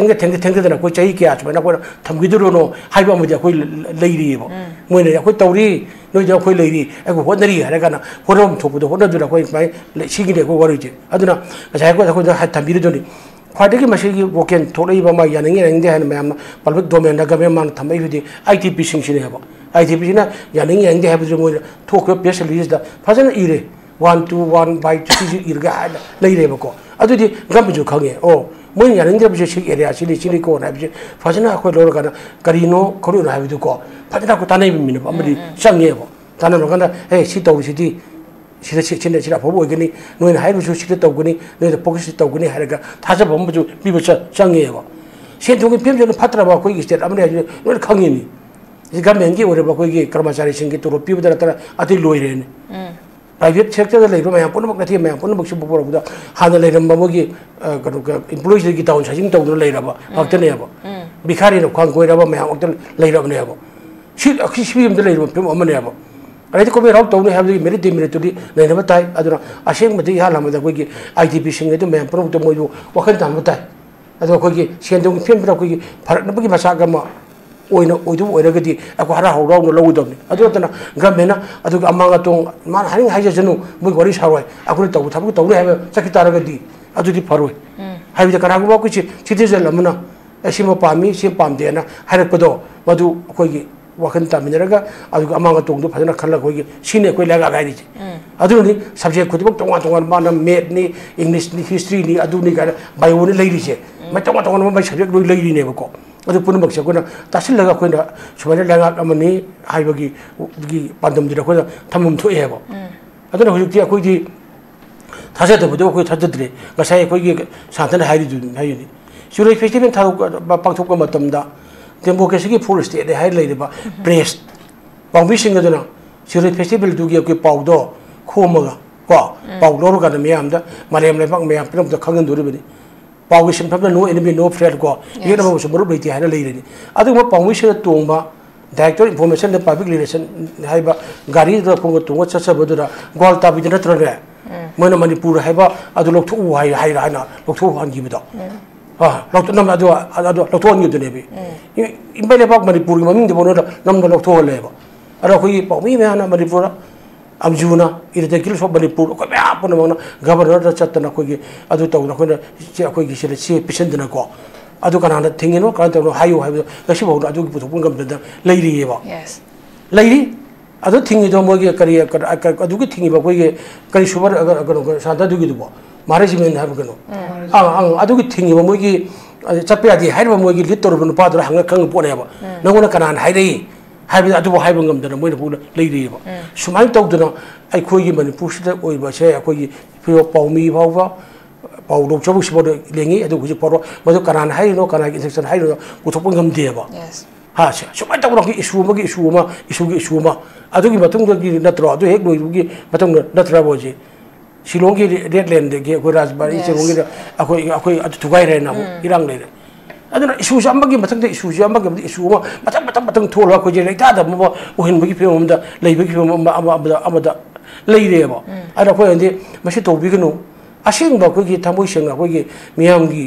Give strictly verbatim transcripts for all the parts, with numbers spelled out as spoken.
ꯊꯦꯡꯊ ꯊꯦꯡꯊ ꯊꯦꯡꯊꯗꯅ ꯑꯩꯈꯣꯏ ꯆꯍꯤ ꯀꯌꯥ ꯁꯨꯃꯥꯏꯅ ꯑꯩꯈꯣꯏꯅ ꯊꯝꯈꯤꯗꯣꯏꯅꯣ ꯍꯥꯏꯕ ꯑꯃꯗꯤ ꯑꯩꯈꯣꯏ ꯂꯩꯔꯤꯑꯕ꯫ ꯃꯣꯏꯅ ꯑꯩꯈꯣꯏ ꯇꯧꯔꯤ, ꯅꯣꯏꯗ ꯑꯩꯈꯣꯏ ꯂꯩꯔꯤ, ꯑꯩꯈꯣꯏ ꯍꯣꯠꯅꯔꯤ ꯍꯥꯏꯔ ꯀꯥꯟꯗ ꯍꯣꯠꯅꯐꯝ ꯊꯣꯛꯄꯗꯣ ꯍꯣꯠꯅꯗꯨꯅ ꯑꯩꯈꯣꯏ ꯁꯨꯃꯥꯏꯅ ꯂꯩ-, ꯁꯤꯒꯤꯅꯤ ꯑꯩꯈꯣꯏ ꯋꯥꯔꯤꯁꯦ꯫ ꯑꯗꯨꯅ ꯉꯁꯥꯏ ꯑꯩꯈꯣꯏ ꯑꯩꯈꯣꯏꯗ ꯍꯥꯏ-, ꯊꯝꯕꯤꯔꯤꯗꯨꯅꯤ꯫ ꯈ꯭ꯋꯥꯏꯗꯒꯤ ꯃꯁꯤꯒꯤ ꯋꯥꯈꯜ ꯊꯣꯛꯂꯛꯏꯕ ꯃꯥ ꯌꯥꯅꯤꯡ ꯌꯥꯅꯤꯡꯗꯦ ꯍꯥꯏꯅ ꯃꯌꯥꯝꯅ ꯄꯕ꯭ꯂꯤꯛ ꯗꯣꯃꯦꯟꯗ ꯒꯃꯦꯟ ꯃꯥꯅ ꯊꯝꯃꯛꯏꯕꯗꯤ ꯑꯥꯏ ꯇꯤ ꯄꯤꯁꯤꯡꯁꯤꯅꯦꯕ꯫ ꯑꯥꯏ ꯇꯤ ꯄꯤꯁꯤꯅ ꯌꯥꯅꯤꯡ ꯌꯥꯅꯤꯡꯗꯦ ꯍꯥꯏꯕꯗꯨ ꯃꯣꯏꯅ ꯊꯣꯛꯈꯤꯕ ꯄ꯭ꯔꯦꯁ ꯔꯤꯂꯤꯖꯇ ꯐꯖꯅ ꯏꯔꯦ꯫ ꯋꯥꯟ ꯇꯨ ꯋꯥꯟ ꯕꯥꯏ ꯇꯨ ꯁꯤꯁꯨ ꯏꯔꯒ ꯍꯥꯏꯅ ꯂꯩꯔꯦꯕꯀꯣ꯫ ꯑꯗꯨꯗꯤ ꯒꯃꯦꯟꯁꯨ ꯈꯪꯉꯦ, ꯑꯣ, ꯃꯣꯏꯅ ꯌꯥꯅꯤꯡꯗ꯭ꯔꯕꯁꯦ ꯁꯤꯒꯤ ꯑꯦꯔꯤꯌꯥ ꯁꯤꯅꯤ ꯁꯤꯅꯤꯀꯣꯅ ꯍꯥꯏꯕꯁꯦ ꯐꯖꯅ ꯑꯩꯈꯣꯏ ꯂꯧꯔꯀꯥꯟꯗ ꯀꯔꯤꯅꯣ ꯈꯣꯠꯂꯤꯅꯣ ꯍꯥꯏꯕꯗꯨꯀꯣ ꯐꯖꯅ ꯑꯩꯈꯣꯏ ꯇꯥꯟꯅꯕ ꯃꯤꯅ ꯑꯃꯗꯤ ꯆꯪꯉꯦꯕ꯫ ꯇꯥꯟꯅꯕ ꯀꯥꯟꯗ, "ꯑꯦ, ꯁꯤ ꯇꯧꯔꯤꯁꯤꯗꯤ ꯁꯤꯗ ꯁꯤ-, ꯁꯤꯅ ꯁꯤꯅ ꯑꯐꯕ ꯑꯣꯏꯒꯅꯤ, ꯅꯣꯏꯅ ꯍꯥꯏꯔꯤꯕꯁꯨ ꯁꯤꯗ ꯇꯧꯒꯅꯤ, ꯅꯣꯏꯗ ꯐꯣꯀꯁ ꯇꯧꯒꯅꯤ" ꯍꯥꯏꯔꯒ ꯊꯥꯖꯕ ꯑꯃꯁꯨ ꯄꯤꯕ ꯆ-, ꯆꯪꯉꯦꯕ꯫ ꯁꯦꯟ ꯊꯨꯝꯒꯤ ꯐꯤꯕꯝꯁꯤꯅ ꯐꯠꯇ꯭ꯔꯕ ꯑꯩꯈꯣꯏꯒꯤ ꯁ꯭ꯇꯦꯠ ꯑꯃꯅꯤ ꯍꯥꯏꯁꯤ ꯂꯣꯏꯅ ꯈꯪꯉꯤꯅꯤ꯫ ꯁꯤ ꯒꯃꯦꯟꯒꯤ ꯑꯣꯏꯔꯕ ꯑꯩꯈꯣꯏꯒꯤ ꯀꯔꯃꯆꯥꯔꯤꯁꯤꯡꯒꯤ ꯇꯣꯂꯣꯞ ꯄꯤꯕꯗ ꯅꯠꯇꯅ ꯑꯇꯩ ꯂꯣꯏꯔꯦꯅꯦ꯫ ꯄ꯭ꯔꯥꯏꯚꯦꯠ ꯁꯦꯛꯇꯔꯗ ꯂꯩꯕ ꯃꯌꯥꯝ ꯄꯨꯝꯅꯃꯛ ꯅꯠꯇꯦ, ꯃꯌꯥꯝ ꯄꯨꯝꯅꯃꯛꯁꯤꯕꯨ ꯄꯨꯔꯛꯄꯗ ꯍꯥꯟꯅ ꯂꯩꯔꯝꯕ ꯃꯣꯏꯒꯤ, ꯑ, ꯀꯩꯅꯣ, ꯀ-, ꯏꯝꯄ꯭ꯂꯣꯌꯤꯁꯇꯒꯤ ꯗꯥꯎꯟ ꯁꯥꯏꯖꯤꯡ ꯇꯧꯗꯨꯅ ꯂꯩꯔꯕ ꯉꯥꯛꯇꯅꯦꯕ꯫ ꯚꯤꯈꯥꯔꯤꯅ ꯈ꯭ꯋꯥꯡ ꯀꯣꯏꯔꯕ ꯃꯌꯥꯝ ꯉꯥꯛꯇ ꯂꯩꯔꯕꯅꯦꯕ꯫ ꯁꯤ, ꯁꯤ ꯐꯤꯕꯝꯗ ꯂꯩꯔꯤꯕ ꯐꯤꯕꯝ ꯑꯃꯅꯦꯕ꯫ ꯑꯗꯩꯗꯤ ꯀꯣꯝꯄꯦꯅꯤ ꯍꯥꯎꯁ ꯇꯧꯅꯤ ꯍꯥꯏꯕꯗꯨꯒꯤ ꯃꯦꯔꯤꯠ ꯗꯤꯃꯦꯔꯤꯠꯇꯨꯗꯤ ꯅꯩꯅꯕ ꯇꯥꯏ꯫ ꯑꯗꯨꯅ ꯑꯁꯦꯡꯕꯗꯤ ꯏꯍꯥꯟ ꯍꯥꯟꯕꯗ ꯑꯩꯈꯣꯏꯒꯤ ꯑꯥꯏ ꯗꯤ ꯄꯤꯁꯤꯡ ꯑꯗꯨ ꯃꯌꯥꯝ ꯄꯨꯝꯅꯃꯛꯇ ꯃꯣꯏꯕꯨ ꯋꯥꯈꯜ ꯇꯥꯍꯟꯕ ꯇꯥꯏ꯫ ꯑꯗꯣ ꯑꯩꯈꯣꯏꯒꯤ ꯁꯦꯟ ꯊꯨꯝꯒꯤ ꯐꯤꯕꯝꯗ ꯑꯩꯈꯣꯏꯒꯤ ꯐꯔꯛꯅꯕꯒꯤ ꯃꯆꯥꯛ ꯑꯃ ꯑꯣꯏꯅ ꯑꯣꯏꯗꯧꯕ ꯑꯣꯏꯔꯒꯗꯤ ꯑꯩꯈꯣꯏ ꯍꯔꯥꯎ ꯍꯔꯥꯎꯅ ꯂꯧꯒꯗꯕꯅꯤ꯫ ꯑꯗꯨ ꯅꯠꯇꯅ ꯒꯃꯦꯟꯅ ꯑꯗꯨꯒꯤ ꯑꯃꯥꯡ ꯑꯇꯣꯡ ꯃꯥꯅ ꯍꯥꯏꯅꯤꯡ ꯍꯥꯏꯖꯁꯅꯨ, ꯃꯣꯏꯒꯤ ꯋꯥꯔꯤ ꯁꯥꯔꯣꯏ, ꯑꯩꯈꯣꯏꯅ ꯇꯧꯕ ꯊꯕꯛ ꯇꯧꯅꯤ ꯍꯥꯏꯕ ꯆꯠꯈꯤ ꯇꯥꯔꯒꯗꯤ ꯑꯗꯨꯗꯤ ꯐꯔꯣꯏ꯫ ꯍꯥꯏꯕꯗꯤ ꯀꯅꯥꯒꯨꯝꯕ ꯑꯩꯈꯣꯏꯁꯦ ꯁꯤꯇꯤꯖꯟ ꯑꯃꯅ ꯑꯦ, ꯁꯤꯃ ꯄꯥꯝꯃꯤ, ꯁꯤ ꯄꯥꯝꯗꯦꯅ ꯍꯥꯏꯔꯛꯄꯗꯣ, ꯃꯗꯨ ꯑꯩꯈꯣꯏꯒꯤ ꯋꯥꯈꯜ ꯇꯥꯃꯤꯟꯅꯔꯒ ꯑꯗꯨꯒ ꯑꯃꯥꯡ ꯑꯇꯣꯡꯗꯣ ꯐꯖꯅ ꯈꯜꯂꯒ ꯑꯩꯈꯣꯏꯒꯤ ꯁꯤꯅꯤ ꯑꯩꯈꯣꯏ ꯂꯩꯉꯥꯛ ꯍꯥꯏꯔꯤꯁꯦ꯫ ꯑꯗꯨꯅꯅꯤ ꯁꯕꯖꯦꯛ ꯈꯨꯗꯤꯡꯃꯛ ꯇꯣꯉꯥꯟ ꯇꯣꯉꯥꯟ ꯃꯥꯅ ꯃꯦꯠꯅꯤ, ꯏꯪꯂꯤꯁꯅꯤ, ꯍꯤꯁꯇ꯭ꯔꯤꯅꯤ, ꯑꯗꯨꯅꯤ ꯀꯥꯏꯅ ꯕꯥꯏꯑꯣꯅꯤ ꯂꯩꯔꯤꯁꯦ꯫ ꯃꯥꯏ ꯇꯣꯉꯥꯟ ꯇꯣꯉꯥꯟꯕ ꯃꯥꯏ ꯁꯕꯖꯦꯛ ꯂꯣꯏ ꯂꯩꯔꯤꯅꯦꯕꯀꯣ꯫ ꯑꯗꯨ ꯄꯨꯝꯅꯃꯛꯁꯦ ꯑꯩꯈꯣꯏꯅ ꯇꯥꯁꯤꯜꯂꯒ ꯑꯩꯈꯣꯏꯅ ꯁꯨꯃꯥꯏꯅ ꯂꯩꯉꯥꯛ ꯑꯃꯅꯤ ꯍꯥꯏꯕꯒꯤ, ꯒꯤ ꯄꯥꯟꯗꯝꯗꯨꯗ ꯑꯩꯈꯣꯏꯅ ꯊꯝꯐꯝ ꯊꯣꯛꯑꯦꯕ꯫ ꯑꯗꯨꯅ ꯍꯧꯖꯤꯛꯇꯤ ꯑꯩꯈꯣꯏꯗꯤ ꯊꯥꯖꯗꯕꯗꯣ ꯑꯩꯈꯣꯏ ꯊꯥꯖꯗ꯭ꯔꯦ꯫ ꯉꯁꯥꯏ ꯑꯩꯈꯣꯏꯒꯤ ꯁꯥꯟꯇꯅ ꯍꯥꯏꯔꯤꯗꯨꯅꯤ, ꯍꯥꯏꯔꯤꯅꯤ꯫ ꯁꯤꯔꯣꯏ ꯐꯦꯁꯇꯤꯚꯦꯜ ꯊꯥꯗꯣꯛꯄ, ꯄꯥꯡꯊꯣꯛꯄ ꯃꯇꯝꯗ ꯗꯦꯃꯣꯀ꯭ꯔꯦꯁꯤꯒꯤ ꯐꯨꯜ ꯁ꯭ꯇꯦꯠꯅꯦ ꯍꯥꯏꯔ ꯂꯩꯔꯤꯕ ꯄ꯭ꯔꯦꯁ ꯄꯥꯎꯃꯤꯁꯤꯡ ꯑꯗꯨꯅ ꯁꯤꯔꯣꯏ ꯐꯦꯁꯇꯤꯚꯦꯜꯗꯨꯒꯤ ꯑꯩꯈꯣꯏ ꯄꯥꯎꯗꯣ ꯈꯣꯝꯃꯒ ꯀꯣ, ꯄꯥꯎ ꯂꯧꯔꯀꯥꯟꯗ ꯃꯌꯥꯝꯗ, ꯃꯥꯂꯦꯝ ꯂꯩꯕꯥꯛ ꯃꯌꯥꯝ ꯄꯨꯝꯅꯃꯛꯇ ꯈꯪꯍꯟꯗꯣꯔꯤꯕꯅꯤ꯫ ꯄꯥꯎꯒꯤ ꯁꯤꯟꯐꯝꯅ "No enemy, no friend" ꯀꯣ, ꯌꯦꯛꯅꯕ ꯑꯃꯁꯨ ꯃꯔꯨꯞ ꯂꯩꯇꯦ ꯍꯥꯏꯅ ꯂꯩꯔꯅꯤ꯫ ꯑꯗꯨꯒꯨꯝꯕ ꯄꯥꯎꯃꯤꯁꯤꯡꯅ ꯇꯣꯡꯕ Director Information and Public Relation ꯍꯥꯏꯕ ꯒꯥꯔꯤꯗꯨꯗ ꯈꯣꯡꯒ ꯇꯣꯡꯉ ꯆꯠꯆꯕꯗꯨꯗ ꯒ꯭ꯋꯥꯜ ꯇꯥꯕꯤꯗ ꯅꯠꯇ꯭ꯔꯅꯦ? ꯃꯣꯏꯅ ꯃꯅꯤꯄꯨꯔ ꯍꯥꯏꯕ ꯑꯗꯨ ꯂꯧꯊꯣꯛꯎ ꯍꯥꯏ-, ꯍꯥꯏꯔ ꯍꯥꯏꯅ ꯂꯧꯊꯣꯛꯍꯟꯈꯤꯕꯗꯣ꯫ ꯑꯥ, ꯂꯧꯊꯣꯛ-, ꯅꯝ-, ꯑꯗꯨ, ꯑꯗꯨ ꯂꯧꯊꯣꯛꯍꯟꯈꯤꯕꯗꯨꯅꯦꯕ꯫ ꯏ-, ꯏꯄꯩ ꯂꯩꯕꯥꯛ ꯃꯅꯤꯄꯨꯔꯒꯤ ꯃꯃꯤꯡꯗꯤ ꯐꯥꯎꯅ ꯅꯝꯕ ꯂꯧꯊꯣꯛꯍꯜꯂꯦꯕ꯫ ꯑꯗꯣ ꯑꯩꯈꯣꯏꯒꯤ ꯄꯥꯎꯃꯤ ꯃꯌꯥꯝꯅ ꯃꯅꯤꯄꯨꯔꯗ ꯑꯝꯖꯨꯅ, Irregular of Manipur, ꯑꯩꯈꯣꯏ ꯃꯌꯥꯝ ꯄꯨꯝꯅꯃꯛꯅ ꯒꯕꯔꯅꯔꯗ ꯆꯠꯇꯅ ꯑꯩꯈꯣꯏꯒꯤ ꯑꯗꯨ ꯇꯧꯗꯅ ꯑꯩꯈꯣꯏꯅ ꯆꯦ, ꯑꯩꯈꯣꯏꯒꯤ ꯁꯤꯗ ꯆꯦ ꯄꯤꯁꯤꯟꯗꯅꯀꯣ, ꯑꯗꯨ ꯀꯅꯥꯅ ꯊꯤꯡꯉꯤꯅꯣ, ꯀꯃꯥꯏꯅ ꯇꯧꯔꯤꯅꯣ ꯍꯥꯏꯌꯨ ꯍꯥꯏꯕꯗꯣ ꯉꯁꯤꯐꯥꯎꯗ ꯑꯗꯨꯒꯤ ꯄꯨꯊꯣꯛꯄ ꯉꯝꯗꯅ ꯂꯩꯔꯤꯑꯕ꯫ Yes. ꯂꯩꯔꯤ꯫ ꯑꯗꯨ ꯊꯤꯡꯉꯤꯗꯣ ꯃꯣꯏꯒꯤ ꯀꯔꯤ, ꯀ-, ꯀ-, ꯑꯗꯨꯒꯤ ꯊꯤꯡꯉꯤꯕ ꯑꯩꯈꯣꯏꯒꯤ ꯀꯔꯤ ꯁꯨꯕ, ꯀ-, ꯀꯩꯅꯣ, ꯁꯥꯟꯇ ꯑꯗꯨꯒꯤꯗꯨꯕꯣ? ꯃꯍꯥꯔꯥꯖ ꯃꯦꯟ ꯍꯥꯏꯕ ꯀꯩꯅꯣ? ꯑꯪ, ꯑꯪ, ꯑꯗꯨꯒꯤ ꯊꯤꯡꯉꯤꯕ ꯃꯣꯏꯒꯤ, ꯑ, ꯆꯠꯄ ꯌꯥꯗꯦ ꯍꯥꯏꯔꯤꯕ ꯃꯣꯏꯒꯤ ꯂꯤꯠ ꯇꯧꯔꯤꯕ ꯅꯨꯄꯥꯗꯨꯅ ꯍꯪꯉ ꯈꯪꯉ ꯄꯣꯠꯅꯦꯕ꯫ ꯅꯪꯉꯣꯟꯗ ꯀꯅꯥꯅ ꯍꯥꯏꯔꯛꯏ ꯍꯥꯏꯕꯗꯤ ꯑꯗꯨꯕꯨ ꯍꯥꯏꯕ ꯉꯝꯗꯅ ꯃꯣꯏꯅ ꯐꯥꯎꯗ ꯂꯩꯔꯤꯑꯕ꯫ ꯁꯨꯃꯥꯏꯅ ꯇꯧꯗꯅ ꯑꯩꯈꯣꯏꯒꯤ ꯃꯅꯤꯄꯨꯔꯁꯤꯗ ꯑꯣꯏꯕꯁꯦ ꯑꯩꯈꯣꯏꯒꯤ ꯐꯤꯔꯣ ꯄꯥꯎꯃꯤ ꯐꯥꯎꯕ ꯄꯥꯎ ꯂꯧꯖꯕꯁꯤꯐꯥꯎꯗ ꯂꯦꯡꯉꯤ, ꯑꯗꯨ ꯍꯧꯖꯤꯛ ꯐꯥꯎꯕ ꯃꯗꯨ ꯀꯅꯥꯅ ꯍꯥꯏꯔꯤꯅꯣ, ꯀꯅꯥꯒꯤ instruction ꯍꯥꯏꯔꯤꯅꯣ ꯄꯨꯊꯣꯛꯄ ꯉꯝꯗꯦꯕ꯫ Yes. ꯍꯥ, ꯁꯤ-, ꯁꯨꯃꯥꯏꯅ ꯇꯧꯗꯅ ꯑꯩꯈꯣꯏ issue ꯑꯃꯒꯤ issue ꯑꯃ, issue ꯒꯤ issue ꯑꯃ, ꯑꯗꯨꯒꯤ ꯃꯇꯨꯡꯗꯒꯤ ꯅꯠꯇ꯭ꯔꯣ, ꯑꯗꯨ ꯍꯦꯛ ꯂꯣꯏꯕꯒꯤ ꯃꯇꯨꯡꯗ ꯅꯠꯇ꯭ꯔꯕ ꯍꯧꯖꯤꯛ ꯁꯤꯂꯣꯡꯒꯤ ꯔꯦ-, red land ꯒꯤ ꯑꯩꯈꯣꯏ ꯔꯥꯖꯕꯥꯔꯤ Yes. ꯁꯤꯂꯣꯡꯒꯤꯗ ꯑꯩꯈꯣꯏ, ꯑꯩꯈꯣꯏ ꯑꯗꯨ ꯊꯨꯒꯥꯏꯔꯦꯅ ꯑꯃꯨꯛ ꯏꯔꯥꯡ ꯂꯩꯔꯦ꯫ ꯑꯗꯨꯅ issue ꯁꯦ ꯑꯃꯒꯤ ꯃꯊꯪꯗ issue ꯁꯦ ꯑꯃꯒꯤ ꯃꯊꯪꯗ issue ꯑꯃ ꯃꯊꯪ, ꯃꯊꯪ, ꯃꯊꯪ ꯊꯣꯛꯂꯒ ꯑꯩꯈꯣꯏꯁꯦ ꯂꯩꯇꯥꯗꯕ ꯑꯃ ꯑꯣꯏꯍꯟꯕꯒꯤ ꯐꯤꯕꯝ ꯑꯃꯗ ꯂꯩꯕꯒꯤ ꯐꯤꯕꯝ ꯑꯃ, ꯑꯃ, ꯑꯃꯗ, ꯑꯃꯗ ꯂꯩꯔꯦꯕ꯫ ꯑꯗꯨꯅ ꯑꯩꯈꯣꯏꯅꯗꯤ ꯃꯁꯤ ꯇꯧꯕꯤꯒꯅꯨ꯫ ꯑꯁꯦꯡꯕ ꯑꯩꯈꯣꯏꯒꯤ ꯊꯃꯣꯏ ꯁꯦꯡꯅ ꯑꯩꯈꯣꯏꯒꯤ ꯃꯤꯌꯥꯝꯒꯤ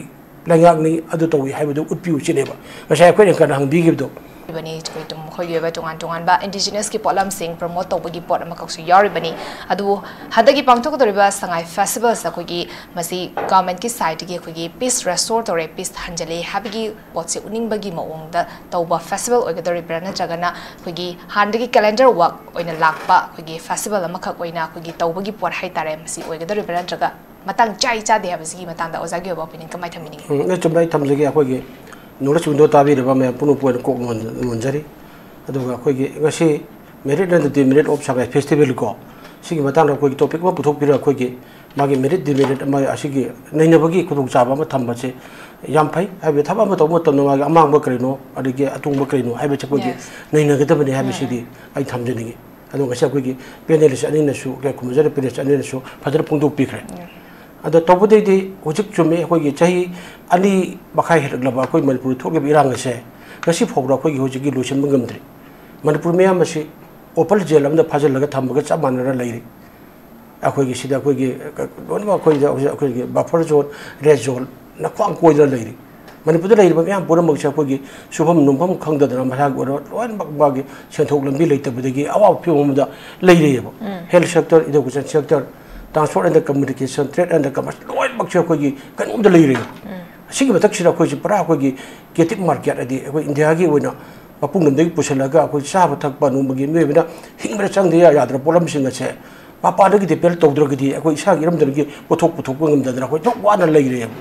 ꯂꯩꯉꯥꯛꯅꯤ, ꯑꯗꯨ ꯇꯧꯏ ꯍꯥꯏꯕꯗꯨ ꯎꯠꯄꯤꯌꯨ ꯁꯤꯅꯦꯕ ꯉꯁꯥꯏ ꯑꯩꯈꯣꯏꯅ ꯀꯟꯅ ꯍꯪꯕꯤꯈꯤꯕꯗꯣ꯫ ꯑꯣꯏꯕꯅꯤ, ꯑꯩꯈꯣꯏ ꯑꯗꯨꯝ ꯑꯩꯈꯣꯏꯒꯤ ꯑꯣꯏꯕ ꯇꯣꯉꯥꯟ ꯇꯣꯉꯥꯟꯕ indigenous ꯀꯤ ꯄꯣꯠꯂꯝꯁꯤꯡ promote ꯇꯧꯕꯒꯤ ꯄꯣꯠ ꯑꯃꯈꯛꯁꯨ ꯌꯥꯎꯔꯤꯕꯅꯤ꯫ ꯑꯗꯨꯕꯨ ꯍꯟꯗꯛꯀꯤ ꯄꯥꯡꯊꯣꯛꯀꯗꯧꯔꯤꯕ ꯁꯉꯥꯏ festival ꯁꯤꯗ ꯑꯩꯈꯣꯏꯒꯤ ꯃꯁꯤ government ꯀꯤ side ꯇꯒꯤ ꯑꯩꯈꯣꯏꯒꯤ peace restore ꯇꯧꯔꯦ, peace ꯍꯟꯖꯤꯜꯂꯦ ꯍꯥꯏꯕꯒꯤ ꯄꯣꯠꯁꯦ ꯎꯠꯅꯤꯡꯕꯒꯤ ꯃꯑꯣꯡꯗ ꯇꯧꯕ festival ꯑꯣꯏꯒꯗꯧꯔꯤꯕ꯭ꯔꯥ, ꯅꯠꯇ꯭ꯔꯒꯅ ꯑꯩꯈꯣꯏꯒꯤ ꯍꯥꯟꯅꯗꯒꯤ calendar work ꯑꯣꯏꯅ ꯂꯥꯛꯄ ꯑꯩꯈꯣꯏꯒꯤ festival ꯑꯃꯈꯛ ꯑꯣꯏꯅ ꯑꯩꯈꯣꯏꯒꯤ ꯇꯧꯕꯒꯤ ꯄꯣꯠ ꯍꯥꯏꯇꯥꯔꯦ, ꯃꯁꯤ ꯑꯣꯏꯒꯗꯧꯔꯤꯕ꯭ꯔꯥ, ꯅꯠꯇ꯭ꯔꯒ ꯃꯇꯥꯡ ꯆꯥꯏ ꯆꯥꯗꯦ ꯍꯥꯏꯕꯁꯤꯒꯤ ꯃꯇꯥꯡꯗ ꯑꯣꯖꯥꯒꯤ ꯑꯣꯏꯕ opinion ꯀꯃꯥꯏꯅ ꯊꯝꯕꯤꯅꯤꯡꯉꯤ? ꯎꯝ, ꯑꯩ ꯆꯨꯝꯅ ꯑꯩ ꯊꯝꯖꯒꯦ꯫ ꯑꯩꯈꯣꯏꯒꯤ knowledge window ꯇꯥꯕꯤꯔꯤꯕ ꯃꯌꯥꯝ ꯄꯨꯝꯅꯃꯛꯄꯨ ꯑꯣꯏꯅ ꯀꯣꯛ ꯅꯣꯟ-, ꯅꯣꯟꯖꯔꯤ꯫ ꯑꯗꯨꯒ ꯑꯩꯈꯣꯏꯒꯤ ꯉꯁꯤ merit and demerit of Sangai festival ꯀꯣ, ꯁꯤꯒꯤ ꯃꯇꯥꯡꯗ ꯑꯩꯈꯣꯏꯒꯤ topic ꯑꯃ ꯄꯨꯊꯣꯛꯄꯤꯔꯒ ꯑꯩꯈꯣꯏꯒꯤ ꯃꯥꯒꯤ merit demerit ꯑꯃ ꯑꯁꯤꯒꯤ ꯅꯩꯅꯕꯒꯤ ꯈꯨꯗꯣꯡꯆꯥꯕ ꯑꯃ ꯊꯝꯕꯁꯦ ꯌꯥꯝ ꯐꯩ꯫ ꯍꯥꯏꯕꯗꯤ ꯊꯕꯛ ꯑꯃ ꯇꯧꯕ ꯃꯇꯝꯗ ꯃꯥꯒꯤ ꯑꯃꯥꯡꯕ ꯀꯔꯤꯅꯣ, ꯑꯗꯒꯤ ꯑꯇꯣꯡꯕ ꯀꯔꯤꯅꯣ ꯍꯥꯏꯕꯁꯦ ꯑꯩꯈꯣꯏꯒꯤ Yes. ꯅꯩꯅꯒꯗꯕꯅꯤ ꯍꯥꯏꯕꯁꯤꯗꯤ ꯑꯩ ꯊꯝꯖꯅꯤꯡꯉꯤ꯫ ꯑꯗꯣ ꯉꯁꯤ ꯑꯩꯈꯣꯏꯒꯤ panelist ꯑꯅꯤꯅꯁꯨ, ꯀꯩ ꯈꯨꯝꯖꯔ panelist ꯑꯅꯤꯅꯁꯨ ꯐꯖꯅ ꯐꯣꯡꯗꯣꯛꯄꯤꯈ꯭ꯔꯦ꯫ ꯑꯗꯣ ꯇꯧꯕꯗꯩꯗꯤ ꯍꯧꯖꯤꯛ ꯆꯨꯝꯃꯤ, ꯑꯩꯈꯣꯏꯒꯤ ꯆꯍꯤ ꯑꯅꯤ ꯃꯈꯥꯏ ꯍꯦꯜꯂꯛꯂꯕ ꯑꯩꯈꯣꯏ ꯃꯅꯤꯄꯨꯔꯗ ꯊꯣꯛꯂꯤꯕ ꯏꯔꯥꯡ ꯑꯁꯦ ꯉꯁꯤ ꯐꯥꯎꯕꯗ ꯑꯩꯈꯣꯏꯒꯤ ꯍꯧꯖꯤꯛꯀꯤ ꯂꯣꯏꯁꯤꯟꯕ ꯉꯝꯗ꯭ꯔꯤ꯫ ꯃꯅꯤꯄꯨꯔ ꯃꯤꯌꯥꯝ ꯑꯁꯤ ꯑꯣꯄꯜ ꯖꯦꯜ ꯑꯃꯗ ꯐꯥꯖꯤꯜꯂꯒ ꯊꯝꯕꯒ ꯆꯞ ꯃꯥꯟꯅꯅ ꯂꯩꯔꯤ꯫ ꯑꯩꯈꯣꯏꯒꯤ ꯁꯤꯗ ꯑꯩꯈꯣꯏꯒꯤ ꯂꯣꯏꯅꯃꯛ ꯑꯩꯈꯣꯏꯗ ꯍꯧꯖꯤꯛ ꯑꯩꯈꯣꯏꯒꯤ buffer zone, red zone, ꯅꯈ꯭ꯋꯥꯡ ꯀꯣꯏꯗꯅ ꯂꯩꯔꯤ꯫ ꯃꯅꯤꯄꯨꯔꯗ ꯂꯩꯔꯤꯕ ꯃꯤꯌꯥꯝ ꯄꯨꯝꯅꯃꯛꯁꯦ ꯑꯩꯈꯣꯏꯒꯤ ꯁꯨꯐꯝ ꯅꯣꯝꯐꯝ ꯈꯪꯗꯗꯅ ꯃꯁꯥꯒꯤ ꯑꯣꯏꯔꯣ ꯂꯣꯏꯅꯃꯛ ꯃꯥꯒꯤ ꯁꯦꯟꯊꯣꯛ ꯂꯝꯕꯤ ꯂꯩꯇꯕꯗꯒꯤ ꯑꯋꯥꯕ ꯐꯤꯕꯝ ꯑꯃꯗ ꯂꯩꯔꯦꯕ꯫ Health sector, education sector, transport and communication, trade and commerce ꯂꯣꯏꯅꯃꯛꯁꯦ ꯑꯩꯈꯣꯏꯒꯤ ꯀꯩꯅꯣꯝꯗ ꯂꯩꯔꯦꯕ꯫ ꯑꯁꯤꯒꯤ ꯃꯊꯛꯁꯤꯗ ꯑꯩꯈꯣꯏꯁꯤ ꯄꯨꯔꯥ ꯑꯩꯈꯣꯏꯒꯤ captive market ꯍꯥꯏꯗꯤ ꯑꯩꯈꯣꯏ ꯏꯟꯗꯤꯌꯥꯒꯤ ꯑꯣꯏꯅ ꯃꯄꯨꯡ ꯂꯝꯗꯒꯤ ꯄꯨꯁꯤꯜꯂꯒ ꯑꯩꯈꯣꯏ ꯆꯥꯕ ꯊꯛꯄ ꯅꯣꯡꯃꯒꯤ ꯃꯤꯑꯣꯏꯕꯅ ꯍꯤꯡꯕꯗ ꯆꯪꯗ ꯌꯥ-, ꯌꯥꯗ꯭ꯔꯕ ꯄꯣꯠꯂꯝꯁꯤꯡ ꯑꯁꯦ ꯃꯄꯥꯟꯗꯒꯤ depend ꯇꯧꯗ꯭ꯔꯒꯗꯤ ꯑꯩꯈꯣꯏ ꯏꯁꯥꯒꯤ ꯏꯔꯝꯗꯝꯒꯤ ꯄꯨꯊꯣꯛ ꯄꯨꯊꯣꯛꯄ ꯉꯝꯗꯗꯅ ꯑꯩꯈꯣꯏ ꯑꯗꯨꯛ ꯋꯥꯅ ꯂꯩꯔꯦꯕ꯫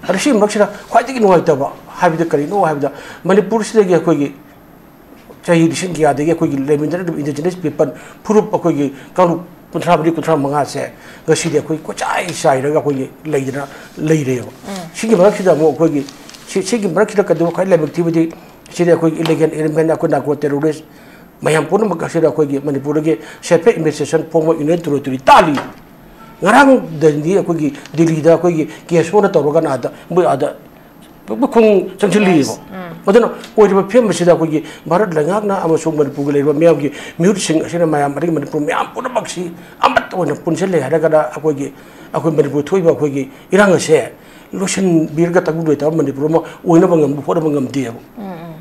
ꯑꯗꯣ ꯁꯤꯒꯤ ꯃꯔꯛꯁꯤꯗ ꯈ꯭ꯋꯥꯏꯗꯒꯤ ꯅꯨꯡꯉꯥꯏꯇꯕ ꯍꯥꯏꯕꯗꯤ ꯀꯔꯤꯅꯣ ꯍꯥꯏꯕꯗ ꯃꯅꯤꯄꯨꯔꯁꯤꯗꯒꯤ ꯑꯩꯈꯣꯏꯒꯤ ꯆꯍꯤ ꯂꯤꯁꯤꯡ ꯀꯌꯥꯗꯒꯤ ꯑꯩꯈꯣꯏꯒꯤ ꯂꯩꯃꯤꯟꯅꯔꯛꯂꯤꯕ indigenous people ꯐꯨꯔꯨꯞ ꯑꯩꯈꯣꯏꯒꯤ ꯀꯥꯡꯂꯨꯞ ꯀꯨꯟꯊ꯭ꯔꯥ ꯃꯔꯤ, ꯀꯨꯟꯊ꯭ꯔꯥ ꯃꯉꯥꯁꯦ ꯉꯁꯤꯗꯤ ꯑꯩꯈꯣꯏ ꯀꯣꯏꯆꯥꯏ ꯆꯥꯏꯔꯒ ꯑꯩꯈꯣꯏꯒꯤ ꯂꯩꯗꯅ ꯂꯩꯔꯦꯕ꯫ ꯁꯤꯒꯤ ꯃꯔꯛꯁꯤꯗ ꯑꯃꯨꯛ ꯑꯩꯈꯣꯏꯒꯤ ꯁꯤ-, ꯁꯤꯒꯤ ꯃꯔꯛꯁꯤꯗ ꯀꯩꯗꯧꯕ ꯈ꯭ꯋꯥꯏ ꯂꯥꯏꯕꯛ ꯊꯤꯕꯗꯤ ꯁꯤꯗꯤ ꯑꯩꯈꯣꯏꯒꯤ illegal immigrant, ꯑꯩꯈꯣꯏ narco terrorist ꯃꯌꯥꯝ ꯄꯨꯝꯅꯃꯛ ꯑꯁꯤꯗ ꯑꯩꯈꯣꯏꯒꯤ ꯃꯅꯤꯄꯨꯔꯗꯒꯤ separate administration form of union territory ꯇꯥꯜꯂꯤ꯫ ꯉꯔꯥꯡꯗꯗꯤ ꯑꯩꯈꯣꯏꯒꯤ ꯗꯤꯜꯂꯤꯗ ꯑꯩꯈꯣꯏꯒꯤ ꯀꯦꯁ ꯑꯣꯏꯅ ꯇꯧꯔꯒ ꯑꯥꯗ ꯃꯣꯏ ꯑꯥꯗ ꯃꯈꯣꯡ ꯆꯪꯁꯤꯜꯂꯤꯑꯕ꯫ ꯑꯗꯨꯅ ꯑꯣꯏꯔꯤꯕ ꯐꯤꯕꯝ ꯑꯁꯤꯗ ꯑꯩꯈꯣꯏꯒꯤ ꯚꯥꯔꯠ ꯂꯩꯉꯥꯛꯅ ꯑꯃꯁꯨꯡ ꯃꯅꯤꯄꯨꯔꯒꯤ ꯂꯩꯔꯤꯕ ꯃꯤꯌꯥꯝꯒꯤ ꯃꯤꯍꯨꯠꯁꯤꯡ ꯑꯁꯤꯅ ꯃꯌꯥꯝ ꯑꯗꯒꯤ ꯃꯅꯤꯄꯨꯔ ꯃꯌꯥꯝ ꯄꯨꯝꯅꯃꯛꯁꯤ ꯑꯃꯠꯇ ꯑꯣꯏꯅ ꯄꯨꯟꯁꯤꯜꯂꯦ ꯍꯥꯏꯔꯒꯅ ꯑꯩꯈꯣꯏꯒꯤ, ꯑꯩꯈꯣꯏ ꯃꯅꯤꯄꯨꯔ ꯊꯣꯛꯏꯕ ꯑꯩꯈꯣꯏꯒꯤ ꯏꯔꯥꯡ ꯑꯁꯦ ꯂꯣꯏꯁꯤꯟꯕꯤꯔꯒ ꯇꯪꯗꯨ ꯂꯩꯇꯕ ꯃꯅꯤꯄꯨꯔ ꯑꯃ ꯑꯣꯏꯅꯕ ꯉꯝꯕ ꯍꯣꯠꯅꯕ ꯉꯝꯗꯦꯕ꯫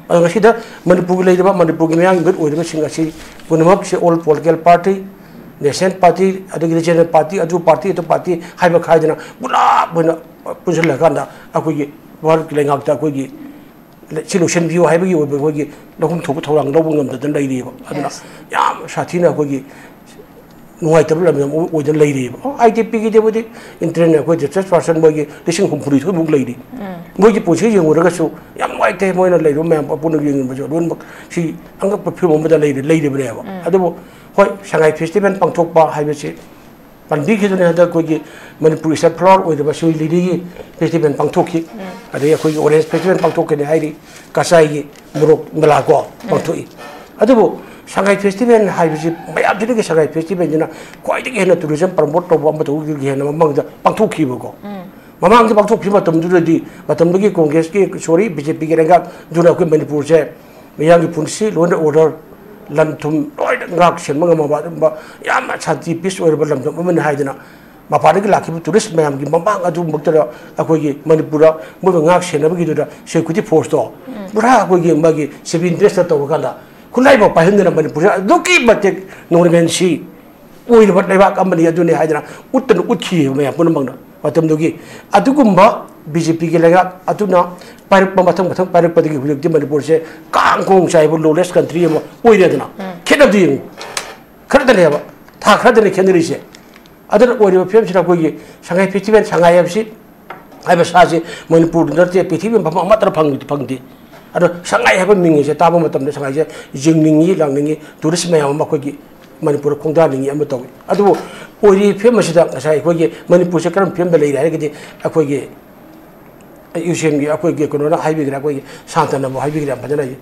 ꯑꯗꯣ ꯉꯁꯤꯗ ꯃꯅꯤꯄꯨꯔꯒꯤ ꯂꯩꯔꯤꯕ ꯃꯅꯤꯄꯨꯔꯒꯤ ꯃꯤꯌꯥꯝꯒꯤ ꯃꯤꯍꯨꯠ ꯑꯣꯏꯔꯤꯕꯁꯤꯡ ꯑꯁꯤ ꯄꯨꯝꯅꯃꯛꯁꯦ all political party, national party, ꯑꯗꯒꯤ regional party, ꯑꯗꯨ party, ꯑꯗꯨ party ꯍꯥꯏꯕ ꯈꯥꯏꯗꯅ ꯄꯨꯂꯞ ꯑꯣꯏꯅ ꯄꯨꯟꯁꯤꯜꯂꯀꯥꯟꯗ ꯑꯩꯈꯣꯏꯒꯤ ꯚꯥꯔꯠꯀꯤ ꯂꯩꯉꯥꯛꯇ ꯑꯩꯈꯣꯏꯒꯤ ꯁꯤ ꯂꯣꯏꯁꯤꯟꯕꯤꯌꯨ ꯍꯥꯏꯕꯒꯤ ꯑꯣꯏꯕ ꯑꯩꯈꯣꯏꯒꯤ ꯂꯧꯐꯝ ꯊꯣꯛꯄ ꯊꯧꯗꯥꯡ ꯂꯧꯕ ꯉꯝꯗꯗꯅ ꯂꯩꯔꯤꯕ꯫ ꯑꯗꯨꯅ ꯌꯥꯝ ꯁꯥꯊꯤꯅ ꯑꯩꯈꯣꯏꯒꯤ ꯅꯨꯡꯉꯥꯏꯇꯕ ꯂꯝꯗꯝ ꯑꯃ ꯑꯣꯏꯗꯅ ꯂꯩꯔꯤꯕ꯫ ꯑꯣ, IDPꯒꯤꯗꯕꯨꯗꯤ internal ꯑꯩꯈꯣꯏ displaced personꯕꯣꯏꯒꯤ ꯂꯤꯁꯤꯡ ꯍꯨꯝꯐꯨꯅꯤꯊꯣꯏꯃꯨꯛ ꯂꯩꯔꯤ꯫ ꯃꯣꯏꯒꯤ ꯄꯨꯟꯁꯤ ꯌꯦꯡꯉꯨꯔꯒꯁꯨ ꯌꯥꯝ ꯅꯨꯡꯉꯥꯏꯇꯦ꯫ ꯃꯣꯏꯅ ꯂꯩꯔꯤꯕ ꯃꯌꯥꯝ ꯄꯨꯟꯅ ꯌꯦꯡꯕꯁꯨ ꯂꯣꯏꯅꯃꯛ ꯁꯤ ꯑꯉꯛꯄ ꯐꯤꯕꯝ ꯑꯃꯗ ꯂꯩꯔꯤ-, ꯂꯩꯔꯤꯕꯅꯦꯕ꯫ ꯑꯗꯨꯕꯨ ꯍꯣꯏ, ꯁꯉꯥꯏ festival ꯄꯥꯡꯊꯣꯛꯄ ꯍꯥꯏꯕꯁꯤ ꯄꯟꯕꯤꯈꯤꯗꯨꯅ ꯍꯟꯗꯛ ꯑꯩꯈꯣꯏꯒꯤ ꯃꯅꯤꯄꯨꯔ state flower ꯑꯣꯏꯔꯤꯕ ꯁꯤꯔꯣꯏ ꯂꯤꯂꯤꯒꯤ festival ꯄꯥꯡꯊꯣꯛꯈꯤ꯫ ꯑꯗꯒꯤ ꯑꯩꯈꯣꯏꯒꯤ orange festival ꯄꯥꯡꯊꯣꯛꯀꯅꯤ ꯍꯥꯏꯔꯤ, ꯀꯆꯥꯏꯒꯤ ꯃꯣꯔꯣꯛ ꯃꯦꯂꯥ ꯀꯣ ꯄꯥꯡꯊꯣꯛꯏ꯫ ꯑꯗꯨꯕꯨ ꯁꯉꯥꯏ festival ꯍꯥꯏꯕꯁꯤ ꯃꯌꯥꯝꯁꯤꯗꯒꯤ ꯁꯉꯥꯏ festivalꯁꯤꯅ ꯈ꯭ꯋꯥꯏꯗꯒꯤ ꯍꯦꯟꯅ tourism promote ꯇꯧꯕ ꯑꯃ ꯇꯧꯕꯗꯒꯤ ꯍꯦꯟꯅ ꯃꯃꯥꯡꯗ ꯄꯥꯡꯊꯣꯛꯈꯤꯕꯀꯣ꯫ ꯃꯃꯥꯡꯗ ꯄꯥꯡꯊꯣꯛꯈꯤꯕ ꯃꯇꯝꯗꯨꯗꯗꯤ ꯃꯇꯝꯗꯨꯒꯤ ꯀꯣꯡꯒ꯭ꯔꯦꯁꯀꯤ, sorry, BJPꯒꯤ ꯂꯩꯉꯥꯛꯇꯨꯅ ꯑꯩꯈꯣꯏ ꯃꯅꯤꯄꯨꯔꯁꯦ ꯃꯤꯌꯥꯝꯒꯤ ꯄꯨꯟꯁꯤ, law and order, ꯂꯟ ꯊꯨꯝ ꯂꯣꯏꯅ ꯉꯥꯛ ꯁꯦꯟꯕ ꯉꯝꯃꯕ ꯑꯗꯨꯒꯨꯝꯕ ꯌꯥꯝꯅ ꯁꯥꯟꯇꯤ, peace ꯑꯣꯏꯔꯕ ꯂꯝꯗꯝ ꯑꯃꯅꯤ ꯍꯥꯏꯗꯅ ꯃꯄꯥꯟꯗꯒꯤ ꯂꯥꯛꯈꯤꯕ tourist ꯃꯌꯥꯝꯒꯤ ꯃꯃꯥꯡ ꯑꯗꯨꯃꯛꯇꯗ ꯑꯩꯈꯣꯏꯒꯤ ꯃꯅꯤꯄꯨꯔꯗ ꯃꯣꯏꯕꯨ ꯉꯥꯛ ꯁꯦꯟꯅꯕꯒꯤꯗꯨꯗ security force ꯇꯣ ꯄꯨꯔꯥ ꯑꯩꯈꯣꯏꯒꯤ ꯃꯥꯒꯤ self interest ꯇ ꯇꯧꯔꯀꯥꯟꯗ ꯈꯨꯠꯂꯥꯏꯐꯥꯎ ꯄꯥꯏꯍꯟꯗꯅ ꯃꯅꯤꯄꯨꯔꯁꯦ ꯑꯗꯨꯛꯀꯤ ꯃꯇꯤꯛ ꯅꯣꯔꯃꯦꯟꯁꯤ ꯑꯣꯏꯔꯕ ꯂꯩꯕꯥꯛ ꯑꯃꯅꯤ ꯑꯗꯨꯅꯤ ꯍꯥꯏꯗꯅ ꯎꯠꯇꯅ ꯎꯠꯈꯤꯑꯕ ꯃꯌꯥꯝ ꯄꯨꯝꯅꯃꯛꯅ꯫ ꯃꯇꯝꯗꯨꯒꯤ ꯑꯗꯨꯒꯨꯝꯕ BJP ꯒꯤ ꯂꯩꯉꯥꯛ ꯑꯗꯨꯅ ꯄꯥꯏꯔꯛꯄ, ꯃꯊꯪ ꯃꯊꯪ ꯄꯥꯏꯔꯛꯄꯗꯒꯤ ꯍꯧꯖꯤꯛꯇꯤ ꯃꯅꯤꯄꯨꯔꯁꯦ ꯀꯥꯡ ꯈꯣꯡ ꯆꯥꯏꯕ lawless country ꯑꯃ ꯑꯣꯏꯔꯦꯗꯅ꯫ ꯈꯦꯠꯅꯕꯗꯤ ꯌꯦꯡꯉꯨ, ꯈꯔꯗꯅꯦꯕ, ꯊꯥ ꯈꯔꯗꯅꯦ ꯈꯦꯠꯅꯔꯤꯁꯦ꯫ ꯑꯗꯨꯅ ꯑꯣꯏꯔꯤꯕ ꯐꯤꯕꯝꯁꯤꯗ ꯑꯩꯈꯣꯏꯒꯤ ꯁꯉꯥꯏ festival, ꯁꯉꯥꯏ ꯍꯥꯏꯕꯁꯤ, ꯍꯥꯏꯕ ꯁꯥꯁꯤ ꯃꯅꯤꯄꯨꯔꯗ ꯅꯠꯇꯦ, ꯄ꯭ꯔꯤꯊꯤꯕꯤ ꯃꯐꯝ ꯑꯃꯠꯇ ꯐꯪꯗꯦ, ꯐꯪꯗꯦ꯫ ꯑꯗꯣ ꯁꯉꯥꯏ ꯍꯥꯏꯕ ꯃꯤꯡ ꯑꯁꯦ ꯇꯥꯕ ꯃꯇꯝꯗ ꯁꯉꯥꯏꯁꯦ ꯌꯦꯡꯅꯤꯡꯉꯤ, ꯂꯥꯛꯅꯤꯡꯉꯤ, tourist ꯃꯌꯥꯝ ꯑꯃ ꯑꯩꯈꯣꯏꯒꯤ ꯃꯅꯤꯄꯨꯔꯗ ꯈꯣꯡꯗꯥꯅꯤꯡꯉꯤ ꯑꯃ ꯇꯧꯏ꯫ ꯑꯗꯨꯕꯨ ꯑꯣꯏꯔꯤꯕ ꯐꯤꯕꯝ ꯑꯁꯤꯗ ꯉꯁꯥꯏ ꯑꯩꯈꯣꯏꯒꯤ ꯃꯅꯤꯄꯨꯔꯁꯦ ꯀꯔꯝꯕ ꯐꯤꯕꯝꯗ ꯂꯩꯔꯦ ꯍꯥꯏꯔꯒꯗꯤ, ꯑꯩꯈꯣꯏꯒꯤ ꯌꯨꯁꯦꯟꯒꯤ ꯑꯩꯈꯣꯏꯒꯤ ꯀꯩꯅꯣꯅ ꯍꯥꯏꯕꯤꯈ꯭ꯔꯦ, ꯑꯩꯈꯣꯏꯒꯤ ꯁꯥꯟꯇꯅꯕꯨ ꯍꯥꯏꯕꯤꯈ꯭ꯔꯦ ꯌꯥꯝ ꯐꯖꯅ꯫ ꯑꯩ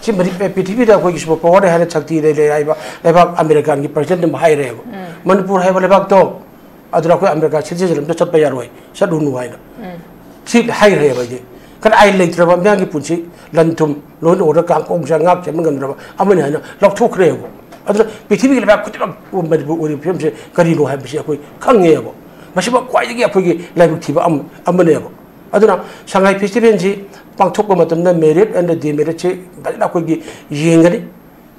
ꯁꯤ ꯃꯅꯤ-, ꯑꯦ, ꯄ꯭ꯔꯤꯊꯤꯕꯤꯗ ꯑꯩꯈꯣꯏꯒꯤ super power ꯍꯥꯏꯅ ꯁꯛꯇꯤ ꯂꯩ, ꯂꯩ ꯍꯥꯏꯕ ꯂꯩꯕꯥꯛ ꯑꯃꯦꯔꯤꯀꯥꯟꯒꯤ president ꯅ ꯍꯥꯏꯔꯦꯕ꯫ ꯃꯅꯤꯄꯨꯔ ꯍꯥꯏꯕ ꯂꯩꯕꯥꯛꯇꯣ ꯑꯗꯨꯗ ꯑꯩꯈꯣꯏ ꯑꯃꯦꯔꯤꯀꯥ citizen ꯑꯝꯇ ꯆꯠꯄ ꯌꯥꯔꯣꯏ, ꯆꯠꯂꯨꯅꯨ ꯍꯥꯏꯅ꯫ ꯁꯤ ꯍꯥꯏꯈ꯭ꯔꯦꯕ ꯑꯩꯗꯤ꯫ ꯀꯔꯤ ꯑꯥꯏꯟ ꯂꯩꯇ꯭ꯔꯕ ꯃꯤꯌꯥꯝꯒꯤ ꯄꯨꯟꯁꯤ, ꯂꯟ ꯊꯨꯝ, law and order ꯀꯥꯡ ꯀꯣꯡꯁꯥ ꯉꯥꯛ ꯁꯦꯝꯕ ꯉꯝꯗ꯭ꯔꯕ ꯑꯃꯅꯤ ꯍꯥꯏꯅ ꯂꯥꯎꯊꯣꯛꯈ꯭ꯔꯦꯕ꯫ ꯑꯗꯨꯅ ꯄ꯭ꯔꯤꯊꯤꯕꯤꯒꯤ ꯂꯩꯕꯥꯛ ꯈꯨꯗꯤꯡꯃꯛ ꯃꯅꯤꯄꯨꯔ ꯑꯣꯏꯔꯤꯕ ꯐꯤꯕꯝꯁꯦ ꯀꯔꯤꯅꯣ ꯍꯥꯏꯕꯁꯤ ꯑꯩꯈꯣꯏ ꯈꯪꯉꯦꯕ꯫ ꯃꯁꯤꯃꯛ ꯈ꯭ꯋꯥꯏꯗꯒꯤ ꯑꯩꯈꯣꯏꯒꯤ ꯂꯥꯏꯕꯛ ꯊꯤꯕ ꯑꯃ-, ꯑꯃꯅꯦꯕ꯫ ꯑꯗꯨꯅ ꯁꯉꯥꯏ festival ꯁꯤ ꯄꯥꯡꯊꯣꯛꯄ ꯃꯇꯝꯗ merit and demerit ꯁꯤ ꯐꯖꯅ ꯑꯩꯈꯣꯏꯒꯤ ꯌꯦꯡꯒꯅꯤ꯫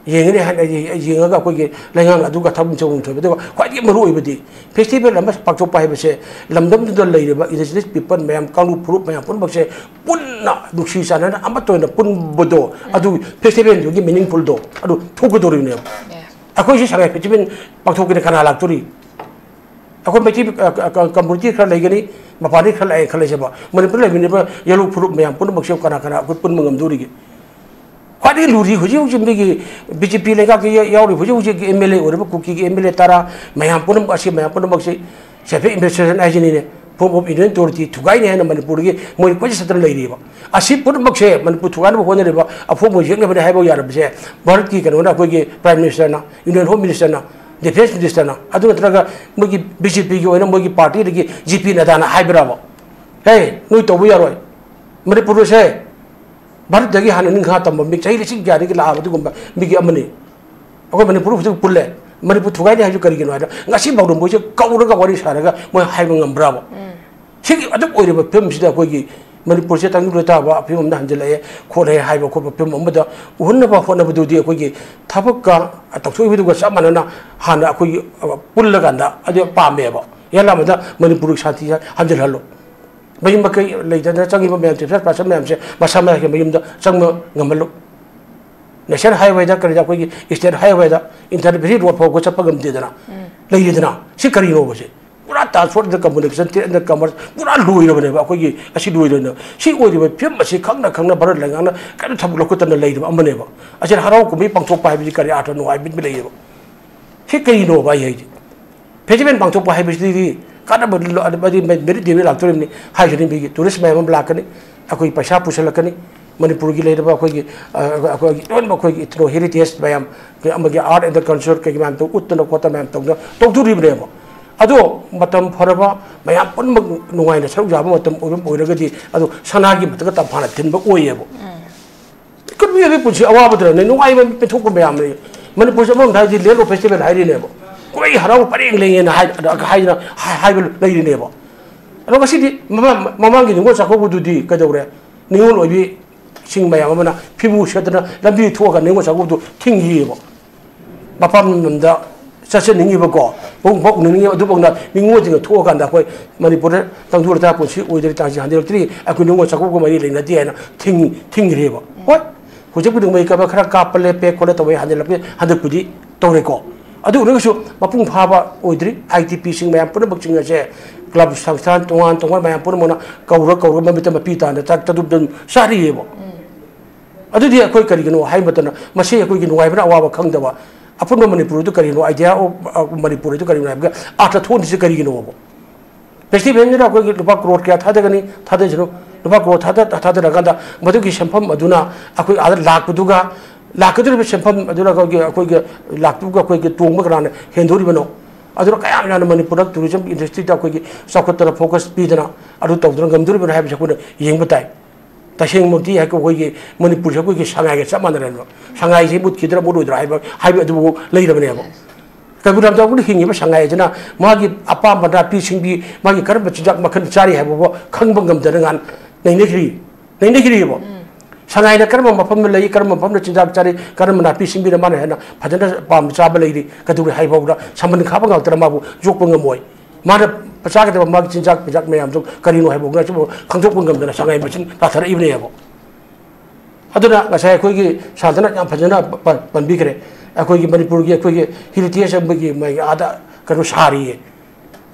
ꯌꯦꯡꯒꯅꯤ ꯍꯥꯏꯅ ꯌꯦ-, ꯌꯦꯡꯉꯒ ꯑꯩꯈꯣꯏꯒꯤ ꯂꯩꯉꯥꯛꯅ ꯑꯗꯨꯒ ꯊꯕꯛ ꯆꯪꯐꯝ ꯊꯣꯛꯏ꯫ ꯑꯗꯨꯒ ꯈ꯭ꯋꯥꯏꯗꯒꯤ ꯃꯔꯨ ꯑꯣꯏꯕꯗꯤ festival ꯑꯃ ꯄꯥꯡꯊꯣꯛꯄ ꯍꯥꯏꯕꯁꯦ ꯂꯝꯗꯝꯗꯨꯗ ꯂꯩꯔꯤꯕ indigenous people ꯃꯌꯥꯝ, ꯀꯥꯡꯂꯨꯞ ꯐꯨꯔꯨꯞ ꯃꯌꯥꯝ ꯄꯨꯝꯅꯃꯛꯁꯦ ꯄꯨꯟꯅ ꯅꯨꯡꯁꯤ ꯆꯥꯟꯅꯅ ꯑꯃꯠꯇ ꯑꯣꯏꯅ ꯄꯨꯟꯕꯗꯣ, ꯑꯗꯨ festival ꯗꯨꯒꯤ meaningful ꯗꯣ ꯑꯗꯨ ꯊꯣꯛꯀꯗꯧꯔꯤꯕꯅꯦꯕ꯫ ꯑꯩꯈꯣꯏꯁꯤ ꯁꯉꯥꯏ festival ꯄꯥꯡꯊꯣꯛꯀꯦꯅ ꯀꯅꯥ ꯂꯥꯛꯇꯣꯔꯤ? ꯑꯩꯈꯣꯏ ꯃꯩꯇꯩ, ꯑ, ꯑ, community ꯈꯔ ꯂꯩꯒꯅꯤ, ꯃꯄꯥꯟꯗꯒꯤ ꯈꯔ ꯂꯥꯛꯑꯦ ꯈꯜꯂꯁꯦꯕ꯫ ꯃꯅꯤꯄꯨꯔꯗ ꯂꯩꯃꯤꯟꯅꯕ ꯌꯦꯂꯨ ꯐꯨꯔꯨꯞ ꯃꯌꯥꯝ ꯄꯨꯝꯅꯃꯛꯁꯦ ꯀꯅꯥ ꯀꯅꯥ ꯑꯩꯈꯣꯏ ꯄꯨꯟꯕ ꯉꯝꯗꯣꯔꯤꯒꯦ? ꯈ꯭ꯋꯥꯏꯗꯒꯤ ꯂꯨꯔꯤ ꯍꯧꯖꯤꯛ ꯍꯧꯖꯤꯛ ꯃꯤꯒꯤ BJP ꯂꯩꯉꯥꯛꯀꯤ ꯌꯥ-, ꯌꯥꯎꯔꯤꯕ ꯍꯧꯖꯤꯛ ꯍꯧꯖꯤꯛꯀꯤ MLA ꯑꯣꯏꯔꯤꯕ ꯀꯨꯀꯤꯒꯤ MLA ꯇꯔꯥ ꯃꯌꯥꯝ ꯄꯨꯝꯅꯃꯛ ꯑꯁꯤ ꯃꯌꯥꯝ ꯄꯨꯝꯅꯃꯛꯁꯤ self administration ꯍꯥꯏꯁꯤꯅꯤꯅꯦ, form of union territory ꯊꯨꯒꯥꯏꯅꯤ ꯍꯥꯏꯅ ꯃꯅꯤꯄꯨꯔꯒꯤ ꯃꯣꯏ ꯀꯣꯏꯆꯠ ꯆꯠꯇꯅ ꯂꯩꯔꯤꯕ꯫ ꯑꯁꯤ ꯄꯨꯝꯅꯃꯛꯁꯦ ꯃꯅꯤꯄꯨꯔ ꯊꯨꯒꯥꯏꯅꯕ ꯍꯣꯠꯅꯔꯤꯕ ꯑꯐꯣꯡꯕ ꯌꯦꯛꯅꯕꯅꯤ ꯍꯥꯏꯕ ꯌꯥꯔꯕꯁꯦ ꯚꯥꯔꯠꯀꯤ ꯀꯩꯅꯣꯅ, ꯑꯩꯈꯣꯏꯒꯤ Prime Minister ꯅ, Union Home Minister ꯅ, Defence Minister ꯅ, ꯑꯗꯨ ꯅꯠꯇ꯭ꯔꯒ ꯃꯣꯏꯒꯤ BJP ꯒꯤ ꯑꯣꯏꯅ ꯃꯣꯏꯒꯤ party ꯗꯒꯤ J P Nadda ꯅ ꯍꯥꯏꯕ꯭ꯔꯕ? ꯍꯦ, ꯅꯣꯏ ꯇꯧꯕ ꯌꯥꯔꯣꯏ꯫ ꯃꯅꯤꯄꯨꯔꯁꯦ ꯚꯥꯔꯠꯇꯒꯤ ꯍꯥꯟꯅ ꯅꯤꯡꯈꯥ ꯇꯝꯕ ꯃꯤ, ꯆꯍꯤ ꯂꯤꯁꯤꯡ ꯀꯌꯥꯗꯒꯤ ꯂꯥꯛꯑꯕ ꯑꯗꯨꯒꯨꯝꯕ ꯃꯤꯒꯤ ꯑꯃꯅꯤ꯫ ꯑꯩꯈꯣꯏ ꯃꯅꯤꯄꯨꯔ ꯍꯧꯖꯤꯛ ꯄꯨꯜꯂꯦ꯫ ꯃꯅꯤꯄꯨꯔ ꯊꯨꯒꯥꯏꯅꯤ ꯍꯥꯏꯁꯨ ꯀꯔꯤꯒꯤꯅꯣ ꯍꯥꯏꯗ, ꯉꯁꯤ ꯐꯥꯎꯗ ꯃꯣꯏꯁꯦ ꯀꯧꯔꯒ ꯋꯥꯔꯤ ꯁꯥꯔꯒ ꯃꯣꯏ ꯍꯥꯏꯕ ꯉꯝꯕ꯭ꯔꯥꯕ? ꯁꯤꯒꯤ ꯑꯗꯨꯝ ꯑꯣꯏꯔꯤꯕ ꯐꯤꯕꯝꯁꯤꯗ ꯑꯩꯈꯣꯏꯒꯤ ꯃꯅꯤꯄꯨꯔꯁꯦ ꯇꯪꯗꯨ ꯂꯩꯇꯥꯕ ꯐꯤꯕꯝꯗ ꯍꯟꯖꯤꯜꯂꯛꯑꯦ ꯈꯣꯠꯂꯦ ꯍꯥꯏꯕ ꯈꯣꯠꯄ ꯐꯤꯕꯝ ꯑꯃꯗ ꯎꯍꯟꯅꯕ ꯍꯣꯠꯅꯕꯗꯨꯗꯤ ꯑꯩꯈꯣꯏꯒꯤ ꯊꯕꯛꯀ ꯇꯧꯊꯣꯛꯏꯕꯗꯨꯒ ꯆꯞ ꯃꯥꯟꯅꯅ ꯍꯥꯟꯅ ꯑꯩꯈꯣꯏꯒꯤ, ꯑ, ꯄꯨꯜꯂꯒꯥꯟꯗ ꯑꯗꯨ ꯄꯥꯝꯃꯦꯕ꯫ ꯌꯥꯝ ꯌꯥꯝꯕꯗ ꯃꯅꯤꯄꯨꯔꯒꯤ ꯁꯥꯟꯇꯤ ꯍꯟꯖꯤꯜꯍꯜꯂꯨ꯫ ꯃꯌꯨꯝ ꯃꯀꯩ ꯂꯩꯇꯗꯅ ꯆꯪꯉꯤꯕ ꯃꯌꯥꯝꯁꯦ, ꯐꯤꯐꯇꯤ ꯄꯥꯔꯁꯦꯟ ꯃꯌꯥꯝꯁꯦ ꯃꯁꯥ ꯃꯁꯥꯒꯤ ꯃꯌꯨꯝꯗ ꯆꯪꯕ ꯉꯝꯍꯜꯂꯨ꯫ ꯅꯦꯁꯅꯦꯜ ꯍꯥꯏꯋꯦꯗ, ꯀꯔꯤꯗ, ꯑꯩꯈꯣꯏꯒꯤ state highway, inter valley road ꯐꯥꯎꯕ ꯆꯠꯄ ꯉꯝꯗꯦꯗꯅ ꯂꯩꯔꯤꯗꯅ꯫ ꯁꯤ ꯀꯔꯤꯅꯣꯕ ꯁꯤ? ꯄꯨꯔꯥ transport, inter communication, trade, inter commerce ꯄꯨꯔꯥ ꯂꯣꯏꯔꯕꯅꯦꯕ꯫ ꯑꯩꯈꯣꯏꯒꯤ ꯑꯁꯤ ꯂꯣꯏꯔꯕꯅꯦ꯫ ꯁꯤ ꯑꯣꯏꯔꯤꯕ ꯐꯤꯕꯝ ꯑꯁꯤ ꯈꯪꯅ ꯈꯪꯅ ꯚꯥꯔꯠ ꯂꯩꯉꯥꯛꯅ ꯀꯔꯤꯝ ꯊꯕꯛ ꯂꯧꯈꯠꯇꯅ ꯂꯩꯔꯤꯕ ꯑꯃꯅꯦꯕ꯫ ꯑꯁꯤ ꯍꯔꯥꯎ ꯀꯨꯝꯍꯩ ꯄꯥꯡꯊꯣꯛꯄ ꯍꯥꯏꯕꯁꯤ ꯀꯔꯤ ꯑꯥꯔꯊ ꯅꯨꯡꯉꯥꯏꯕ ꯂꯩꯌꯦꯕ? ꯁꯤ ꯀꯔꯤꯅꯣꯕ ꯑꯩ ꯍꯥꯏꯁꯦ? ꯐꯦꯁꯇꯤꯚꯦꯜ ꯄꯥꯡꯊꯣꯛꯄ ꯍꯥꯏꯕꯁꯤꯗꯤ ꯀꯥꯟꯅꯕ ꯂ-, ꯑꯗꯨ-, ꯑꯗꯨ ꯃꯦ-, ꯃꯦꯔꯤꯠ ꯗꯦ ꯂꯥꯛꯇꯣꯔꯤꯕꯅꯤ ꯍꯥꯏꯁꯤꯅꯤ꯫ ꯃꯤꯒꯤ ꯇꯨꯔꯤꯁ ꯃꯌꯥꯝ ꯑꯃ ꯂꯥꯛꯀꯅꯤ, ꯑꯩꯈꯣꯏ ꯄꯩꯁꯥ ꯄꯨꯁꯤꯜꯂꯛꯀꯅꯤ, ꯃꯅꯤꯄꯨꯔꯒꯤ ꯂꯩꯔꯤꯕ ꯑꯩꯈꯣꯏꯒꯤ, ꯑ, ꯑꯩꯈꯣꯏꯒꯤ ꯂꯣꯏꯅꯃꯛ ꯑꯩꯈꯣꯏꯒꯤ ꯏꯊꯅꯣ ꯍꯦꯔꯤꯇꯦꯖ ꯃꯌꯥꯝ, ꯑꯃꯒꯤ art and culture ꯀꯩꯒꯤ ꯃꯌꯥꯝꯗꯣ ꯎꯠꯇꯅ ꯈꯣꯠꯇꯅ ꯃꯌꯥꯝ ꯇꯧꯗꯅ ꯇꯧꯗꯣꯔꯤꯕꯅꯦꯕ꯫ ꯑꯗꯣ ꯃꯇꯝ ꯐꯔꯕ ꯃꯌꯥꯝ ꯄꯨꯝꯅꯃꯛ ꯅꯨꯡꯉꯥꯏꯅ ꯁꯔꯨꯛ ꯌꯥꯕ ꯃꯇꯝ ꯑꯣꯏꯕ ꯑꯣꯏꯔꯒꯗꯤ ꯑꯗꯨ ꯁꯅꯥꯒꯤ ꯃꯊꯛꯇ ꯇꯝꯐꯥꯅ ꯊꯤꯟꯕ ꯑꯣꯏꯌꯦꯕ꯫ ꯏꯀꯨꯠ ꯃꯤꯑꯣꯏꯕꯒꯤ ꯄꯨꯟꯁꯤ ꯑꯋꯥꯕꯗꯨꯅꯅꯦ ꯅꯨꯡꯉꯥꯏꯕ ꯄꯦꯟꯊꯣꯛꯄ ꯃꯌꯥꯝ ꯂꯩ꯫ ꯃꯅꯤꯄꯨꯔꯁꯦ ꯑꯃꯔꯣꯝꯗ ꯍꯥꯏꯔꯗꯤ ꯂꯦꯟ ꯑꯣꯐ ꯐꯦꯁꯇꯤꯚꯦꯜ ꯍꯥꯏꯔꯤꯅꯦꯕ꯫ ꯀꯨꯝꯍꯩ ꯍꯔꯥꯎ ꯄꯔꯦꯡ ꯂꯦꯡꯉꯦꯅ ꯍꯥꯏ-, ꯍꯥꯏꯗꯅ ꯍꯥꯏ-, ꯍꯥꯏꯕ ꯂꯩꯔꯤꯅꯦꯕ꯫ ꯑꯗꯣ ꯉꯁꯤꯗꯤ ꯃꯃꯥ-, ꯃꯃꯥꯡꯒꯤ ꯅꯤꯉꯣꯜ ꯆꯥꯛꯀꯧꯕꯗꯨꯗꯤ ꯀꯩꯗꯧꯔꯦ? ꯅꯤꯉꯣꯜ ꯑꯣꯏꯕꯤꯁꯤꯡ ꯃꯌꯥꯝ ꯑꯃꯅ ꯐꯤꯕꯨ ꯁꯦꯠꯇꯅ ꯂꯝꯕꯤ ꯊꯣꯛꯑꯒ ꯅꯤꯉꯣꯜ ꯆꯥꯛꯀꯧꯕꯗꯨ ꯊꯤꯡꯈꯤꯑꯕ꯫ ꯃꯄꯥꯝ ꯂꯝꯗ ꯆꯠꯆꯅꯤꯡꯉꯤꯕꯀꯣ, ꯃꯕꯨꯡ ꯐꯥꯎ ꯎꯅꯅꯤꯡꯉꯤꯕ, ꯑꯗꯨꯐꯥꯎꯅ ꯅꯤꯉꯣꯜꯁꯤꯡꯅ ꯊꯣꯛꯑꯀꯥꯟꯗ ꯑꯩꯈꯣꯏ ꯃꯅꯤꯄꯨꯔꯗ ꯇꯪꯗꯨ ꯂꯩꯇꯥ ꯄꯨꯟꯁꯤ ꯑꯣꯏꯗꯣꯔꯤ ꯇꯥꯡꯁꯤ ꯍꯟꯖꯤꯜꯂꯛꯇ꯭ꯔꯤ, ꯑꯩꯈꯣꯏ ꯅꯤꯉꯣꯜ ꯆꯥꯛꯀꯧꯕꯒ ꯃꯔꯤ ꯂꯩꯅꯗꯦ ꯍꯥꯏꯅ ꯊꯤꯡ-, ꯊꯤꯡꯈ꯭ꯔꯦꯕ꯫ ꯍꯣꯏ, ꯍꯧꯖꯤꯛꯄꯨꯗꯤ ꯃꯩ ꯀꯥꯕ ꯈꯔ ꯀꯥꯞꯄꯜꯂꯦ, ꯄꯦꯛ ꯈꯣꯠꯂꯦ ꯇꯧꯋꯦ, ꯍꯟꯖꯤꯜꯂꯛꯄ ꯍꯟꯗꯛꯄꯨꯗꯤ ꯇꯧꯔꯦꯀꯣ꯫ ꯑꯗꯨ ꯑꯣꯏꯔꯒꯁꯨ ꯃꯄꯨꯡ ꯐꯥꯕ ꯑꯣꯏꯗ꯭ꯔꯤ꯫ ꯑꯥꯏ ꯇꯤ ꯄꯤꯁꯤꯡ ꯃꯌꯥꯝ ꯄꯨꯝꯅꯃꯛꯁꯤꯡ ꯑꯁꯦ ꯀ꯭ꯂꯕ ꯁꯪꯁꯊꯥꯟ ꯇꯣꯉꯥꯟ ꯇꯣꯉꯥꯟ ꯃꯌꯥꯝ ꯄꯨꯝꯅꯃꯛꯅ ꯀꯧꯔ ꯀꯧꯔ ꯃꯃꯤꯠꯇ ꯃꯄꯤ ꯇꯥꯅ ꯆꯥꯛ ꯆꯥꯗꯨꯞ ꯑꯗꯨꯝ ꯆꯥꯔꯤꯑꯕ꯫ ꯑꯗꯨꯗꯤ ꯑꯩꯈꯣꯏ ꯀꯔꯤꯒꯤꯅꯣ ꯍꯥꯏꯕ ꯃꯇꯝꯗ, ꯃꯁꯤ ꯑꯩꯈꯣꯏꯒꯤ ꯅꯨꯡꯉꯥꯏꯕꯅ ꯑꯋꯥꯕ ꯈꯪꯗꯕ, ꯑꯄꯨꯟꯕ ꯃꯅꯤꯄꯨꯔꯗꯨ ꯀꯔꯤꯅꯣ, idea of, ꯑ, ꯃꯅꯤꯄꯨꯔ ꯑꯗꯨ ꯀꯔꯤꯅꯣ ꯍꯥꯏꯕꯒꯤ ꯑꯥꯔꯊ ꯊꯣꯛꯍꯟꯗ꯭ꯔꯤꯁꯤ ꯀꯔꯤꯒꯤꯅꯣꯕ? ꯐꯦꯁꯇꯤꯚꯦꯜꯁꯤꯗ ꯑꯩꯈꯣꯏꯒꯤ ꯂꯨꯄꯥ ꯀ꯭ꯔꯣꯔ ꯀꯌꯥ ꯊꯥꯗꯒꯅꯤ, ꯊꯥꯗꯁꯅꯨ, ꯂꯨꯄꯥ ꯀ꯭ꯔꯣꯔ ꯊꯥꯗ-, ꯊꯥꯗꯔꯀꯥꯟꯗ ꯃꯗꯨꯒꯤ ꯁꯦꯟꯐꯝ ꯑꯗꯨꯅ ꯑꯩꯈꯣꯏ ꯑꯥꯗ ꯂꯥꯛꯄꯗꯨꯒ, ꯂꯥꯛꯀꯗꯧꯔꯤꯕ ꯁꯦꯟꯐꯝ ꯑꯗꯨꯅ ꯑꯩꯈꯣꯏꯒꯤ, ꯑꯩꯈꯣꯏꯒꯤ ꯂꯥꯛꯇꯨꯒ ꯑꯩꯈꯣꯏꯒꯤ ꯇꯣꯡꯕ ꯀꯅꯥꯅ ꯍꯦꯟꯗꯣꯔꯤꯕꯅꯣ? ꯑꯗꯨꯅ ꯀꯌꯥꯝ ꯌꯥꯝꯅ ꯃꯅꯤꯄꯨꯔꯗ ꯇꯨꯔꯤꯖꯝ ꯏꯟꯗꯁꯇ꯭ꯔꯤꯗ ꯑꯩꯈꯣꯏꯒꯤ ꯆꯥꯎꯈꯠꯇꯅ ꯐꯣꯀꯁ ꯄꯤꯗꯅ ꯑꯗꯨ ꯇꯧꯗꯅ ꯉꯝꯗꯣꯔꯤꯕꯅꯣ ꯍꯥꯏꯕꯁꯤ ꯑꯩꯈꯣꯏꯅ ꯌꯦꯡꯕ ꯇꯥꯏ꯫ ꯇꯁꯦꯡꯃꯛꯇꯤ ꯑꯩꯈꯣꯏꯒꯤ ꯃꯅꯤꯄꯨꯔꯁꯦ ꯑꯩꯈꯣꯏꯒꯤ ꯁꯉꯥꯏꯒ ꯆꯞ ꯃꯥꯟꯅꯔꯦꯕ꯫ ꯁꯉꯥꯏꯁꯤ ꯃꯨꯠꯈꯤꯗ꯭ꯔꯥ ꯃꯨꯠꯂꯣꯏꯗ꯭ꯔꯥ ꯍꯥꯏꯕ, ꯍꯥꯏꯕ ꯑꯗꯨꯕꯨ ꯂꯩꯔꯕꯅꯦꯕ꯫ ꯀꯩꯕꯨꯜ ꯂꯝꯖꯥꯎꯗ ꯍꯤꯡꯉꯤꯕ ꯁꯉꯥꯏ ꯑꯁꯤꯅ ꯃꯥꯒꯤ ꯑꯄꯥꯝꯕ ꯅꯥꯄꯤ ꯁꯤꯡꯕꯤ, ꯃꯥꯒꯤ ꯀꯔꯝꯕ ꯆꯤꯟꯖꯥꯛ ꯃꯈꯜ ꯆꯥꯔꯤ ꯍꯥꯏꯕ ꯐꯥꯎꯕ ꯈꯪꯕ ꯉꯝꯗꯅ ꯉꯥꯟ ꯅꯩꯅꯈ꯭ꯔꯤ, ꯅꯩꯅꯈ꯭ꯔꯤꯕ꯫ ꯁꯉꯥꯏꯅ ꯀꯔꯝꯕ ꯃꯐꯝꯗ ꯂꯩ, ꯀꯔꯝꯕ ꯃꯐꯝꯗ ꯆꯤꯟꯖꯥꯛ ꯆꯥꯔꯤ, ꯀꯔꯝꯕ ꯅꯥꯄꯤ ꯁꯤꯡꯕꯤꯅ ꯃꯥꯅ ꯍꯦꯟꯅ ꯐꯖꯅ ꯄꯥꯝꯅ ꯆꯥꯕ ꯂꯩꯔꯤ, ꯀꯩꯗꯧꯔꯤ ꯍꯥꯏꯕ ꯐꯥꯎꯗ ꯁꯝꯕꯟ ꯈꯥꯕ ꯉꯥꯛꯇꯅ ꯃꯥꯕꯨ ꯌꯣꯛꯄ ꯉꯝꯃꯣꯏ꯫ ꯃꯥꯅ ꯆꯥꯒꯗꯕ ꯃꯥꯒꯤ ꯆꯤꯟꯖꯥꯛ ꯄꯤꯖꯥꯛ ꯃꯌꯥꯝꯗꯨ ꯀꯔꯤꯅꯣ ꯍꯥꯏꯕ ꯐꯥꯎꯗ ꯈꯪꯗꯣꯛꯄ ꯉꯝꯗꯅ ꯁꯉꯥꯏ ꯃꯁꯤꯡ ꯇꯥꯊꯔꯛꯏꯕꯅꯦꯕ꯫ ꯑꯗꯨꯅ ꯉꯁꯥꯏ ꯑꯩꯈꯣꯏꯒꯤ ꯁꯥꯟꯇꯅ ꯌꯥꯝ ꯐꯖꯅ ꯄ-, ꯄꯟꯕꯤꯈ꯭ꯔꯦ꯫ ꯑꯩꯈꯣꯏꯒꯤ ꯃꯅꯤꯄꯨꯔꯒꯤ ꯑꯩꯈꯣꯏꯒꯤ heritage ꯑꯃꯒꯤ ꯃꯥꯒꯤ ꯑꯥꯗ ꯀꯩꯅꯣ ꯁꯥꯔꯤꯌꯦ꯫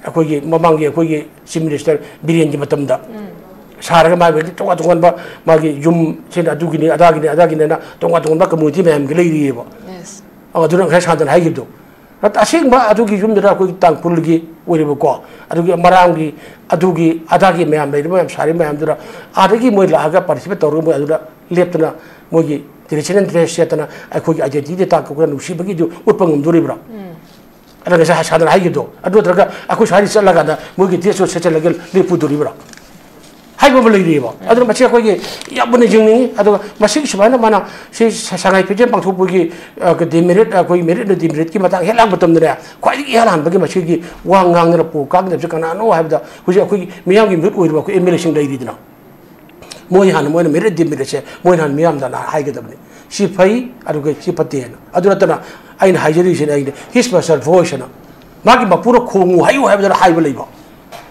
ꯑꯩꯈꯣꯏꯒꯤ ꯃꯃꯥꯡꯒꯤ ꯑꯩꯈꯣꯏꯒꯤ Chief Minister ꯕꯤꯔꯦꯟꯒꯤ ꯃꯇꯝꯗ ꯁꯥꯔꯒ ꯃꯥꯒꯤ ꯇꯣꯉꯥꯟ ꯇꯣꯉꯥꯟꯕ ꯃꯥꯒꯤ ꯌꯨꯝ ꯁꯤꯅ ꯑꯗꯨꯒꯤꯅꯤ, ꯑꯗꯥꯒꯤꯅꯤ, ꯑꯗꯥꯒꯤꯅꯤꯅ ꯇꯣꯉꯥꯟ ꯇꯣꯉꯥꯟꯕ community ꯃꯌꯥꯝꯒꯤ ꯂꯩꯔꯤꯑꯕ꯫ ꯑꯗꯨꯅ ꯉꯁꯥꯏ ꯁꯥꯟꯇꯅ ꯍꯥꯏꯈꯤꯕꯗꯣ, ꯑꯁꯦꯡꯕ ꯑꯗꯨꯒꯤ ꯌꯨꯝꯗꯨꯅ ꯑꯩꯈꯣꯏꯒꯤ ꯇꯥꯡꯈꯨꯜꯒꯤ ꯑꯣꯏꯔꯤꯕꯀꯣ, ꯑꯗꯨꯒꯤ ꯃꯔꯥꯝꯒꯤ, ꯑꯗꯨꯒꯤ ꯑꯗꯥꯒꯤ ꯃꯌꯥꯝ ꯂꯩꯔꯤꯕ ꯃꯌꯥꯝ ꯁꯥꯔꯤꯕ ꯃꯌꯥꯝꯗꯨꯅ ꯑꯥꯗꯒꯤ ꯃꯣꯏ ꯂꯥꯛꯑꯒ participate ꯇꯧꯔꯒ ꯃꯣꯏ ꯑꯗꯨꯗ ꯂꯦꯞꯇꯅ ꯃꯣꯏꯒꯤ traditional dress ꯁꯦꯠꯇꯅ ꯑꯩꯈꯣꯏꯒꯤ identity ꯇꯥꯛꯄ ꯅꯨꯡꯁꯤꯕꯒꯤꯗꯨ ꯎꯠꯄ ꯉꯝꯗꯣꯔꯤꯕ꯭ꯔꯥ? ꯑꯗ ꯉꯁꯥꯏ ꯁꯥꯟꯇꯅ ꯍꯥꯏꯈꯤꯕꯗꯣ, ꯑꯗꯨ ꯅꯠꯇ꯭ꯔꯒ ꯑꯩꯈꯣꯏ ꯁ꯭ꯋꯥꯏꯗ ꯆꯠꯂꯀꯥꯟꯗ ꯃꯣꯏꯒꯤ dress ꯁꯦꯠꯆꯜꯂꯒ ꯂꯦꯞꯄꯨꯗꯣꯔꯤꯕ꯭ꯔꯥ ꯍꯥꯏꯕ ꯑꯃ ꯂꯩꯔꯤꯑꯕ꯫ ꯑꯗꯨꯅ ꯃꯁꯤ ꯑꯩꯈꯣꯏꯒꯤ ꯌꯥꯝꯅ ꯌꯦꯡꯅꯤꯡꯉꯤ꯫ ꯑꯗꯨꯒ ꯃꯁꯤꯒꯤ ꯁꯨꯃꯥꯏꯅ ꯃꯥꯅ ꯁꯤ ꯁ-, ꯁꯉꯥꯏ ꯐꯦꯁꯇꯤꯚꯦꯜ ꯄꯥꯡꯊꯣꯛꯄꯒꯤ, ꯑ, demerit, ꯑꯩꯈꯣꯏ merit ꯑꯅ demeritꯀꯤ ꯃꯇꯥꯡ ꯍꯦꯛ ꯂꯥꯛꯄ ꯃꯇꯝꯗꯅꯦ, ꯈ꯭ꯋꯥꯏꯗꯒꯤ ꯏꯍꯥꯟ ꯍꯥꯟꯕꯒꯤ ꯃꯁꯤꯒꯤ ꯋꯥ ꯉꯥꯡꯗꯅ ꯄꯨ ꯀꯥꯡꯗꯕꯁꯤ ꯀꯅꯥꯅꯣ ꯍꯥꯏꯕꯗ ꯍꯧꯖꯤꯛ ꯑꯩꯈꯣꯏꯒꯤ ꯃꯤꯌꯥꯝꯒꯤ ꯃꯤꯍꯨꯠ ꯑꯣꯏꯔꯤꯕ ꯑꯩꯈꯣꯏ MLAꯁꯤꯡ ꯂꯩꯔꯤꯗꯅ, ꯃꯣꯏ ꯍꯥꯟꯅ, ꯃꯣꯏꯅ merit demeritꯁꯦ ꯃꯣꯏꯅ ꯍꯥꯟꯅ ꯃꯤꯌꯥꯝꯗ ꯍꯥꯏꯒꯗꯕꯅꯤ, ꯁꯤ ꯐꯩ ꯑꯗꯨꯒ ꯁꯤ ꯐꯠꯇꯦ ꯍꯥꯏꯅ꯫ ꯑꯗꯨ ꯅꯠꯇꯅ ꯑꯩꯅ ꯍꯥꯏꯖꯔꯤꯁꯤꯅ ꯑꯩꯅ his personal voice ꯍꯥꯏꯅ, ꯃꯥꯒꯤ ꯃꯄꯨꯅ ꯈꯣꯡꯉꯨ ꯍꯥꯏꯌꯨ ꯍꯥꯏꯕꯗꯨꯅ ꯍꯥꯏꯕ ꯂꯩꯕ꯫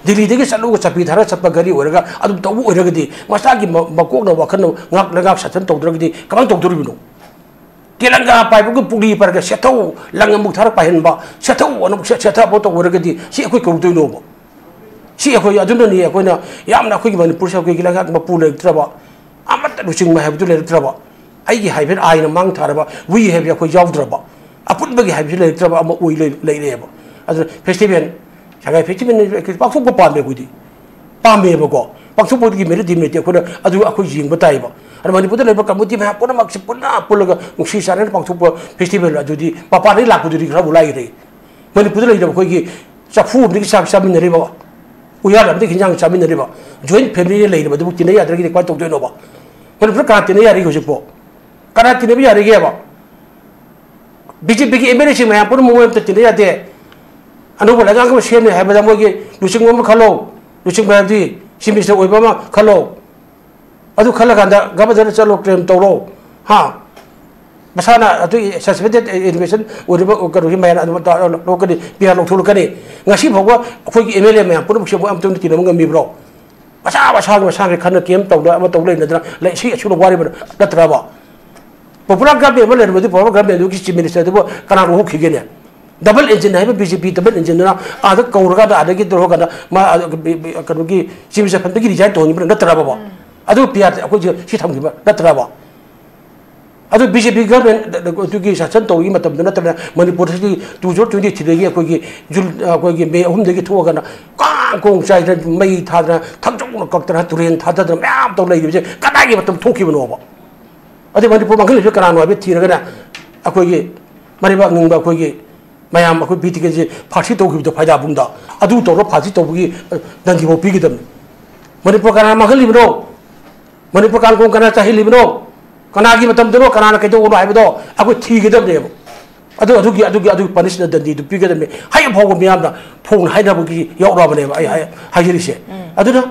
ꯗꯤꯜꯂꯤꯗꯒꯤ ꯆꯠꯂꯨꯒ ꯆꯠꯄꯤ ꯊꯥꯔꯒ ꯆꯠꯄ ꯒꯥꯔꯤ ꯑꯣꯏꯔꯒ ꯑꯗꯨꯝ ꯇꯧꯕ ꯑꯣꯏꯔꯒꯗꯤ, ꯃꯁꯥꯒꯤ ꯃ-, ꯃꯀꯣꯛꯅ ꯋꯥꯈꯜꯅ ꯉꯥꯛ ꯂꯩꯉꯥꯛ ꯁꯥꯁꯟ ꯇꯧꯗ꯭ꯔꯒꯗꯤ ꯀꯃꯥꯏꯅ ꯇꯧꯗꯣꯔꯤꯕꯅꯣ? ꯇꯦꯂꯪꯒꯥ ꯄꯥꯏꯕꯒ ꯄꯨꯛꯂꯤ ꯄꯥꯏꯔꯒ ꯁꯦꯠꯊꯧ, ꯂꯪ ꯑꯃꯨꯛ ꯊꯥꯔ ꯄꯥꯏꯍꯟꯕ, ꯁꯦꯠꯊꯧ ꯑꯅ ꯑꯃꯨꯛ ꯁꯦꯠ-, ꯁꯦꯠꯊꯕ ꯇꯧꯕ ꯑꯣꯏꯔꯒꯗꯤ ꯁꯤ ꯑꯩꯈꯣꯏ ꯀꯧꯗꯣꯏꯅꯣꯕ? ꯁꯤ ꯑꯩꯈꯣꯏ, ꯑꯗꯨꯅꯅꯤ ꯑꯩꯈꯣꯏꯅ ꯌꯥꯝꯅ ꯑꯩꯈꯣꯏꯒꯤ ꯃꯅꯤꯄꯨꯔꯁꯦ ꯑꯩꯈꯣꯏꯒꯤ ꯂꯩꯉꯥꯛ ꯃꯄꯨ ꯂꯩꯔꯛꯇ꯭ꯔꯕ, ꯑꯃꯠꯇ ꯂꯨꯆꯤꯡꯕ ꯍꯥꯏꯕꯗꯨ ꯂꯩꯔꯛꯇ꯭ꯔꯕ, ꯑꯩꯒꯤ ꯍꯥꯏꯕ ꯑꯥꯏꯟ ꯃꯥꯡ ꯊꯥꯔꯕ, we ꯍꯥꯏꯕ ꯑꯩꯈꯣꯏ ꯌꯥꯎꯗ꯭ꯔꯕ, ꯑꯄꯨꯟꯕꯒꯤ ꯍꯥꯏꯕꯁꯤ ꯂꯩꯔꯛꯇ꯭ꯔꯕ ꯑꯃ ꯑꯣꯏ ꯂꯩ-, ꯂꯩꯔꯦꯕ꯫ ꯑꯗꯨꯅ festival, ꯁꯉꯥꯏ festival ꯄꯥꯡꯊꯣꯛꯄ ꯄꯥꯝꯃꯦ ꯑꯩꯈꯣꯏꯗꯤ, ꯄꯥꯝꯃꯦꯕꯀꯣ꯫ ꯄꯥꯡꯊꯣꯛꯄꯗꯨꯒꯤ merit demerit ꯑꯩꯈꯣꯏꯅ ꯑꯗꯨ ꯑꯩꯈꯣꯏ ꯌꯦꯡꯕ ꯇꯥꯏꯕ꯫ ꯑꯗ ꯃꯅꯤꯄꯨꯔꯗ ꯂꯩꯕ community ꯃꯌꯥꯝ ꯄꯨꯝꯅꯃꯛꯁꯦ ꯄꯨꯟꯅ ꯄꯨꯜꯂꯒ ꯅꯨꯡꯁꯤ ꯆꯥꯟꯅꯅ ꯄꯥꯡꯊꯣꯛꯄ festival ꯑꯗꯨꯗꯤ ꯃꯄꯥꯟꯗꯒꯤ ꯂꯥꯛꯄꯗꯨꯗꯤ ꯈꯔꯕꯨ ꯂꯥꯏꯔꯦ꯫ ꯃꯅꯤꯄꯨꯔꯗ ꯂꯩꯔꯤꯕ ꯑꯩꯈꯣꯏꯒꯤ ꯆꯐꯨ ꯑꯃꯗꯒꯤ ꯆꯥꯛ ꯆꯥꯃꯤꯟꯅꯔꯤꯕ, ꯎꯌꯥꯟ ꯑꯃꯗꯒꯤ ꯍꯤꯟꯖꯥꯡ ꯆꯥꯃꯤꯟꯅꯔꯤꯕ, joint family ꯂꯩꯔꯤꯕ ꯑꯗꯨꯕꯨ ꯇꯤꯟꯅ ꯌꯥꯗ꯭ꯔꯒꯗꯤ ꯀꯃꯥꯏꯅ ꯇꯧꯗꯣꯏꯅꯣꯕ? ꯃꯅꯤꯄꯨꯔꯗ ꯀꯅꯥ ꯇꯤꯟꯅ ꯌꯥꯔꯤꯒꯦ ꯍꯧꯖꯤꯛꯄꯣ? ꯀꯅꯥ ꯇꯤꯟꯅꯕ ꯌꯥꯔꯤꯒꯦꯕ? ꯕꯤ ꯖꯦ ꯄꯤꯒꯤ ꯑꯦꯝ ꯑꯦꯜ ꯑꯦꯁꯤꯡ ꯃꯌꯥꯝ ꯄꯨꯝꯅꯃꯛ ꯃꯣꯏ ꯑꯝꯇ ꯇꯤꯟꯅ ꯌꯥꯗꯦ꯫ ꯑꯅꯧꯕ ꯂꯩꯉꯥꯛ ꯑꯃ ꯁꯦꯝꯅꯤ ꯍꯥꯏꯕꯗ ꯃꯣꯏꯒꯤ ꯂꯨꯆꯤꯡꯕ ꯑꯃ ꯈꯜꯂꯣ, ꯂꯨꯆꯤꯡꯕ ꯍꯥꯏꯕꯗꯤ ꯆꯤꯐ ꯃꯤꯅꯤꯁꯇꯔ ꯑꯣꯏꯕ ꯑꯃ ꯈꯜꯂꯣ꯫ ꯑꯗꯨ ꯈꯜꯂꯀꯥꯟꯗ ꯒꯚꯔꯅꯔꯗ ꯆꯠꯂꯣ, ꯀ꯭ꯂꯦꯝ ꯇꯧꯔꯣ꯫ ꯍꯥ? ꯃꯁꯥꯅ ꯑꯗꯨꯒꯤ ꯁꯁꯄꯦꯟꯗꯦꯗ ꯑꯦꯖꯨꯀꯦꯁꯟ ꯑꯣꯏꯔꯤꯕ ꯀꯩꯅꯣꯒꯤ ꯃꯌꯥꯝ ꯑꯗꯨ ꯂꯧꯔꯛꯀꯅꯤ, ꯄꯤ ꯑꯥꯔ ꯂꯧꯊꯣꯛꯂꯛꯀꯅꯤ꯫ ꯉꯁꯤ ꯐꯥꯎꯕ ꯑꯩꯈꯣꯏꯒꯤ ꯑꯦꯝ ꯑꯦꯜ ꯑꯦ ꯃꯌꯥꯝ ꯄꯨꯝꯅꯃꯛꯁꯦ ꯃꯣꯏ ꯑꯝꯇ ꯇꯤꯟꯅꯕ ꯉꯝꯃꯤꯕ꯭ꯔꯣ? ꯃꯁꯥ ꯃꯁꯥꯒꯤ ꯃꯁꯥꯒꯤ ꯈꯟꯅ ꯀꯦꯝ ꯇꯧꯗꯅ ꯑꯃ ꯇꯧ ꯂꯩꯅꯗꯅ ꯂꯩ, ꯁꯤ ꯑꯁꯨꯛ ꯋꯥꯔꯤꯕ ꯅꯠꯇ꯭ꯔꯕ? ꯄꯣꯄꯨꯂꯔ ꯒꯚꯔꯟꯃꯦꯟ ꯑꯃ ꯂꯩꯔꯝꯃꯗꯤ ꯄꯣꯄꯨꯂꯔ ꯒꯚꯔꯟꯃꯦꯟꯗꯨꯒꯤ ꯆꯤꯐ ꯃꯤꯅꯤꯁꯇꯔꯗꯨꯕꯨ ꯀꯅꯥꯅ ꯂꯧꯍꯧꯈꯤꯒꯦꯅꯦ? ꯗꯕꯜ ꯏꯟꯖꯤꯟ ꯍꯥꯏꯕ ꯕꯤ ꯖꯦ ꯄꯤ ꯗꯕꯜ ꯏꯟꯖꯤꯟꯗꯨꯅ ꯑꯥꯗ ꯀꯧꯔꯀꯥꯟꯗ ꯑꯥꯗꯒꯤ ꯇꯧꯔꯀꯥꯟꯗ ꯃꯥ, ꯑ, ꯕꯤ-, ꯕꯤ-, ꯀꯩꯅꯣꯒꯤ ꯆꯤꯐ ꯃꯤꯅꯤꯁꯇꯔ ꯐꯝꯗꯒꯤ ꯔꯤꯖꯥꯏꯟ ꯇꯧꯍꯟꯈꯤꯕ ꯅꯠꯇ꯭ꯔꯕ? ꯑꯗꯨ ꯄꯤ ꯑꯥꯔ ꯑꯩꯈꯣꯏꯁꯦ ꯁꯤ ꯊꯝꯈꯤꯕ ꯅꯠꯇ꯭ꯔꯕ? ꯑꯗꯨ ꯕꯤ ꯖꯦ ꯄꯤ ꯒꯚꯔꯟꯃꯦꯟ ꯑꯗꯨꯒꯤ ꯁꯥꯁꯟ ꯇꯧꯔꯤꯉꯩ ꯃꯇꯝꯗ ꯅꯠꯇ꯭ꯔꯒ ꯃꯅꯤꯄꯨꯔꯗꯒꯤ ꯇꯨ ꯖꯤꯔꯣ ꯇ꯭ꯋꯦꯟꯇꯤ ꯊ꯭ꯔꯤꯗꯒꯤ ꯑꯩꯈꯣꯏꯒꯤ ꯖꯨꯟ, ꯑꯩꯈꯣꯏꯒꯤ ꯃꯦ ꯑꯍꯨꯝꯗꯒꯤ ꯊꯣꯛꯑꯒꯅ ꯀꯥꯡ ꯀꯣꯡ ꯆꯥꯏꯗꯅ, ꯃꯩ ꯊꯥꯗꯅ, ꯊꯛꯆꯣꯡꯅ ꯀꯛꯇꯅ, ꯇꯨꯔꯦꯟ ꯊꯥꯗꯗꯅ ꯃꯌꯥꯝ ꯇꯧ ꯂꯩꯈꯤꯕꯁꯦ ꯀꯗꯥꯏꯒꯤ ꯃꯇꯝ ꯊꯣꯛꯈꯤꯕꯅꯣꯕ? ꯑꯗꯩ ꯃꯅꯤꯄꯨꯔ ꯃꯥꯡꯍꯜꯂꯤꯕꯁꯦ ꯀꯅꯥꯅꯣ ꯍꯥꯏꯕ ꯊꯤꯔꯒꯅ ꯑꯩꯈꯣꯏꯒꯤ ꯃꯔꯩꯕꯥꯛ ꯅꯤꯡꯕ ꯑꯩꯈꯣꯏꯒꯤ ꯃꯌꯥꯝ ꯑꯩꯈꯣꯏ ꯕꯤ ꯇꯤ ꯀꯦꯁꯦ ꯐꯥꯔꯁꯤ ꯇꯧꯈꯤꯕꯗꯣ ꯐꯥꯏꯗꯥꯕꯨꯡꯗ, ꯑꯗꯨ ꯇꯧꯔ ꯐꯥꯔꯁꯤ ꯇꯧꯕꯒꯤ, ꯑ, ꯗꯟꯗꯤꯐꯥꯎ ꯄꯤꯒꯗꯕꯅꯤ꯫ ꯃꯅꯤꯄꯨꯔ ꯀꯅꯥ ꯃꯥꯡꯍꯜꯂꯤꯕꯅꯣ? ꯃꯅꯤꯄꯨꯔ ꯀꯥꯡ ꯀꯣꯡ ꯀꯅꯥ ꯆꯥꯏꯍꯜꯂꯤꯕꯅꯣ? ꯀꯅꯥꯒꯤ ꯃꯇꯝꯗꯅꯣ? ꯀꯅꯥꯅ ꯀꯩꯗꯧꯕꯅꯣ ꯍꯥꯏꯕꯗꯣ ꯑꯩꯈꯣꯏ ꯊꯤꯒꯗꯕꯅꯦꯕ꯫ ꯑꯗꯨ, ꯑꯗꯨꯒꯤ, ꯑꯗꯨꯒꯤ, ꯑꯗꯨꯒꯤ ꯄꯅꯤꯁꯃꯦꯟ ꯗꯟꯗꯤꯗꯨ ꯄꯤꯒꯗꯕꯅꯤ꯫ ꯍꯧꯖꯤꯛ ꯐꯥꯎꯕ ꯃꯤꯌꯥꯝꯅ ꯐꯣꯡꯅ ꯍꯥꯏꯅꯕꯒꯤ ꯌꯥꯎꯔꯛꯑꯕꯅꯦꯕ ꯑꯩ ꯍꯥꯏ-, ꯍꯥꯏꯖꯔꯤꯁꯦ꯫ ꯑꯗꯨꯅ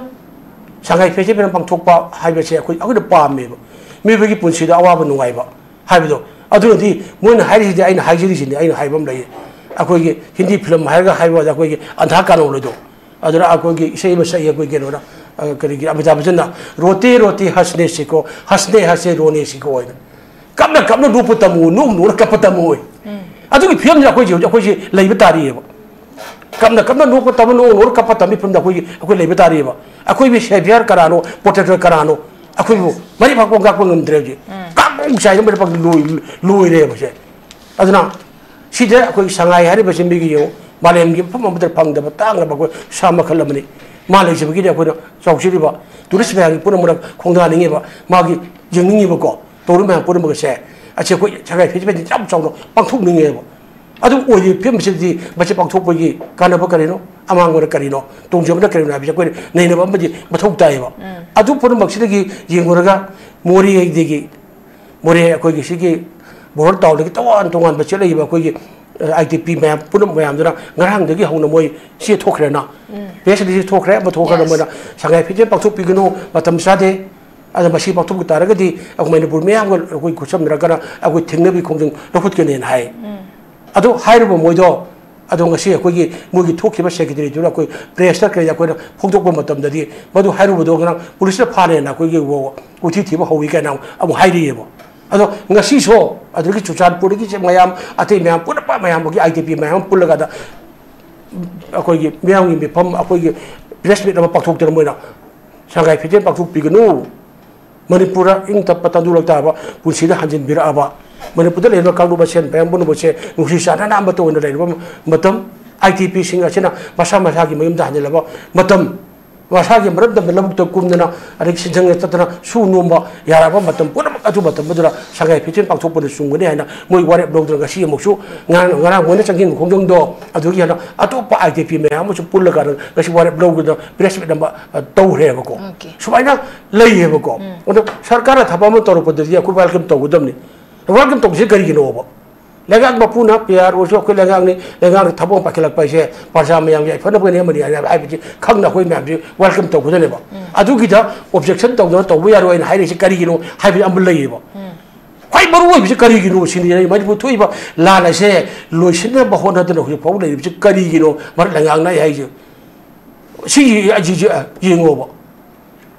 ꯁꯉꯥꯏ ꯐꯦꯁꯇꯤꯚꯦꯜ ꯄꯥꯡꯊꯣꯛꯄ ꯍꯥꯏꯕꯁꯦ ꯑꯩꯈꯣꯏ, ꯑꯩꯈꯣꯏꯅ ꯄꯥꯝꯃꯦꯕ꯫ ꯃꯤꯑꯣꯏꯕꯒꯤ ꯄꯨꯟꯁꯤꯗ ꯑꯋꯥꯕ ꯅꯨꯡꯉꯥꯏꯕ ꯍꯥꯏꯕꯗꯣ꯫ ꯑꯗꯨꯅꯗꯤ ꯃꯣꯏꯅ ꯍꯥꯏꯔꯤꯁꯤꯗꯤ ꯑꯩꯅ ꯍꯥꯏꯖꯔꯤꯁꯤꯅꯤ, ꯑꯩꯅ ꯍꯥꯏꯕ ꯑꯃ ꯂꯩꯌꯦ꯫ ꯑꯩꯈꯣꯏꯒꯤ ꯍꯤꯟꯗꯤ ꯐꯤꯂꯝ ꯍꯥꯏꯔꯒ ꯍꯥꯏꯕ ꯋꯥꯗ ꯑꯩꯈꯣꯏꯒꯤ ꯑꯟꯙꯥ ꯀꯥꯅꯣꯟ ꯍꯥꯏꯗꯣ꯫ ꯑꯗꯨꯅ ꯑꯩꯈꯣꯏꯒꯤ ꯏꯁꯩ ꯑꯃ ꯁꯛꯏ ꯑꯩꯈꯣꯏ ꯀꯩꯅꯣꯅ, ꯑ, ꯀꯔꯤꯒꯤ ꯑꯃꯤꯇꯥꯕ ꯕꯆꯟꯅ, "ꯔꯣꯇꯤ ꯔꯣꯇꯤ ꯍꯁꯅꯦ ꯁꯤꯀꯣ, ꯍꯁꯅꯦ ꯍꯁꯅꯦ ꯔꯣꯅꯦ ꯁꯤꯀꯣ" ꯍꯥꯏꯅ꯫ "ꯀꯞꯅ ꯀꯞꯅ ꯅꯣꯛꯄ ꯇꯝꯃꯨ, ꯅꯣꯛ ꯅꯣꯛꯅ ꯀꯞꯄ ꯇꯝꯃꯨ" ꯍꯥꯏ꯫ ꯑꯗꯨꯒꯤ ꯐꯤꯕꯝꯁꯦ ꯑꯩꯈꯣꯏꯁꯦ ꯍꯧꯖꯤꯛ ꯑꯩꯈꯣꯏꯁꯦ ꯂꯩꯕ ꯇꯥꯔꯤꯑꯕ꯫ "ꯀꯞꯅ ꯀꯞꯅ ꯅꯣꯛꯄ ꯇꯝꯃꯨ, ꯅꯣꯛ ꯅꯣꯛꯅ ꯀꯞꯄ ꯇꯝꯃꯤ" ꯐꯤꯕꯝꯗ ꯑꯩꯈꯣꯏꯒꯤ, ꯑꯩꯈꯣꯏ ꯂꯩꯕ ꯇꯥꯔꯤꯑꯕ꯫ ꯑꯩꯈꯣꯏꯒꯤ ꯁꯦꯚꯤꯌꯔ ꯀꯅꯥꯅꯣ, ꯄ꯭ꯔꯣꯇꯦꯛꯇꯔ ꯀꯅꯥꯅꯣ? ꯑꯩꯈꯣꯏꯕꯨ ꯃꯔꯤ ꯐꯥꯛꯄ ꯉꯥꯛꯄ ꯉꯝꯗ꯭ꯔꯦ ꯍꯧꯖꯤꯛ꯫ ꯀꯥꯡ ꯆꯥꯏꯅ ꯃꯔꯤ ꯐꯥꯛꯄ ꯂꯣꯏ-, ꯂꯣꯏꯔꯦꯕ ꯁꯦ꯫ ꯑꯗꯨꯅ ꯁꯤꯗ ꯑꯩꯈꯣꯏꯒꯤ ꯁꯉꯥꯏ ꯍꯥꯏꯔꯤꯕꯁꯤ ꯃꯤꯒꯤ ꯌꯦꯡꯉꯨ, ꯃꯥꯂꯦꯝꯒꯤ ꯃꯐꯝ ꯑꯃꯗ ꯐꯪꯗꯕ ꯇꯥꯡꯂꯕ ꯑꯩꯈꯣꯏ ꯁꯥ ꯃꯈꯜ ꯑꯃꯅꯤ꯫ ꯃꯥ ꯂꯩꯖꯕꯒꯤꯗꯤ ꯑꯩꯈꯣꯏꯅ ꯆꯥꯎꯖꯔꯤꯕ ꯇꯨꯔꯤꯁ ꯃꯌꯥꯝꯒꯤ ꯄꯨꯝꯅꯃꯛꯅ ꯈꯣꯡꯗꯥꯅꯤꯡꯉꯤꯕ, ꯃꯥꯒꯤ ꯌꯦꯡꯅꯤꯡꯉꯤꯕꯀꯣ, ꯇꯧꯔꯤꯕ ꯃꯌꯥꯝ ꯄꯨꯝꯅꯃꯛ ꯑꯁꯦ, ꯑꯁꯤ ꯑꯩꯈꯣꯏ ꯁꯉꯥꯏ ꯐꯦꯁꯇꯤꯚꯦꯜꯁꯤ ꯌꯥꯝ ꯆꯥꯎꯅ ꯄꯥꯡꯊꯣꯛꯅꯤꯡꯉꯦꯕ꯫ ꯑꯗꯨ ꯑꯣꯏꯔꯤꯕ ꯐꯤꯕꯝꯁꯤꯗꯤ ꯃꯁꯤ ꯄꯥꯡꯊꯣꯛꯄꯒꯤ ꯀꯥꯟꯅꯕ ꯀꯔꯤꯅꯣ? ꯑꯃꯥꯡꯕꯅ ꯀꯔꯤꯅꯣ? ꯇꯣꯡꯖꯕꯅ ꯀꯔꯤꯅꯣ ꯍꯥꯏꯕꯁꯤ ꯑꯩꯈꯣꯏꯅ ꯅꯩꯅꯕ ꯑꯃꯗꯤ ꯃꯊꯧ ꯇꯥꯏꯌꯦꯕ꯫ ꯑꯗꯨ ꯄꯨꯝꯅꯃꯛꯁꯤꯗꯒꯤ ꯌꯦꯡꯉꯨꯔꯒ ꯃꯣꯔꯦꯗꯒꯤ ꯃꯣꯔꯦ ꯑꯩꯈꯣꯏꯒꯤ ꯁꯤꯒꯤ ꯕꯣꯔꯗꯔ ꯇꯥꯎꯟꯗꯒꯤ ꯇꯣꯉꯥꯟ ꯇꯣꯉꯥꯟꯕ ꯆꯦꯜꯂꯛꯏꯕ ꯑꯩꯈꯣꯏꯒꯤ ꯑꯥꯏ ꯇꯤ ꯄꯤ ꯃꯌꯥꯝ, ꯄꯨꯝꯅꯝ ꯃꯌꯥꯝꯗꯨꯅ ꯉꯔꯥꯡꯗꯒꯤ ꯍꯧꯅ ꯃꯣꯏ ꯆꯦ ꯊꯣꯛꯈ꯭ꯔꯦꯅ, ꯄ꯭ꯔꯦꯁ ꯔꯤꯂꯤꯁ ꯊꯣꯛꯈ꯭ꯔꯦ, ꯑꯃ ꯊꯣꯛꯈ꯭ꯔꯦꯅ, ꯃꯣꯏꯅ ꯁꯉꯥꯏ ꯐꯦꯁꯇꯤꯚꯦꯜ ꯄꯥꯡꯊꯣꯛꯄꯤꯒꯅꯨ, ꯃꯇꯝ ꯆꯥꯗꯦ, ꯑꯗ ꯃꯁꯤ ꯄꯥꯡꯊꯣꯛꯄ ꯇꯥꯔꯒꯗꯤ ꯑꯩꯈꯣꯏ ꯃꯅꯤꯄꯨꯔ ꯃꯤꯌꯥꯝꯒ ꯑꯩꯈꯣꯏ ꯈꯨꯠꯁꯝꯅꯔꯒꯅ ꯑꯩꯈꯣꯏ ꯊꯦꯡꯅꯕꯒꯤ ꯈꯣꯡꯖꯪ ꯂꯧꯈꯠꯀꯅꯦꯅ ꯍꯥꯏ꯫ ꯑꯗꯨ ꯍꯥꯏꯔꯨꯕ ꯃꯣꯏꯗꯣ, ꯑꯗꯣ ꯉꯁꯤ ꯑꯩꯈꯣꯏꯒꯤ ꯃꯣꯏꯒꯤ ꯊꯣꯛꯈꯤꯕ ꯁꯦꯀ꯭ꯔꯦꯇꯔꯤꯗꯨꯅ ꯑꯩꯈꯣꯏ ꯄ꯭ꯔꯦꯁꯇ ꯀꯩꯗ ꯑꯩꯈꯣꯏꯅ ꯐꯣꯡꯗꯣꯛꯄ ꯃꯇꯝꯗꯗꯤ, ꯃꯗꯨ ꯍꯥꯏꯔꯨꯕꯗꯣ ꯉꯔꯥꯡ ꯄꯨꯂꯤꯁꯅ ꯐꯥꯔꯦꯅ ꯑꯩꯈꯣꯏꯒꯤ ꯀꯣꯏꯊꯤ ꯊꯤꯕ ꯍꯧꯋꯤ ꯀꯥꯏꯅ ꯑꯃꯨꯛ ꯍꯥꯏꯔꯤꯑꯕ꯫ ꯑꯗꯣ ꯉꯁꯤꯁꯨ ꯑꯗꯨꯗꯒꯤ ꯆꯨꯔꯆꯥꯟꯄꯨꯔꯗꯒꯤ ꯃꯌꯥꯝ, ꯑꯇꯩ ꯃꯌꯥꯝ ꯄꯨꯟꯅ, ꯃꯌꯥꯝ ꯑꯩꯈꯣꯏꯒꯤ ꯑꯥꯏ ꯇꯤ ꯄꯤ ꯃꯌꯥꯝ ꯑꯃ ꯄꯨꯜꯂꯒ ꯑꯗ ꯑꯩꯈꯣꯏꯒꯤ ꯃꯤꯌꯥꯝꯒꯤ ꯃꯤꯐꯝ, ꯑꯩꯈꯣꯏꯒꯤ ꯄ꯭ꯔꯦꯁ ꯃꯤꯠ ꯑꯃ ꯄꯥꯡꯊꯣꯛꯇꯅ ꯃꯣꯏꯅ ꯁꯉꯥꯏ ꯐꯦꯁꯇꯤꯚꯦꯜ ꯄꯥꯡꯊꯣꯛꯄꯤꯒꯅꯨ, ꯃꯅꯤꯄꯨꯔꯗ ꯏꯪ ꯇꯞꯄ ꯇꯪꯗꯨ ꯂꯩꯇꯥꯕ ꯄꯨꯟꯁꯤꯗ ꯍꯟꯖꯤꯟꯕꯤꯔꯛꯑꯕ, ꯃꯅꯤꯄꯨꯔꯗ ꯂꯩꯔꯤꯕ ꯀꯥꯡꯂꯨꯞ ꯃꯁꯦꯟ ꯃꯌꯥꯝ ꯄꯨꯝꯅꯃꯛꯁꯦ ꯅꯨꯡꯁꯤ ꯆꯥꯟꯅꯅ ꯑꯃꯠꯇ ꯑꯣꯏꯅ ꯂꯩꯔꯕ ꯃꯇꯝ, ꯑꯥꯏ ꯇꯤ ꯄꯤꯁꯤꯡ ꯑꯁꯤꯅ ꯃꯁꯥ ꯃꯁꯥꯒꯤ ꯃꯌꯨꯝꯗ ꯍꯟꯖꯤꯜꯂꯕ ꯃꯇꯝ, ꯃꯁꯥꯒꯤ ꯃꯔꯝꯗꯝꯗ ꯂꯧꯕꯨꯛꯇ ꯀꯨꯝꯗꯅ, ꯑꯗꯒꯤ ꯁꯤꯟꯖꯪꯗ ꯆꯠꯇꯅ ꯁꯨ ꯅꯣꯝꯕ ꯌꯥꯔꯕ ꯃꯇꯝ ꯄꯨꯝꯅꯃꯛ, ꯑꯗꯨ ꯃꯇꯝ ꯑꯗꯨꯗ ꯁꯉꯥꯏ ꯐꯦꯁꯇꯤꯚꯦꯜ ꯄꯥꯡꯊꯣꯛꯄꯗ ꯆꯨꯝꯒꯅꯤ ꯍꯥꯏꯅ ꯃꯣꯏ ꯋꯥꯔꯦꯞ ꯂꯧꯗꯨꯅ ꯉꯁꯤ ꯑꯃꯨꯛꯁꯨ ꯉꯔꯥꯡ, ꯉꯔꯥꯡ ꯃꯣꯏꯅ ꯆꯪꯁꯤꯟꯕ ꯈꯣꯡꯖꯪꯗꯣ ꯑꯗꯨꯒꯤ ꯍꯦꯟꯅ ꯑꯇꯣꯞꯄ ꯑꯥꯏ ꯇꯤ ꯄꯤ ꯃꯌꯥꯝ ꯑꯃꯁꯨ ꯄꯨꯜꯂꯀꯥꯟꯗ ꯉꯁꯤ ꯋꯥꯔꯦꯞ ꯂꯧꯗꯨꯅ ꯄ꯭ꯔꯦꯁ ꯃꯤꯠ ꯑꯃ, ꯑ, ꯇꯧꯈ꯭ꯔꯦꯕꯀꯣ꯫ ꯁꯨꯃꯥꯏꯅ ꯂꯩꯌꯦꯕꯀꯣ꯫ ꯑꯗꯣ ꯁꯔꯀꯥꯔꯅ ꯊꯕꯛ ꯑꯃ ꯇꯧꯔꯛꯄꯗꯗꯤ ꯑꯩꯈꯣꯏ ꯋꯦꯜꯀꯝ ꯇꯧꯒꯗꯕꯅꯤ꯫ ꯋꯦꯜꯀꯝ ꯇꯧꯕꯁꯤ ꯀꯔꯤꯒꯤꯅꯣꯕ? ꯂꯩꯉꯥꯛ ꯃꯄꯨꯅ, ꯄꯤ ꯑꯥꯔ ꯑꯣꯏꯔꯁꯨ ꯑꯩꯈꯣꯏ ꯂꯩꯉꯥꯛꯅꯤ, ꯂꯩꯉꯥꯛꯅ ꯊꯕꯛ ꯑꯃ ꯄꯥꯏꯈꯠꯂꯛꯄ ꯍꯥꯏꯁꯦ ꯄ꯭ꯔꯖꯥ ꯃꯌꯥꯝꯒꯤ ꯌꯥꯏꯐꯅꯕꯅꯤ ꯑꯃꯅꯤ ꯍꯥꯏꯅ ꯍꯥꯏꯕꯁꯤ ꯈꯪꯅ ꯑꯩꯈꯣꯏ ꯃꯌꯥꯝꯁꯤ ꯋꯦꯜꯀꯝ ꯇꯧꯒꯗꯕꯅꯦꯕ꯫ ꯑꯗꯨꯒꯤꯗ ꯑꯣꯕꯖꯦꯛꯁꯟ ꯇꯧꯗꯅ ꯇꯧꯕ ꯌꯥꯔꯣꯏ ꯍꯥꯏꯅ ꯍꯥꯏꯔꯤꯁꯤ ꯀꯔꯤꯒꯤꯅꯣ ꯍꯥꯏꯕꯁꯤ ꯑꯃ ꯂꯩꯌꯦꯕ꯫ ꯈ꯭ꯋꯥꯏ ꯃꯔꯨ ꯑꯣꯏꯕꯁꯤ ꯀꯔꯤꯒꯤꯅꯣ ꯁꯤꯅꯤ, ꯃꯅꯤꯄꯨꯔ ꯊꯣꯛꯏꯕ ꯂꯥꯟ ꯑꯁꯦ ꯂꯣꯏꯁꯤꯟꯅꯕ ꯍꯣꯠꯅꯗꯅ ꯍꯧꯖꯤꯛ ꯐꯥꯎꯕ ꯂꯩꯔꯤꯕꯁꯤ ꯀꯔꯤꯒꯤꯅꯣ? ꯃꯔꯛ ꯂꯩꯉꯥꯛꯅ ꯑꯩ ꯍꯥꯏꯁꯦ ꯁꯤ ꯌꯦꯡꯉꯣꯕ꯫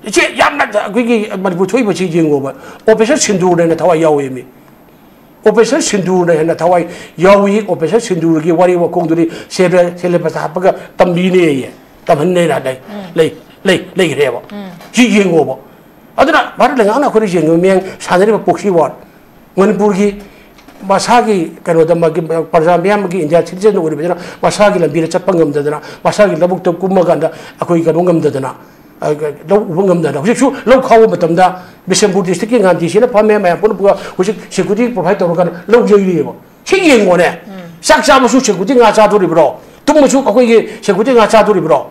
ꯏꯆꯦ, ꯌꯥꯝꯅ ꯑꯩꯈꯣꯏꯒꯤ ꯃꯅꯤꯄꯨꯔ ꯊꯣꯛꯏꯕꯁꯤ ꯌꯦꯡꯉꯣꯕ꯫ ꯑꯣꯄꯔꯦꯁꯟ ꯁꯤꯟꯗꯨꯔꯅ ꯍꯦꯟꯅ ꯊꯋꯥꯏ ꯌꯥꯎꯋꯦ ꯃꯤ꯫ ꯑꯣꯄꯔꯦꯁꯟ ꯁꯤꯟꯗꯨꯔꯅ ꯍꯦꯟꯅ ꯊꯋꯥꯏ ꯌꯥꯎꯏ꯫ ꯑꯣꯄꯔꯦꯁꯟ ꯁꯤꯟꯗꯨꯔꯒꯤ ꯋꯥꯔꯤ ꯋꯥꯈꯣꯡꯗꯨꯗꯤ ꯁꯦꯕꯦ-, ꯁꯦꯂꯦꯕꯁꯇ ꯍꯥꯞꯄꯒ ꯇꯝꯕꯤꯅꯦꯌꯦ꯫ ꯇꯝꯍꯟꯅꯦꯅ ꯂꯩ, ꯂꯩ, ꯂꯩ, ꯂꯩꯈ꯭ꯔꯦꯕ꯫ ꯁꯤ ꯌꯦꯡꯉꯣꯕ꯫ ꯑꯗꯨꯅ ꯚꯥꯔꯠ ꯂꯩꯉꯥꯛꯅ ꯑꯩꯈꯣꯏꯅ ꯌꯦꯡꯉꯤꯕ ꯃꯤꯠꯌꯦꯡ ꯁꯥꯟꯅꯔꯤꯕ proxy war, ꯃꯅꯤꯄꯨꯔꯒꯤ ꯃꯁꯥꯒꯤ ꯀꯩꯅꯣꯗ ꯃꯥꯒꯤ ꯄ꯭ꯔꯖꯥ ꯃꯤꯌꯥꯝꯒꯤ ꯏꯟꯗꯤꯌꯥ ꯁꯤꯇꯤꯖꯦꯟ ꯑꯣꯏꯔꯤꯕꯅꯤꯅ ꯃꯁꯥꯒꯤ ꯂꯝꯕꯤꯗ ꯆꯠꯄ ꯉꯝꯗꯗꯅ, ꯃꯁꯥꯒꯤ ꯂꯧꯕꯨꯛꯇ ꯀꯨꯝꯃꯀꯥꯟꯗ ꯑꯩꯈꯣꯏ ꯀꯩꯅꯣ ꯉꯝꯗꯗꯅ, ꯑ, ꯂꯧ ꯎꯕ ꯉꯝꯗꯅ꯫ ꯍꯧꯖꯤꯛꯁꯨ ꯂꯧ ꯈꯥꯎꯕ ꯃꯇꯝꯗ ꯕꯤꯁꯦꯝꯄꯨꯔ ꯗꯤꯁꯇ꯭ꯔꯤꯛꯀꯤ ꯉꯥꯟꯇꯤꯁꯤꯅ ꯐꯝꯃꯦ, ꯃꯌꯥꯝ ꯄꯨꯟꯅ ꯄꯨꯔꯒ ꯍꯧꯖꯤꯛ ꯁꯦꯀ꯭ꯌꯨꯔꯤꯇꯤ ꯄ꯭ꯔꯣꯚꯥꯏꯠ ꯇꯧꯔꯀꯥꯟꯗ ꯂꯧ ꯌꯩꯔꯤꯑꯕ꯫ ꯁꯤ ꯌꯦꯡꯉꯣꯅꯦ꯫ ꯆꯥꯛ ꯆꯥꯕꯁꯨ ꯁꯦꯀ꯭ꯌꯨꯔꯤꯇꯤ ꯉꯥ ꯆꯥꯗꯣꯔꯤꯕ꯭ꯔꯣ? ꯇꯨꯝꯕꯁꯨ ꯑꯩꯈꯣꯏꯒꯤ ꯁꯦꯀ꯭ꯌꯨꯔꯤꯇꯤ ꯉꯥ ꯆꯥꯗꯣꯔꯤꯕ꯭ꯔꯣ?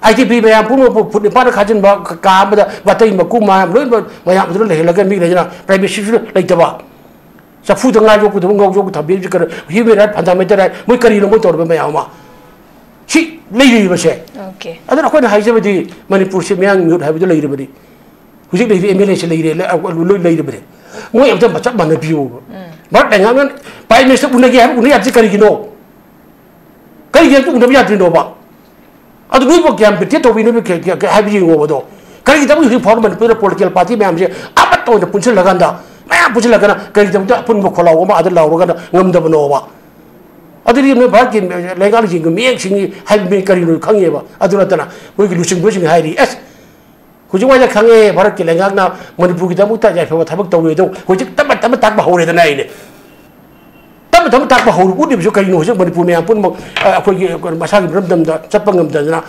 ꯑꯥꯏ ꯇꯤ ꯄꯤ ꯃꯌꯥꯝ ꯄꯨꯝꯅꯃꯛꯄꯨ ꯐꯨꯠ ꯅꯤꯄꯥꯟꯗ ꯈꯥꯖꯤꯟꯕ, ꯀꯥ ꯑꯃꯗ ꯃꯇꯩ ꯃꯀꯨ ꯃꯌꯥꯝ ꯂꯣꯏꯅꯃꯛ ꯃꯌꯥꯝ ꯑꯗꯨꯗ ꯂꯩꯍꯜꯂꯒ ꯃꯤ ꯂꯩꯗꯅ ꯄ꯭ꯔꯥꯏꯚꯦꯁꯤꯁꯨ ꯂꯩꯇꯕ꯫ ꯆꯐꯨꯗ ꯉꯥ ꯌꯣꯛꯀꯗꯕ, ꯉꯧ ꯌꯣꯛꯄ ꯊꯝꯕꯤꯕꯁꯤ ꯀꯔꯤ? Human right, fundamental right, ꯃꯣꯏ ꯀꯔꯤꯅꯣ ꯃꯣꯏ ꯇꯧꯔꯤꯕ ꯃꯌꯥꯝ ꯑꯃ? ꯁꯤ ꯂꯩꯔꯤꯕꯁꯦ꯫ Okay. ꯑꯗꯨꯅ ꯑꯩꯈꯣꯏꯅ ꯍꯥꯏꯖꯕꯗꯤ ꯃꯅꯤꯄꯨꯔꯁꯤ ꯃꯌꯥꯡ ꯃꯤꯍꯨꯠ ꯍꯥꯏꯕꯗꯨ ꯂꯩꯔꯤꯕꯅꯤ꯫ ꯍꯧꯖꯤꯛ ꯂꯩꯔꯤ MLAꯁꯤ ꯂꯩꯔꯦ, ꯂꯣꯏ ꯂꯩꯔꯤꯕꯅꯤ꯫ ꯃꯣꯏ ꯑꯝꯇ ꯆꯞ ꯃꯥꯟꯅꯕꯤꯌꯨꯕ꯫ ꯚꯥꯔꯠ ꯂꯩꯉꯥꯛꯅ Prime Minister ꯎꯅꯒꯦ ꯍꯥꯏꯕ ꯎꯅ ꯌꯥꯗ꯭ꯔꯤ ꯀꯔꯤꯒꯤꯅꯣ? ꯀꯔꯤꯒꯤ ꯑꯝꯇ ꯎꯅꯕ ꯌꯥꯗ꯭ꯔꯤꯅꯣꯕ? ꯑꯗꯨ ꯅꯣꯏꯕꯨ ꯀꯌꯥꯝ ꯕꯤꯇꯦ ꯇꯧꯕꯤ, ꯅꯣꯏꯕꯨ ꯀꯌꯥ-, ꯀꯌꯥ-, ꯀꯌꯥ ꯍꯥꯏꯕ ꯌꯦꯡꯉꯣꯕ ꯑꯗꯣ꯫ ꯀꯔꯤꯒꯤꯗꯃꯛ ꯍꯧꯖꯤꯛ ꯐꯥꯎꯕ ꯃꯅꯤꯄꯨꯔꯗ political party ꯃꯌꯥꯝꯁꯦ ꯑꯃꯠꯇ ꯑꯣꯏꯅ ꯄꯨꯟꯁꯤꯜꯂꯀꯥꯟꯗ, ꯃꯌꯥꯝ ꯄꯨꯟꯁꯤꯜꯂꯒꯅ ꯀꯔꯤꯒꯤꯗꯃꯛꯇ ꯑꯄꯨꯟꯕ ꯈꯣꯜꯂꯥꯎ ꯑꯃ ꯑꯗ ꯂꯥꯎꯔꯒꯅ ꯉꯝꯗꯕꯅꯣꯕ? ꯑꯗꯨꯗꯤ ꯅꯣꯏ ꯚꯥꯔꯠꯀꯤ ꯂꯩꯉꯥꯛꯁꯤꯡꯒꯤ ꯃꯤꯌꯦꯡꯁꯤꯡꯒꯤ ꯍꯥꯏꯕ ꯀꯔꯤꯅꯣ ꯈꯪꯉꯦꯕ? ꯑꯗꯨ ꯅꯠꯇꯅ ꯃꯣꯏꯒꯤ ꯂꯨꯆꯤꯡꯕꯁꯤꯡ ꯍꯥꯏꯔꯤ, ꯑꯦꯁ, ꯍꯧꯖꯤꯛ ꯋꯥꯏꯗ ꯈꯪꯉꯦ, ꯚꯥꯔꯠꯀꯤ ꯂꯩꯉꯥꯛꯅ ꯃꯅꯤꯄꯨꯔꯒꯤꯗꯃꯛꯇ ꯌꯥꯏꯐꯕ ꯊꯕꯛ ꯇꯧꯔꯦ ꯑꯗꯣ, ꯍꯧꯖꯤꯛ ꯇꯞꯅ ꯇꯞꯅ ꯇꯥꯛꯄ ꯍꯧꯔꯦꯗꯅ ꯑꯩꯅꯦ꯫ ꯇꯞꯅ ꯇꯞꯅ ꯇꯥꯛꯄ ꯍꯧꯔ ꯎꯠꯂꯤꯕꯁꯨ ꯀꯔꯤꯅꯣ? ꯍꯧꯖꯤꯛ ꯃꯅꯤꯄꯨꯔ ꯃꯌꯥꯝ ꯄꯨꯝꯅꯃꯛ, ꯑ, ꯑꯩꯈꯣꯏꯒꯤ ꯃꯁꯥꯒꯤ ꯃꯔꯝꯗꯝꯗ ꯆꯠꯄ ꯉꯝꯗꯗꯅ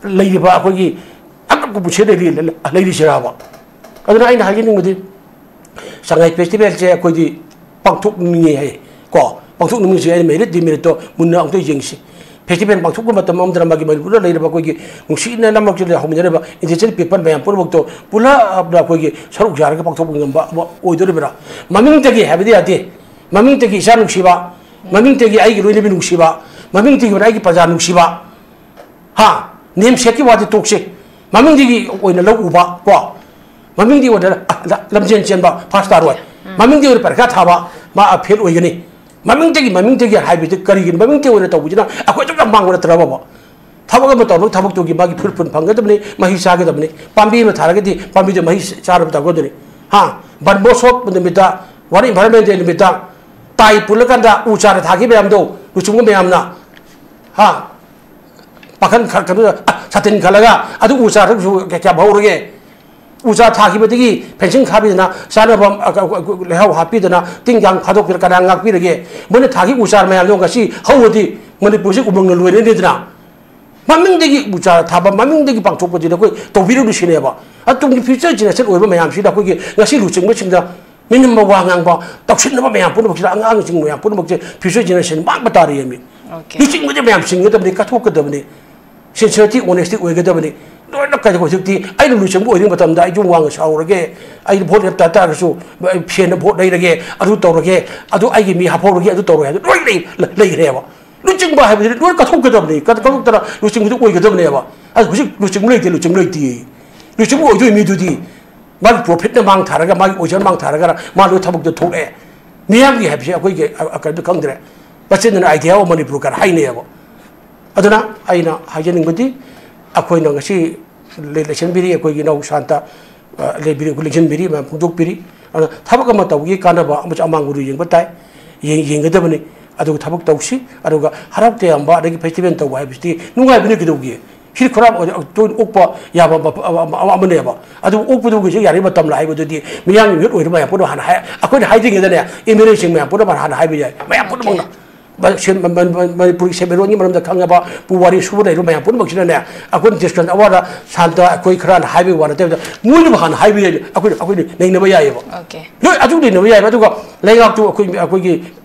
ꯂꯩꯔꯤꯕ ꯑꯩꯈꯣꯏꯒꯤ ꯑꯉꯛꯄ ꯄꯨꯟꯁꯤ ꯂꯩꯔꯤ-, ꯂꯩꯔꯤꯁꯤꯔꯕ? ꯑꯗꯨꯅ ꯑꯩꯅ ꯍꯥꯏꯖꯅꯤꯡꯕꯗꯤ, ꯁꯉꯥꯏ festivalꯁꯦ ꯑꯩꯈꯣꯏꯗꯤ ꯄꯥꯡꯊꯣꯛꯅꯤꯡꯉꯦ ꯍꯥꯏ꯫ ꯀꯣ, ꯄꯥꯡꯊꯣꯛꯅꯤꯡꯉꯤꯁꯦ ꯑꯩꯅ merit demeritꯇꯣ ꯃꯨꯟꯅ ꯑꯃꯨꯛꯇ ꯌꯦꯡꯁꯤ꯫ Festival ꯄꯥꯡꯊꯣꯛꯄ ꯃꯇꯝ ꯑꯃꯗꯅ ꯃꯥꯒꯤ ꯃꯅꯤꯄꯨꯔꯗ ꯂꯩꯔꯤꯕ ꯑꯩꯈꯣꯏꯒꯤ ꯅꯨꯡꯁꯤꯅ ꯅꯝꯃꯛꯇꯨꯅ ꯍꯧꯃꯤꯟꯅꯔꯤꯕ indigenous people ꯃꯌꯥꯝ ꯄꯨꯝꯅꯃꯛꯇꯣ ꯄꯨꯂꯞꯅ ꯑꯩꯈꯣꯏꯒꯤ ꯁꯔꯨꯛ ꯌꯥꯔꯒ ꯄꯥꯡꯊꯣꯛꯄ ꯉꯝꯕ ꯑꯃ ꯑꯣꯏꯗꯣꯔꯤꯕ꯭ꯔꯥ? ꯃꯃꯤꯡꯇꯒꯤ ꯍꯥꯏꯕꯗꯤ ꯌꯥꯗꯦ꯫ ꯃꯃꯤꯡꯇꯒꯤ ꯏꯆꯥ ꯅꯨꯡꯁꯤꯕ, ꯃꯃꯤꯡꯇꯒꯤ ꯑꯩꯒꯤ ꯂꯣꯏꯅꯕꯤ ꯅꯨꯡꯁꯤꯕ, ꯃꯃꯤꯡꯇꯒꯤ ꯑꯣꯏꯅ ꯑꯩꯒꯤ ꯄ꯭ꯔꯖꯥ ꯅꯨꯡꯁꯤꯕ, ꯍꯥ? Namesakeꯀꯤ ꯋꯥꯗꯤ ꯇꯣꯛꯁꯤ꯫ ꯃꯃꯤꯡꯗꯒꯤ ꯑꯣꯏꯅ ꯂꯧ ꯎꯕ, ꯀꯣ? ꯃꯃꯤꯡꯗꯤ ꯑꯣꯏꯅ, ꯑ, ꯂ-, ꯂꯝꯖꯦꯟ ꯆꯦꯟꯕ first star ꯑꯣꯏ꯫ ꯃꯃꯤꯡꯗꯤ ꯑꯣꯏꯅ ꯄꯔꯤꯈꯥ ꯊꯥꯕ, ꯃꯥ, ꯑ, fail ꯑꯣꯏꯒꯅꯤ꯫ ꯃꯃꯤꯡꯗꯒꯤ, ꯃꯃꯤꯡꯗꯒꯤ ꯍꯥꯏꯕꯁꯤ ꯀꯔꯤꯒꯤꯅꯣ? ꯃꯃꯤꯡꯗꯒꯤ ꯑꯣꯏꯅ ꯇꯧꯕꯁꯤꯅ ꯑꯩꯈꯣꯏ ꯑꯗꯨꯝ ꯌꯥꯝ ꯃꯥꯡꯕ ꯅꯠꯇ꯭ꯔꯕ? ꯊꯕꯛ ꯑꯃ ꯇꯧꯔꯕ ꯊꯕꯛꯇꯨꯒꯤ ꯃꯥꯒꯤ ꯐꯨꯔꯨꯞ ꯐꯪꯒꯗꯕꯅꯤ, ꯃꯍꯩ ꯆꯥꯒꯗꯕꯅꯤ꯫ ꯄꯥꯝꯕꯤ ꯑꯃ ꯊꯥꯔꯒꯗꯤ ꯄꯥꯝꯕꯤꯗꯨ ꯃꯍꯩ ꯆꯥꯅꯕ ꯇꯧꯒꯗꯕꯅꯤ꯫ ꯍꯥ? World Environment Day ꯅꯨꯃꯤꯠꯇ, World Environment Day ꯅꯨꯃꯤꯠꯇ ꯇꯥꯏ ꯄꯨꯜꯂꯀꯥꯟꯗ ꯎ ꯆꯥꯔ ꯊꯥꯈꯤꯕ ꯃꯌꯥꯝꯗꯣ, ꯂꯨꯆꯤꯡꯕ ꯃꯌꯥꯝꯅ, ꯍꯥ? ꯄꯥꯈꯪ ꯈꯔ ꯀꯩꯅꯣ, ꯑ, ꯁꯥꯇꯤꯟ ꯈꯜꯂꯒ ꯑꯗꯨ ꯎ ꯆꯥꯔꯁꯨ ꯀꯌꯥ-, ꯀꯌꯥꯝ ꯍꯧꯔꯒꯦ? ꯎ ꯆꯥꯔ ꯊꯥꯈꯤꯕꯗꯒꯤ fencing ꯈꯥꯕꯤꯗꯅ, ꯆꯥꯅꯕ, ꯑ, ꯑ, ꯂꯩꯍꯥꯎ ꯍꯥꯞꯄꯤꯗꯅ, ꯇꯤꯟ ꯀꯥꯡ ꯐꯥꯗꯣꯛꯄꯤꯔ ꯀꯅꯥ ꯉꯥꯛꯄꯤꯔꯒꯦ? ꯃꯣꯏꯅ ꯊꯥꯈꯤꯕ ꯎ ꯆꯥꯔ ꯃꯌꯥꯝꯗꯣ ꯉꯁꯤ ꯍꯧꯔꯗꯤ ꯃꯅꯤꯄꯨꯔꯁꯤ ꯎꯃꯪꯅ ꯂꯣꯏꯔꯅꯤꯗꯅ꯫ ꯃꯃꯤꯡꯗꯒꯤ ꯎ ꯆꯥꯔ ꯊꯥꯕ, ꯃꯃꯤꯡꯗꯒꯤ ꯄꯥꯡꯊꯣꯛꯄꯁꯤꯗ ꯑꯩꯈꯣꯏ ꯇꯧꯕꯤꯔꯨꯅꯨ ꯁꯤꯅꯦꯕ꯫ ꯑ, ꯇꯨꯡꯒꯤ future generation ꯑꯣꯏꯕ ꯃꯌꯥꯝꯁꯤꯗ ꯑꯩꯈꯣꯏꯒꯤ ꯉꯁꯤ ꯂꯨꯆꯤꯡꯕꯁꯤꯡꯗ ꯃꯤꯅꯝꯕ ꯋꯥ ꯉꯥꯡꯕ, ꯇꯧꯁꯤꯟꯅꯕ ꯃꯌꯥꯝ ꯄꯨꯝꯅꯃꯛꯁꯤꯗ ꯑꯉꯥꯡꯁꯤꯡ ꯃꯌꯥꯝ ꯄꯨꯝꯅꯃꯛꯁꯦ future generation ꯃꯥꯡꯕ ꯇꯥꯔꯤꯃꯤ꯫ Okay. ꯂꯨꯆꯤꯡꯕꯗꯤ ꯃꯌꯥꯝ ꯆꯤꯡꯒꯗꯕꯅꯤ, ꯀꯠꯊꯣꯛꯀꯗꯕꯅꯤ, sincerity, honesty ꯑꯣꯏꯒꯗꯕꯅꯤ꯫ ꯂꯣꯏꯅ ꯀꯩꯗꯧ ꯍꯧꯖꯤꯛꯇꯤ ꯑꯩꯅ ꯂꯨꯆꯤꯡꯕ ꯑꯣꯏꯔꯤꯉꯩ ꯃꯇꯝꯗ ꯑꯩꯁꯨ ꯋꯥꯡꯅ ꯁꯥꯎꯔꯒꯦ, ꯑꯩ ꯚꯣꯠ ꯂꯦꯞꯇ ꯇꯥꯔꯒꯁꯨ ꯐꯦꯟꯅ ꯚꯣꯠ ꯂꯩꯔꯒꯦ, ꯑꯗꯨ ꯇꯧꯔꯒꯦ, ꯑꯗꯨ ꯑꯩꯒꯤ ꯃꯤ ꯍꯥꯞꯍꯧꯔꯒꯦ, ꯑꯗꯨ ꯇꯧꯔꯒꯦ ꯍꯥꯏꯗꯣ ꯂꯣꯏ ꯂꯩ-, ꯂꯩꯈ꯭ꯔꯦꯕ꯫ ꯂꯨꯆꯤꯡꯕ ꯍꯥꯏꯕꯁꯤꯗꯤ ꯂꯣꯏ ꯀꯠꯊꯣꯛꯀꯗꯕꯅꯤ, ꯀꯠ-, ꯀꯠꯊꯣꯛꯇꯅ ꯂꯨꯆꯤꯡꯕꯗꯨ ꯑꯣꯏꯒꯗꯕꯅꯦꯕ꯫ ꯑꯗꯨ ꯍꯧꯖꯤꯛ ꯂꯨꯆꯤꯡꯕ ꯂꯩꯇꯦ, ꯂꯨꯆꯤꯡꯕ ꯂꯩꯇꯦ꯫ ꯂꯨꯆꯤꯡꯕ ꯑꯣꯏꯗꯣꯏ ꯃꯤꯗꯨꯗꯤ ꯃꯥꯒꯤ ꯄ꯭ꯔꯣꯐꯤꯠꯅ ꯃꯥꯡ ꯊꯥꯔꯒ, ꯃꯥꯒꯤ ꯑꯣꯏꯖꯟ ꯃꯥꯡ ꯊꯥꯔꯒ ꯃꯥ ꯂꯣꯏ ꯊꯕꯛꯇꯣ ꯊꯣꯛꯂꯛꯑꯦ꯫ ꯃꯤꯌꯥꯝꯒꯤ ꯍꯥꯏꯕꯁꯦ ꯑꯩꯈꯣꯏꯒꯤ ꯑ-, ꯑ-, ꯀꯩꯅꯣ ꯈꯪꯗ꯭ꯔꯦ꯫ ꯃꯆꯤꯟꯗꯨꯅ idea of ꯃꯅꯤꯄꯨꯔ ꯀꯥꯏꯅ ꯍꯥꯏꯅꯩꯌꯦꯕ꯫ ꯑꯗꯨꯅ ꯑꯩꯅ ꯍꯥꯏꯖꯅꯤꯡꯕꯗꯤ ꯑꯩꯈꯣꯏꯅ ꯉꯁꯤ ꯂꯩ-, ꯂꯩꯁꯤꯟꯕꯤꯔꯤ ꯑꯩꯈꯣꯏꯒꯤ ꯏꯅꯥꯎ ꯁꯥꯟꯇ, ꯑ, ꯂꯩꯕꯤꯔꯤ, ꯑꯩꯈꯣꯏ ꯂꯦꯡꯁꯤꯟꯕꯤꯔꯤ, ꯃꯌꯥꯝ ꯐꯣꯡꯗꯣꯛꯄꯤꯔꯤ꯫ ꯑꯗꯨꯅ ꯊꯕꯛ ꯑꯃ ꯇꯧꯕꯒꯤ ꯀꯥꯟꯅꯕ ꯑꯃꯁꯨ ꯑꯃꯥꯡꯕꯗꯨ ꯌꯦꯡꯕ ꯇꯥꯏ, ꯌꯦꯡ-, ꯌꯦꯡꯒꯗꯕꯅꯤ꯫ ꯑꯗꯨꯒ ꯊꯕꯛ ꯇꯧꯁꯤ꯫ ꯑꯗꯨꯒ ꯍꯔꯥꯎ ꯇꯌꯥꯝꯕ ꯑꯗꯒꯤ festival ꯇꯧꯕ ꯍꯥꯏꯕꯁꯤꯗꯤ ꯅꯨꯡꯉꯥꯏꯕꯅꯤ ꯀꯩꯗꯧꯒꯤ? ꯁꯤ ꯈꯨꯔꯥ ꯇꯣꯏꯅ ꯑꯣꯛꯄ ꯌꯥꯕ ꯃꯐ-, ꯑꯃ-, ꯑꯃ-, ꯑꯃꯅꯦꯕ꯫ ꯑꯗꯨꯕꯨ ꯑꯣꯛꯄꯗꯨꯒꯤꯁꯨ ꯌꯥꯔꯤꯕ ꯃꯇꯝ ꯂꯥꯛꯏꯕꯗꯨꯗꯤ ꯃꯤꯌꯥꯝꯒꯤ ꯃꯤꯍꯨꯠ ꯑꯣꯏꯔꯤꯕ ꯃꯌꯥꯝ ꯄꯨꯝꯅꯃꯛ ꯍꯥꯟꯅ ꯍꯥꯏ-, ꯑꯩꯈꯣꯏꯅ ꯍꯥꯏꯗ꯭ꯔꯤꯉꯩꯗꯅꯦ, MLA ꯁꯤꯡ ꯃꯌꯥꯝ ꯄꯨꯝꯅꯃꯛ ꯍꯥꯟꯅ ꯍꯥꯏꯕ ꯌꯥꯏ, ꯃꯌꯥꯝ ꯄꯨꯝꯅꯃꯛꯅ꯫ ꯃ-, ꯁꯦꯟ-, ꯃ-, ꯃ-, ꯃ-, ꯃꯅꯤꯄꯨꯔꯒꯤ ꯁꯦꯟꯃꯤꯠꯂꯣꯟꯒꯤ ꯃꯔꯝꯗ ꯈꯪꯉꯕ, ꯄꯨꯋꯥꯔꯤ ꯁꯨꯕ ꯂꯩꯔꯤꯕ ꯃꯌꯥꯝ ꯄꯨꯝꯅꯃꯛꯁꯤꯅꯅꯦ, ꯑꯩꯈꯣꯏꯅ ꯗꯤꯁꯀꯟ ꯑꯋꯥꯔꯗ ꯁꯥꯟꯇ ꯑꯩꯈꯣꯏ ꯈꯔꯅ ꯍꯥꯏꯕꯒꯤ ꯋꯥ ꯅꯠꯇꯦꯕ, ꯃꯣꯏꯅꯕꯨ ꯍꯥꯟꯅ ꯍꯥꯏꯕ ꯌꯥꯏ, ꯑꯩꯈꯣꯏꯅ, ꯑꯩꯈꯣꯏꯅ ꯅꯩꯅꯕ ꯌꯥꯏꯑꯕ꯫ Okay. ꯂꯣꯏ ꯑꯗꯨ ꯅꯩꯅꯕ ꯌꯥꯏꯑꯕ꯫ ꯑꯗꯨꯒ ꯂꯩꯉꯥꯛꯇꯨ ꯑꯩꯈꯣꯏ, ꯑꯩꯈꯣꯏꯒꯤ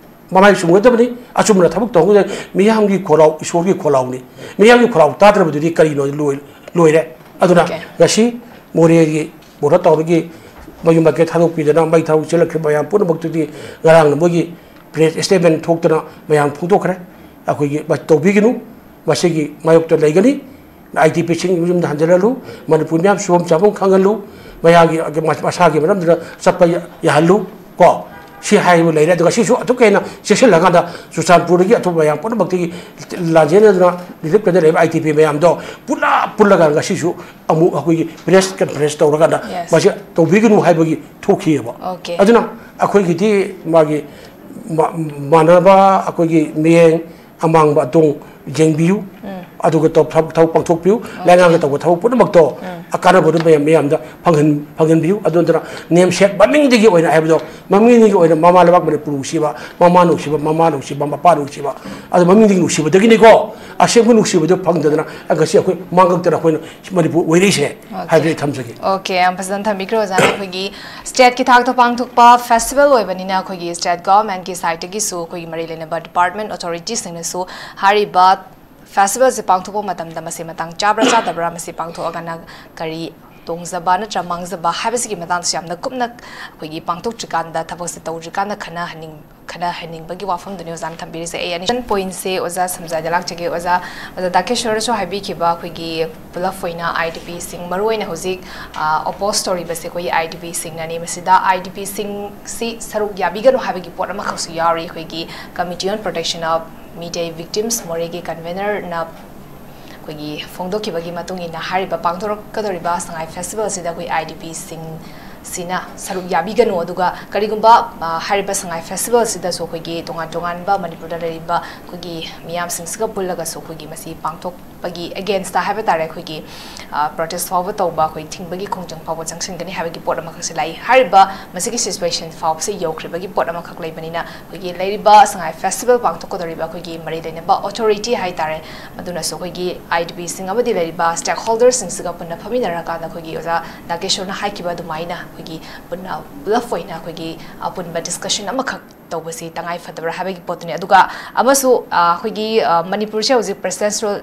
ꯃꯃꯥꯏ ꯆꯨꯝꯒꯗꯕꯅꯤ, ꯑꯆꯨꯝꯕꯅ ꯊꯕꯛ ꯇꯧꯍꯧꯒꯗꯕꯅꯤ꯫ ꯃꯤꯌꯥꯝꯒꯤ ꯈꯣꯜꯂꯥꯎ ꯏꯁꯣꯔꯒꯤ ꯈꯣꯜꯂꯥꯎꯅꯤ꯫ ꯃꯤꯌꯥꯝꯒꯤ ꯈꯣꯜꯂꯥꯎ ꯇꯥꯗ꯭ꯔꯕꯗꯨꯗꯤ ꯀꯔꯤꯅꯣ? ꯂꯣꯏ-, ꯂꯣꯏꯔꯦ꯫ ꯑꯗꯨꯅ Okay. ꯉꯁꯤ ꯃꯣꯔꯦꯒꯤ ꯕꯣꯔꯗꯔ ꯇꯧꯔꯒꯤ ꯃꯌꯨꯝ ꯃꯀꯩ ꯊꯥꯗꯣꯛꯄꯤꯗꯅ ꯃꯩ ꯊꯥꯗꯣꯛ ꯆꯦꯜꯂꯛꯈ꯭ꯔꯤꯕ ꯃꯌꯥꯝ ꯄꯨꯝꯅꯃꯛꯇꯨꯗꯤ ꯉꯔꯥꯡꯅ ꯃꯣꯏꯒꯤ press statement ꯊꯣꯛꯇꯅ ꯃꯌꯥꯝ ꯐꯣꯡꯗꯣꯛꯈ꯭ꯔꯦ꯫ ꯑꯩꯈꯣꯏꯒꯤ ꯃ-, ꯇꯧꯕꯤꯒꯅꯨ, ꯃꯁꯤꯒꯤ ꯃꯥꯌꯣꯛꯇ ꯂꯩꯒꯅꯤ꯫ IDP ꯁꯤꯡ ꯌꯨꯝꯗ ꯍꯟꯖꯤꯜꯍꯜꯂꯨ, ꯃꯅꯤꯄꯨꯔ ꯃꯤꯌꯥꯝ ꯁꯨꯐꯝ ꯆꯥꯐꯝ ꯈꯪꯍꯜꯂꯨ, ꯃꯌꯥꯒꯤ ꯃꯁꯥꯒꯤ ꯃꯔꯝꯗꯨꯗ ꯆꯠꯄ ꯌꯥ-, ꯌꯥꯍꯜꯂꯨ ꯀꯣ꯫ ꯁꯤ ꯍꯥꯏꯕ ꯂꯩꯔꯦ꯫ ꯑꯗꯨꯒ ꯁꯤꯁꯨ ꯑꯗꯨꯛꯀ ꯍꯦꯟꯅ ꯆꯦꯛꯁꯤꯜꯂꯀꯥꯟꯗ ꯆꯨꯔꯆꯥꯟꯄꯨꯔꯗꯒꯤ ꯑꯇꯣꯞꯄ ꯃꯌꯥꯝ ꯄꯨꯝꯅꯃꯛꯇꯒꯤ ꯂꯥꯟꯖꯦꯟꯅꯗꯨꯅ relief camp ꯇ ꯂꯩꯔꯤꯕ IDP ꯃꯌꯥꯝꯗꯣ ꯄꯨꯂꯞ ꯄꯨꯜꯂꯒ ꯉꯁꯤꯁꯨ ꯑꯃꯨꯛ ꯑꯩꯈꯣꯏꯒꯤ press conference ꯇꯧꯔꯀꯥꯟꯗ Yes. ꯃꯁꯤ ꯇꯧꯕꯤꯒꯅꯨ ꯍꯥꯏꯕꯒꯤ ꯊꯣꯛꯈꯤꯑꯕ꯫ Okay. ꯑꯗꯨꯅ ꯑꯩꯈꯣꯏꯒꯤꯗꯤ ꯃꯥꯒꯤ ꯃꯥ-, ꯃꯥꯟꯅꯕ ꯑꯩꯈꯣꯏꯒꯤ ꯃꯤꯠꯌꯦꯡ ꯑꯃꯥꯡꯕ ꯑꯇꯣꯡ ꯌꯦꯡꯕꯤꯌꯨ꯫ ꯑꯗꯨꯒ ꯇꯧ-, ꯊꯕꯛ, ꯊꯕꯛ ꯄꯥꯡꯊꯣꯛꯄꯤꯌꯨ꯫ ꯂꯩꯉꯥꯛꯅ ꯇꯧꯕ ꯊꯕꯛ ꯄꯨꯝꯅꯃꯛꯇꯣ ꯑꯀꯥꯟꯅꯕꯗꯨ ꯃꯌꯥꯝ, ꯃꯌꯥꯝꯗ ꯐꯪꯍꯟ-, ꯐꯪꯍꯟꯕꯤꯌꯨ꯫ ꯑꯗꯨ ꯅꯠꯇꯅ ꯅꯦꯝꯁꯦꯛ ꯃꯃꯤꯡꯗꯒꯤ ꯑꯣꯏꯅ ꯍꯥꯏꯕꯗꯣ, ꯃꯃꯤꯡꯗꯒꯤ ꯑꯣꯏꯅ ꯃꯃꯥ ꯂꯩꯕꯥꯛ ꯃꯅꯤꯄꯨꯔ ꯅꯨꯡꯁꯤꯕ, ꯃꯃꯥ ꯅꯨꯡꯁꯤꯕ, ꯃꯃꯥ ꯅꯨꯡꯁꯤꯕ, ꯃꯄꯥ ꯅꯨꯡꯁꯤꯕ, ꯑꯗꯨ ꯃꯃꯤꯡꯗꯒꯤ ꯅꯨꯡꯁꯤꯕꯗꯒꯤꯅꯤꯀꯣ꯫ ꯑꯁꯦꯡꯕ ꯅꯨꯡꯁꯤꯕꯗꯨ ꯐꯪꯗꯗꯅ ꯉꯁꯤ ꯑꯩꯈꯣꯏ ꯃꯥꯡꯉꯛꯇꯅ ꯑꯩꯈꯣꯏꯅ ꯃꯅꯤꯄꯨꯔ ꯑꯣꯏꯔꯛꯏꯁꯦ ꯍꯥꯏꯕꯗꯤ ꯑꯩ ꯊꯝꯖꯒꯦ꯫ Okay, ꯌꯥꯝ ꯐꯖꯅ ꯊꯝꯕꯤꯈ꯭ꯔꯦ ꯑꯣꯖꯥꯅ꯫ ꯑꯩꯈꯣꯏꯒꯤ state ꯀꯤ ꯊꯥꯛꯇ ꯄꯥꯡꯊꯣꯛꯄ festival ꯑꯣꯏꯕꯅꯤꯅ ꯑꯩꯈꯣꯏꯒꯤ state government ꯀꯤ side ꯇꯒꯤꯁꯨ ꯑꯩꯈꯣꯏꯒꯤ ꯃꯔꯤ ꯂꯩꯅꯕ department authorities ꯁꯤꯡꯅꯁꯨ ꯍꯥꯏꯔꯤꯕ ꯐꯦꯁꯇꯤꯚꯦꯜꯁꯦ ꯄꯥꯡꯊꯣꯛꯄ ꯃꯇꯝꯗ ꯃꯁꯤ ꯃꯇꯥꯡ ꯆꯥꯕ꯭ꯔꯥ ꯆꯥꯗꯕ꯭ꯔꯥ, ꯃꯁꯤ ꯄꯥꯡꯊꯣꯛꯑꯒꯅ ꯀꯔꯤ ꯇꯣꯡꯖꯕ ꯅꯠꯇ꯭ꯔ ꯃꯥꯡꯖꯕ ꯍꯥꯏꯕꯁꯤꯒꯤ ꯃꯇꯥꯡꯗꯁꯨ ꯌꯥꯝꯅ ꯀꯨꯞꯅ ꯑꯩꯈꯣꯏꯒꯤ ꯄꯥꯡꯊꯣꯛꯇ꯭ꯔꯤꯀꯥꯟꯗ, ꯊꯕꯛꯁꯦ ꯇꯧꯗ꯭ꯔꯤꯀꯥꯟꯗ ꯈꯟꯅꯍꯟꯅꯤꯡ-, ꯈꯟꯅꯍꯟꯅꯤꯡꯕꯒꯤ ꯋꯥꯐꯝꯗꯨꯅꯤ ꯑꯣꯖꯥꯅ ꯊꯝꯕꯤꯔꯤꯁꯦ꯫ ꯑꯩ ꯑꯅꯤ ꯄꯣꯏꯟꯠꯁꯦ ꯑꯣꯖꯥ ꯁꯝꯖꯥꯗ ꯂꯥꯛꯆꯒꯦ꯫ ꯑꯣꯖꯥ, ꯑꯣꯖꯥ ꯗꯥꯀꯦꯁꯣꯔꯁꯨ ꯍꯥꯏꯕꯤꯈꯤꯕ ꯑꯩꯈꯣꯏꯒꯤ ꯄꯨꯂꯞ ꯑꯣꯏꯅ IDPꯁꯤꯡ, ꯃꯔꯨꯑꯣꯏꯅ ꯍꯧꯖꯤꯛ, ꯑ, ꯑꯣꯄꯣꯖ ꯇꯧꯔꯤꯕꯁꯦ ꯑꯩꯈꯣꯏꯒꯤ IDPꯁꯤꯡꯅꯅꯤ꯫ ꯃꯁꯤꯗ IDPꯁꯤꯡꯁꯤ ꯁꯔꯨꯛ ꯌꯥꯕꯤꯒꯅꯨ ꯍꯥꯏꯕꯒꯤ ꯄꯣꯠ ꯑꯃꯈꯛꯁꯨ ꯌꯥꯎꯔꯤ꯫ ꯑꯩꯈꯣꯏꯒꯤ Committee on Protection of Meitei Victims, ꯃꯣꯔꯦꯒꯤ ꯀꯟꯚꯦꯅꯔꯅ ꯑꯩꯈꯣꯏꯒꯤ ꯐꯣꯡꯗꯣꯛꯈꯤꯕꯒꯤ ꯃꯇꯨꯡ ꯏꯟꯅ, ꯍꯥꯏꯔꯤꯕ ꯄꯥꯡꯊꯣꯔꯛꯀꯗꯧꯔꯤꯕ ꯁꯉꯥꯏ ꯐꯦꯁꯇꯤꯚꯦꯜꯁꯤꯗ ꯑꯩꯈꯣꯏ IDPꯁꯤꯡꯁꯤꯅ ꯁꯔꯨꯛ ꯌꯥꯕꯤꯒꯅꯨ, ꯑꯗꯨꯒ ꯀꯔꯤꯒꯨꯝꯕ, ꯑ, ꯍꯥꯏꯔꯤꯕ ꯁꯉꯥꯏ ꯐꯦꯁꯇꯤꯚꯦꯜꯁꯤꯗꯁꯨ ꯑꯩꯈꯣꯏꯒꯤ ꯇꯣꯉꯥꯟ ꯇꯣꯉꯥꯟꯕ ꯃꯅꯤꯄꯨꯔꯗ ꯂꯩꯔꯤꯕ ꯑꯩꯈꯣꯏꯒꯤ ꯃꯤꯌꯥꯝꯁꯤꯡꯁꯤꯒ ꯄꯨꯜꯂꯒꯁꯨ ꯑꯩꯈꯣꯏꯒꯤ ꯃꯁꯤ ꯄꯥꯡꯊꯣꯛꯄꯒꯤ againstꯇ ꯍꯥꯏꯕ ꯇꯥꯔꯦ, ꯑꯩꯈꯣꯏꯒꯤ, ꯑ, ꯄ꯭ꯔꯣꯇꯦꯁ ꯐꯥꯎꯕ ꯇꯧꯕ, ꯑꯩꯈꯣꯏ ꯊꯤꯡꯕꯒꯤ ꯈꯣꯡꯖꯪ ꯐꯥꯎꯕ ꯆꯪꯁꯤꯟꯒꯅꯤ ꯍꯥꯏꯕꯒꯤ ꯄꯣꯠ ꯑꯃꯈꯛꯁꯦ ꯂꯥꯛꯏ꯫ ꯍꯥꯏꯔꯤꯕ ꯃꯁꯤꯒꯤ ꯁꯤꯆꯨꯋꯦꯁꯟ ꯐꯥꯎꯕꯁꯦ ꯌꯧꯈ꯭ꯔꯤꯕꯒꯤ ꯄꯣꯠ ꯑꯃꯈꯛ ꯂꯩꯕꯅꯤꯅ, ꯑꯩꯈꯣꯏꯒꯤ ꯂꯩꯔꯤꯕ ꯁꯉꯥꯏ ꯐꯦꯁꯇꯤꯚꯦꯜ ꯄꯥꯡꯊꯣꯛꯀꯗꯧꯔꯤꯕ ꯑꯩꯈꯣꯏꯒꯤ ꯃꯔꯤ ꯂꯩꯅꯕ ꯑꯣꯊꯣꯔꯤꯇꯤ ꯍꯥꯏꯇꯥꯔꯦ, ꯃꯗꯨꯅꯁꯨ ꯑꯩꯈꯣꯏꯒꯤ IDPꯁꯤꯡ ꯑꯃꯗꯤ ꯂꯩꯔꯤꯕ stakeholderꯁꯤꯡꯁꯤꯒ ꯄꯨꯟꯅ ꯐꯝꯃꯤꯟꯅꯔꯀꯥꯟꯗ, ꯑꯩꯈꯣꯏꯒꯤ ꯑꯣꯖꯥ ꯅꯥꯒꯦꯁꯣꯔꯅ ꯍꯥꯏꯈꯤꯕ ꯑꯗꯨꯃꯥꯏꯅ ꯑꯩꯈꯣꯏꯒꯤ ꯄꯨꯟꯅ, ꯄꯨꯂꯞ ꯑꯣꯏꯅ ꯑꯩꯈꯣꯏꯒꯤ ꯑꯄꯨꯟꯕ ꯗꯤꯁꯀꯁꯟ ꯑꯃꯈꯛ ꯇꯧꯕꯁꯤ ꯇꯉꯥꯏ ꯐꯗꯕ꯭ꯔꯥ ꯍꯥꯏꯕꯒꯤ ꯄꯣꯠꯇꯨꯅꯤ꯫ ꯑꯗꯨꯒ ꯑꯃꯁꯨ, ꯑ, ꯑꯩꯈꯣꯏꯒꯤ, ꯑ, ꯃꯅꯤꯄꯨꯔꯁꯦ ꯍꯧꯖꯤꯛ ꯄ꯭ꯔꯦꯁꯤꯗꯦꯟꯁꯤꯌꯦꯜ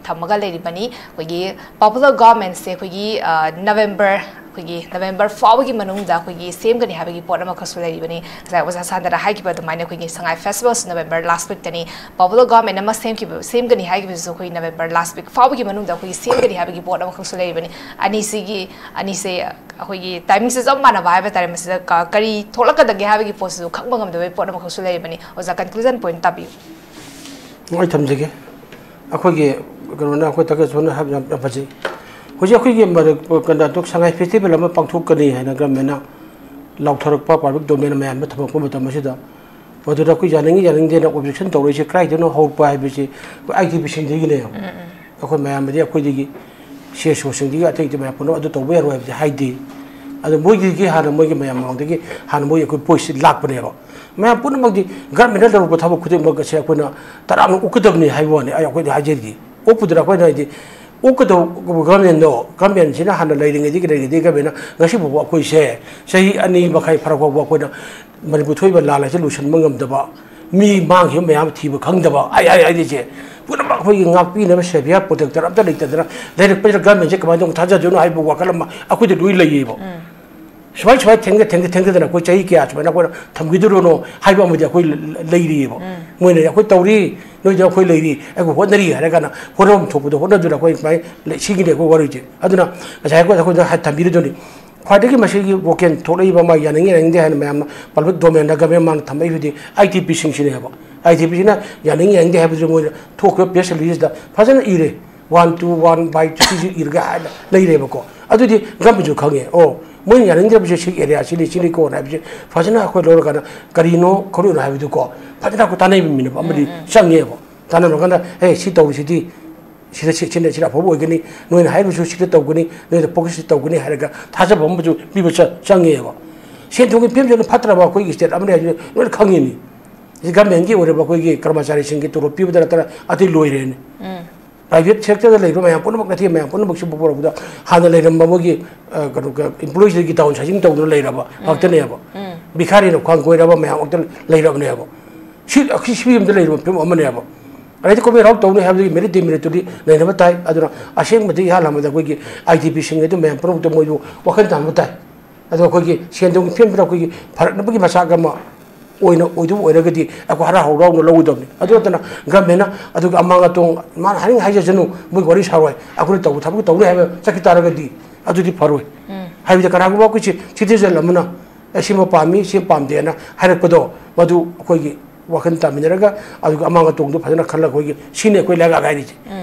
ꯊꯝꯃꯒ ꯂꯩꯔꯤꯕꯅꯤ꯫ ꯑꯩꯈꯣꯏꯒꯤ ꯄꯣꯄꯨꯂꯔ ꯒꯚꯔꯟꯃꯦꯟꯠꯁꯦ ꯑꯩꯈꯣꯏꯒꯤ, ꯑ, ꯅꯕꯦꯝꯕꯔ, ꯑꯩꯈꯣꯏꯒꯤ ꯅꯕꯦꯝꯕꯔ ꯐꯥꯎꯕꯒꯤ ꯃꯅꯨꯡꯗ ꯑꯩꯈꯣꯏꯒꯤ ꯁꯦꯝꯒꯅꯤ ꯍꯥꯏꯕꯒꯤ ꯄꯣꯠ ꯑꯃꯈꯛꯁꯨ ꯂꯩꯔꯤꯕꯅꯤ꯫ ꯉꯁꯥꯏ ꯑꯣꯖꯥ ꯁꯥꯟꯗꯅ ꯍꯥꯏꯈꯤꯕ ꯑꯗꯨꯃꯥꯏꯅ ꯑꯩꯈꯣꯏꯒꯤ ꯁꯉꯥꯏ ꯐꯦꯁꯇꯤꯚꯦꯜꯁꯤ ꯅꯕꯦꯝꯕꯔ ꯂꯥꯁ ꯋꯤꯛꯇꯅꯤ꯫ ꯄꯣꯄꯨꯂꯔ ꯒꯚꯔꯟꯃꯦꯟꯠ ꯑꯃ ꯁꯦꯝꯈꯤꯕ, ꯁꯦꯝꯒꯅꯤ ꯍꯥꯏꯈꯤꯕꯁꯤꯁꯨ ꯑꯩꯈꯣꯏ ꯅꯕꯦꯝꯕꯔ ꯂꯥꯁ ꯋꯤꯛ ꯐꯥꯎꯕꯒꯤ ꯃꯅꯨꯡꯗ ꯑꯩꯈꯣꯏꯒꯤ ꯁꯦꯝꯒꯅꯤ ꯍꯥꯏꯕꯒꯤ ꯄꯣꯠ ꯑꯃꯈꯛꯁꯨ ꯂꯩꯔꯤꯕꯅꯤ꯫ ꯑꯅꯤꯁꯤꯒꯤ, ꯑꯅꯤꯁꯦ ꯑꯩꯈꯣꯏꯒꯤ ꯇꯥꯏꯃꯤꯡꯁꯦ ꯆꯞ ꯃꯥꯟꯅꯕ ꯍꯥꯏꯕ ꯇꯥꯔꯦ꯫ ꯃꯁꯤꯗ ꯀ-, ꯀꯔꯤ ꯊꯣꯛꯂꯛꯀꯗꯒꯦ ꯍꯥꯏꯕꯒꯤ ꯄꯣꯠꯁꯤꯁꯨ ꯈꯪꯕ ꯉꯝꯗꯕꯒꯤ ꯄꯣꯠ ꯑꯃꯈꯛꯁꯨ ꯂꯩꯔꯤꯕꯅꯤ꯫ ꯑꯣꯖꯥ, ꯀꯟꯀ꯭ꯂꯨꯖꯟ ꯄꯣꯏꯟꯠ ꯇꯥꯕꯤꯌꯨ꯫ ꯑꯩ ꯊꯝꯖꯒꯦ꯫ ꯑꯩꯈꯣꯏꯒꯤ ꯀꯩꯅꯣꯅ, ꯑꯩꯈꯣꯏ ꯗꯥꯀꯦꯁꯣꯔꯅ ꯍꯥꯏꯕ ꯌꯥꯝ, ꯌꯥꯝ ꯐꯖꯩ꯫ ꯍꯧꯖꯤꯛ ꯑꯩꯈꯣꯏꯒꯤ ꯃꯔꯛ-, ꯀꯩꯅꯣ, ꯁꯉꯥꯏ ꯐꯦꯁꯇꯤꯚꯦꯜ ꯑꯃ ꯄꯥꯡꯊꯣꯛꯀꯅꯤ ꯍꯥꯏꯅ ꯒꯚꯔꯟꯃꯦꯟꯠꯅ ꯂꯥꯎꯊꯔꯛꯄ, ꯄꯕ꯭ꯂꯤꯛ ꯗꯣꯃꯦꯟ ꯃꯌꯥꯝꯗ ꯊꯝꯃꯛꯄ ꯃꯇꯝ ꯑꯁꯤꯗ, ꯃꯗꯨꯗ ꯑꯩꯈꯣꯏ ꯌꯥꯅꯤꯡꯏ ꯌꯥꯅꯤꯡꯗꯦꯅ ꯑꯣꯕꯖꯦꯛꯁꯟ ꯇꯧꯔꯛꯏꯁꯦ ꯀꯗꯥꯏꯗꯅꯣ ꯍꯧꯔꯛꯄ ꯍꯥꯏꯕꯁꯤ ꯑꯩꯈꯣꯏ IDPꯁꯤꯡꯗꯒꯤꯅꯦꯕ꯫ ꯑꯩꯈꯣꯏ ꯃꯌꯥꯝꯗꯤ ꯑꯩꯈꯣꯏꯗꯒꯤ, CSOꯁꯤꯡꯗꯒꯤ, ꯑꯇꯩ ꯑꯇꯩ ꯃꯌꯥꯝ ꯄꯨꯝꯅꯃꯛ ꯑꯗꯨ ꯇꯧꯕ ꯌꯥꯔꯣꯏ ꯍꯥꯏꯕꯗꯤ ꯍꯥꯏꯗꯦ꯫ ꯑꯗꯣ ꯃꯣꯏꯒꯤꯗꯒꯤ ꯍꯥꯟꯅ, ꯃꯣꯏꯒꯤ ꯃꯌꯥꯝ ꯃꯃꯥꯡꯗꯒꯤ ꯍꯥꯟꯅ ꯃꯣꯏ ꯑꯩꯈꯣꯏ ꯚꯣꯏꯁꯁꯤ ꯂꯥꯛꯄꯅꯦꯕ꯫ ꯃꯌꯥꯝ ꯄꯨꯝꯅꯃꯛꯇꯤ ꯒꯚꯔꯟꯃꯦꯟꯠꯅ ꯇꯧꯔꯛꯄ ꯊꯕꯛ ꯈꯨꯗꯤꯡꯃꯛ ꯑꯁꯦ ꯑꯩꯈꯣꯏꯅ ꯇꯔꯥꯝꯅ ꯑꯣꯛꯀꯗꯕꯅꯤ ꯍꯥꯏꯕ ꯋꯥꯅꯤ꯫ ꯑꯩ, ꯑꯩꯈꯣꯏꯗꯤ ꯍꯥꯏꯖꯔꯤꯗꯤ, ꯑꯣꯛꯄꯗꯨꯅ ꯑꯩꯈꯣꯏꯅ ꯍꯥꯏꯗꯤ ꯑꯣꯛꯀꯗꯧꯕ ꯒꯚꯔꯟꯃꯦꯟꯠꯗꯣ, ꯒꯚꯔꯟꯃꯦꯟꯠꯁꯤꯅ ꯍꯥꯟꯅ ꯂꯩꯔꯤꯉꯩꯗꯒꯤ, ꯂꯩꯔꯤꯉꯩꯗꯒꯤ ꯒꯚꯔꯟꯃꯦꯟꯠꯅ ꯉꯁꯤ ꯐꯥꯎꯕ ꯑꯩꯈꯣꯏꯁꯦ ꯆꯍꯤ ꯑꯅꯤ ꯃꯈꯥꯏ ꯐꯥꯔꯛ ꯐꯥꯎꯕ ꯑꯩꯈꯣꯏꯅ ꯃꯅꯤꯄꯨꯔ ꯊꯣꯛꯏꯕ ꯂꯥꯟ ꯑꯁꯤ ꯂꯣꯏꯁꯤꯟꯕ ꯉꯝꯗꯕ, ꯃꯤ ꯃꯥꯡꯈꯤꯕ ꯃꯌꯥꯝ ꯊꯤꯕ ꯈꯪꯗꯕ, ꯑꯩ, ꯑꯩ ꯍꯥꯏꯔꯤꯁꯦ ꯄꯨꯝꯅꯃꯛ ꯑꯩꯈꯣꯏꯒꯤ ꯉꯥꯛꯄꯤꯅꯕ savior protector ꯑꯝꯇ ꯂꯩꯇꯗꯅ ꯂꯩꯔꯛꯄꯁꯤꯗ government ꯁꯦ ꯀꯃꯥꯏꯅ ꯇꯧꯅ ꯊꯥꯖꯗꯣꯏꯅꯣ ꯍꯥꯏꯕ ꯋꯥꯈꯜ ꯑꯃ ꯑꯩꯈꯣꯏꯗ ꯂꯣꯏ ꯂꯩꯌꯦꯕ꯫ ꯁꯨꯃꯥꯏ ꯁꯨꯃꯥꯏ ꯊꯦꯡꯗ ꯊꯦꯡꯗ ꯊꯦꯡꯗꯗꯅ ꯑꯩꯈꯣꯏ ꯆꯍꯤ ꯀꯌꯥ ꯁꯨꯃꯥꯏꯅ ꯑꯩꯈꯣꯏꯅ ꯊꯝꯈꯤꯗꯣꯏꯅꯣ ꯍꯥꯏꯕ ꯑꯃꯗꯤ ꯑꯩꯈꯣꯏ ꯂꯩꯔꯤꯑꯕ꯫ ꯃꯣꯏꯅ ꯑꯩꯈꯣꯏ ꯇꯧꯔꯤ, ꯅꯣꯏꯗ ꯑꯩꯈꯣꯏ ꯂꯩꯔꯤ, ꯑꯩꯈꯣꯏ ꯍꯣꯠꯅꯔꯤ ꯍꯥꯏꯔ ꯀꯥꯟꯗ ꯍꯣꯠꯅꯐꯝ ꯊꯣꯛꯄꯗꯣ ꯍꯣꯠꯅꯗꯨꯅ ꯑꯩꯈꯣꯏ ꯁꯨꯃꯥꯏꯅ ꯂꯩ-, ꯁꯤꯒꯤꯅꯤ ꯑꯩꯈꯣꯏ ꯋꯥꯔꯤꯁꯦ꯫ ꯑꯗꯨꯅ ꯉꯁꯥꯏ ꯑꯩꯈꯣꯏ ꯑꯩꯈꯣꯏꯗ ꯍꯥꯏ-, ꯊꯝꯕꯤꯔꯤꯗꯨꯅꯤ꯫ ꯈ꯭ꯋꯥꯏꯗꯒꯤ ꯃꯁꯤꯒꯤ ꯋꯥꯈꯜ ꯊꯣꯛꯂꯛꯏꯕ ꯑꯃ ꯌꯥꯅꯤꯡ ꯌꯥꯅꯤꯡꯗꯦ ꯍꯥꯏꯅ ꯃꯌꯥꯝꯅ public domain ꯗ government ꯃꯥꯅ ꯊꯝꯃꯛꯏꯕꯗꯤ I T P ꯁꯤꯡꯁꯤꯅꯦꯕ꯫ I T P ꯁꯤꯅ ꯌꯥꯅꯤꯡ ꯌꯥꯅꯤꯡꯗꯦ ꯍꯥꯏꯕꯗꯨ ꯃꯣꯏꯅ ꯊꯣꯛꯈꯤꯕ press release ꯇ ꯐꯖꯅ ꯏꯔꯦ꯫ One two one by two ꯁꯤꯁꯨ ꯏꯔꯒ ꯍꯥꯏꯅ ꯂꯩꯔꯦꯕꯀꯣ꯫ ꯑꯗꯨꯗꯤ government ꯁꯨ ꯈꯪꯉꯦ꯫ ꯑꯣ, ꯃꯣꯏꯅ ꯌꯥꯅꯤꯡꯗ꯭ꯔꯕꯁꯦ ꯁꯤ area ꯁꯤꯅꯤ, ꯁꯤꯅꯤ ꯀꯣꯟꯅ ꯍꯥꯏꯕꯁꯦ ꯐꯖꯅ ꯑꯩꯈꯣꯏ ꯂꯧꯔꯀꯥꯟꯗ ꯀꯔꯤꯅꯣ ꯈꯣꯠꯂꯤꯅꯣ ꯍꯥꯏꯕꯗꯨꯀꯣ ꯐꯖꯅ ꯑꯩꯈꯣꯏ ꯇꯥꯟꯅꯕ ꯃꯤꯅꯕ ꯑꯃꯗꯤ ꯆꯪꯉꯦꯕ꯫ ꯇꯥꯟꯅꯔꯀꯥꯟꯗ, "ꯑꯦ, ꯁꯤ ꯇꯧꯔꯤꯁꯤꯗꯤ ꯁꯤꯗ ꯁꯤ-, ꯁꯤꯅ, ꯁꯤꯅ ꯑꯐꯕ ꯑꯣꯏꯒꯅꯤ, ꯅꯣꯏꯅ ꯍꯥꯏꯔꯤꯕꯁꯨ ꯁꯤꯗ ꯇꯧꯒꯅꯤ, ꯅꯣꯏꯗ focus ꯁꯤ ꯇꯧꯒꯅꯤ" ꯍꯥꯏꯔꯒ ꯊꯥꯖꯕ ꯑꯃꯁꯨ ꯄꯤꯕ ꯆ-, ꯆꯪꯉꯦꯕ꯫ ꯁꯦꯟ ꯊꯨꯝꯒꯤ ꯐꯤꯕꯝꯁꯤꯅ ꯐꯠꯇ꯭ꯔꯕ ꯑꯩꯈꯣꯏꯒꯤ state ꯑꯃꯅꯤ ꯍꯥꯏꯕꯁꯤ ꯂꯣꯏꯅ ꯈꯪꯉꯤꯅꯤ꯫ ꯁꯤ government ꯀꯤ ꯑꯣꯏꯔꯤꯕ ꯑꯩꯈꯣꯏꯒꯤ ꯀꯔꯃꯆꯥꯔꯤꯁꯤꯡꯒꯤ ꯇꯣꯂꯣꯞ ꯄꯤꯕꯗ ꯅꯠꯇꯅ ꯑꯇꯩ ꯂꯣꯏꯔꯦꯅꯦ꯫ Private sector ꯗ ꯂꯩꯕ ꯃꯌꯥꯝ ꯄꯨꯝꯅꯃꯛ, ꯅꯠꯇꯦ, ꯃꯌꯥꯝ ꯄꯨꯝꯅꯃꯛꯁꯤꯕꯨ ꯄꯨꯔꯛꯄꯗ ꯍꯥꯟꯅ ꯂꯩꯔꯝꯕ ꯃꯣꯏꯒꯤ, ꯑ, ꯀꯩꯅꯣ, employees ꯁꯤꯡꯒꯤ downsizing ꯇꯧꯗꯨꯅ ꯂꯩꯔꯕ ꯉꯥꯛꯇꯅꯦꯕ꯫ ꯚꯤꯈꯥꯔꯤꯅ ꯈ꯭ꯋꯥꯡ ꯀꯣꯏꯔꯕ ꯃꯌꯥꯝ ꯉꯥꯛꯇ ꯂꯩꯔꯕꯅꯦꯕ꯫ ꯁꯤ, ꯁꯤ ꯐꯤꯕꯝꯗ ꯂꯩꯔꯤꯕ ꯐꯤꯕꯝ ꯑꯃꯅꯦꯕ꯫ ꯑꯗꯩꯗꯤ ꯀꯣꯝꯄꯦ ꯍꯔꯥꯎ ꯇꯧꯅꯤ ꯍꯥꯏꯕꯗꯨꯒꯤ merit demerit ꯇꯨꯗꯤ ꯅꯩꯅꯕ ꯇꯥꯏ꯫ ꯑꯗꯨꯅ ꯑꯁꯦꯡꯕꯗꯤ ꯏꯍꯥꯟ ꯍꯥꯟꯕꯗ ꯑꯩꯈꯣꯏꯒꯤ I T P ꯁꯤꯡ ꯑꯗꯨ ꯃꯌꯥꯝ ꯄꯨꯝꯅꯃꯛꯇ ꯃꯣꯏꯕꯨ ꯋꯥꯈꯜ ꯇꯥꯍꯟꯕ ꯇꯥꯏ꯫ ꯑꯗꯣ ꯑꯩꯈꯣꯏꯒꯤ ꯁꯦꯟ ꯊꯨꯝꯒꯤ ꯐꯤꯕꯝꯗ ꯑꯩꯈꯣꯏꯒꯤ ꯐꯔꯛꯅꯕꯒꯤ ꯃꯆꯥꯛ ꯑꯃ ꯑꯣꯏꯅ, ꯑꯣꯏꯗꯧꯕ ꯑꯣꯏꯔꯒꯗꯤ ꯑꯩꯈꯣꯏ ꯍꯔꯥꯎ ꯍꯔꯥꯎꯅ ꯂꯧꯒꯗꯕꯅꯤ꯫ ꯑꯗꯨ ꯅꯠꯇꯅ government ꯅ ꯑꯗꯨꯒꯤ ꯑꯃꯥꯡ ꯑꯇꯣꯡ ꯃꯥꯅ ꯍꯥꯏꯅꯤꯡ ꯍꯥꯏꯖꯁꯅꯨ, ꯃꯣꯏ ꯋꯥꯔꯤ ꯁꯥꯔꯣꯏ, ꯑꯩꯈꯣꯏꯅ ꯇꯧꯕ ꯊꯕꯛ ꯇꯧꯅꯤ ꯍꯥꯏꯕ ꯆꯠꯈꯤ ꯇꯥꯔꯒꯗꯤ ꯑꯗꯨꯗꯤ ꯐꯔꯣꯏ꯫ ꯍꯥꯏꯕꯗꯤ ꯀꯅꯥꯒꯨꯝꯕ ꯑꯩꯈꯣꯏ ꯁꯤ citizen ꯑꯃꯅ ꯑꯦ, ꯁꯤꯃ ꯄꯥꯝꯃꯤ, ꯁꯤ ꯄꯥꯝꯗꯦꯅ ꯍꯥꯏꯔꯛꯄꯗꯣ, ꯃꯗꯨ ꯑꯩꯈꯣꯏꯒꯤ ꯋꯥꯈꯜ ꯇꯥꯃꯤꯟꯅꯔꯒ ꯑꯗꯨꯒ ꯑꯃꯥꯡ ꯑꯇꯣꯡꯗꯣ ꯐꯖꯅ ꯈꯜꯂꯒ ꯑꯩꯈꯣꯏꯒꯤ ꯁꯤꯅꯤ ꯑꯩꯈꯣꯏ ꯂꯩꯉꯥꯛ ꯍꯥꯏꯔꯤꯁꯦ꯫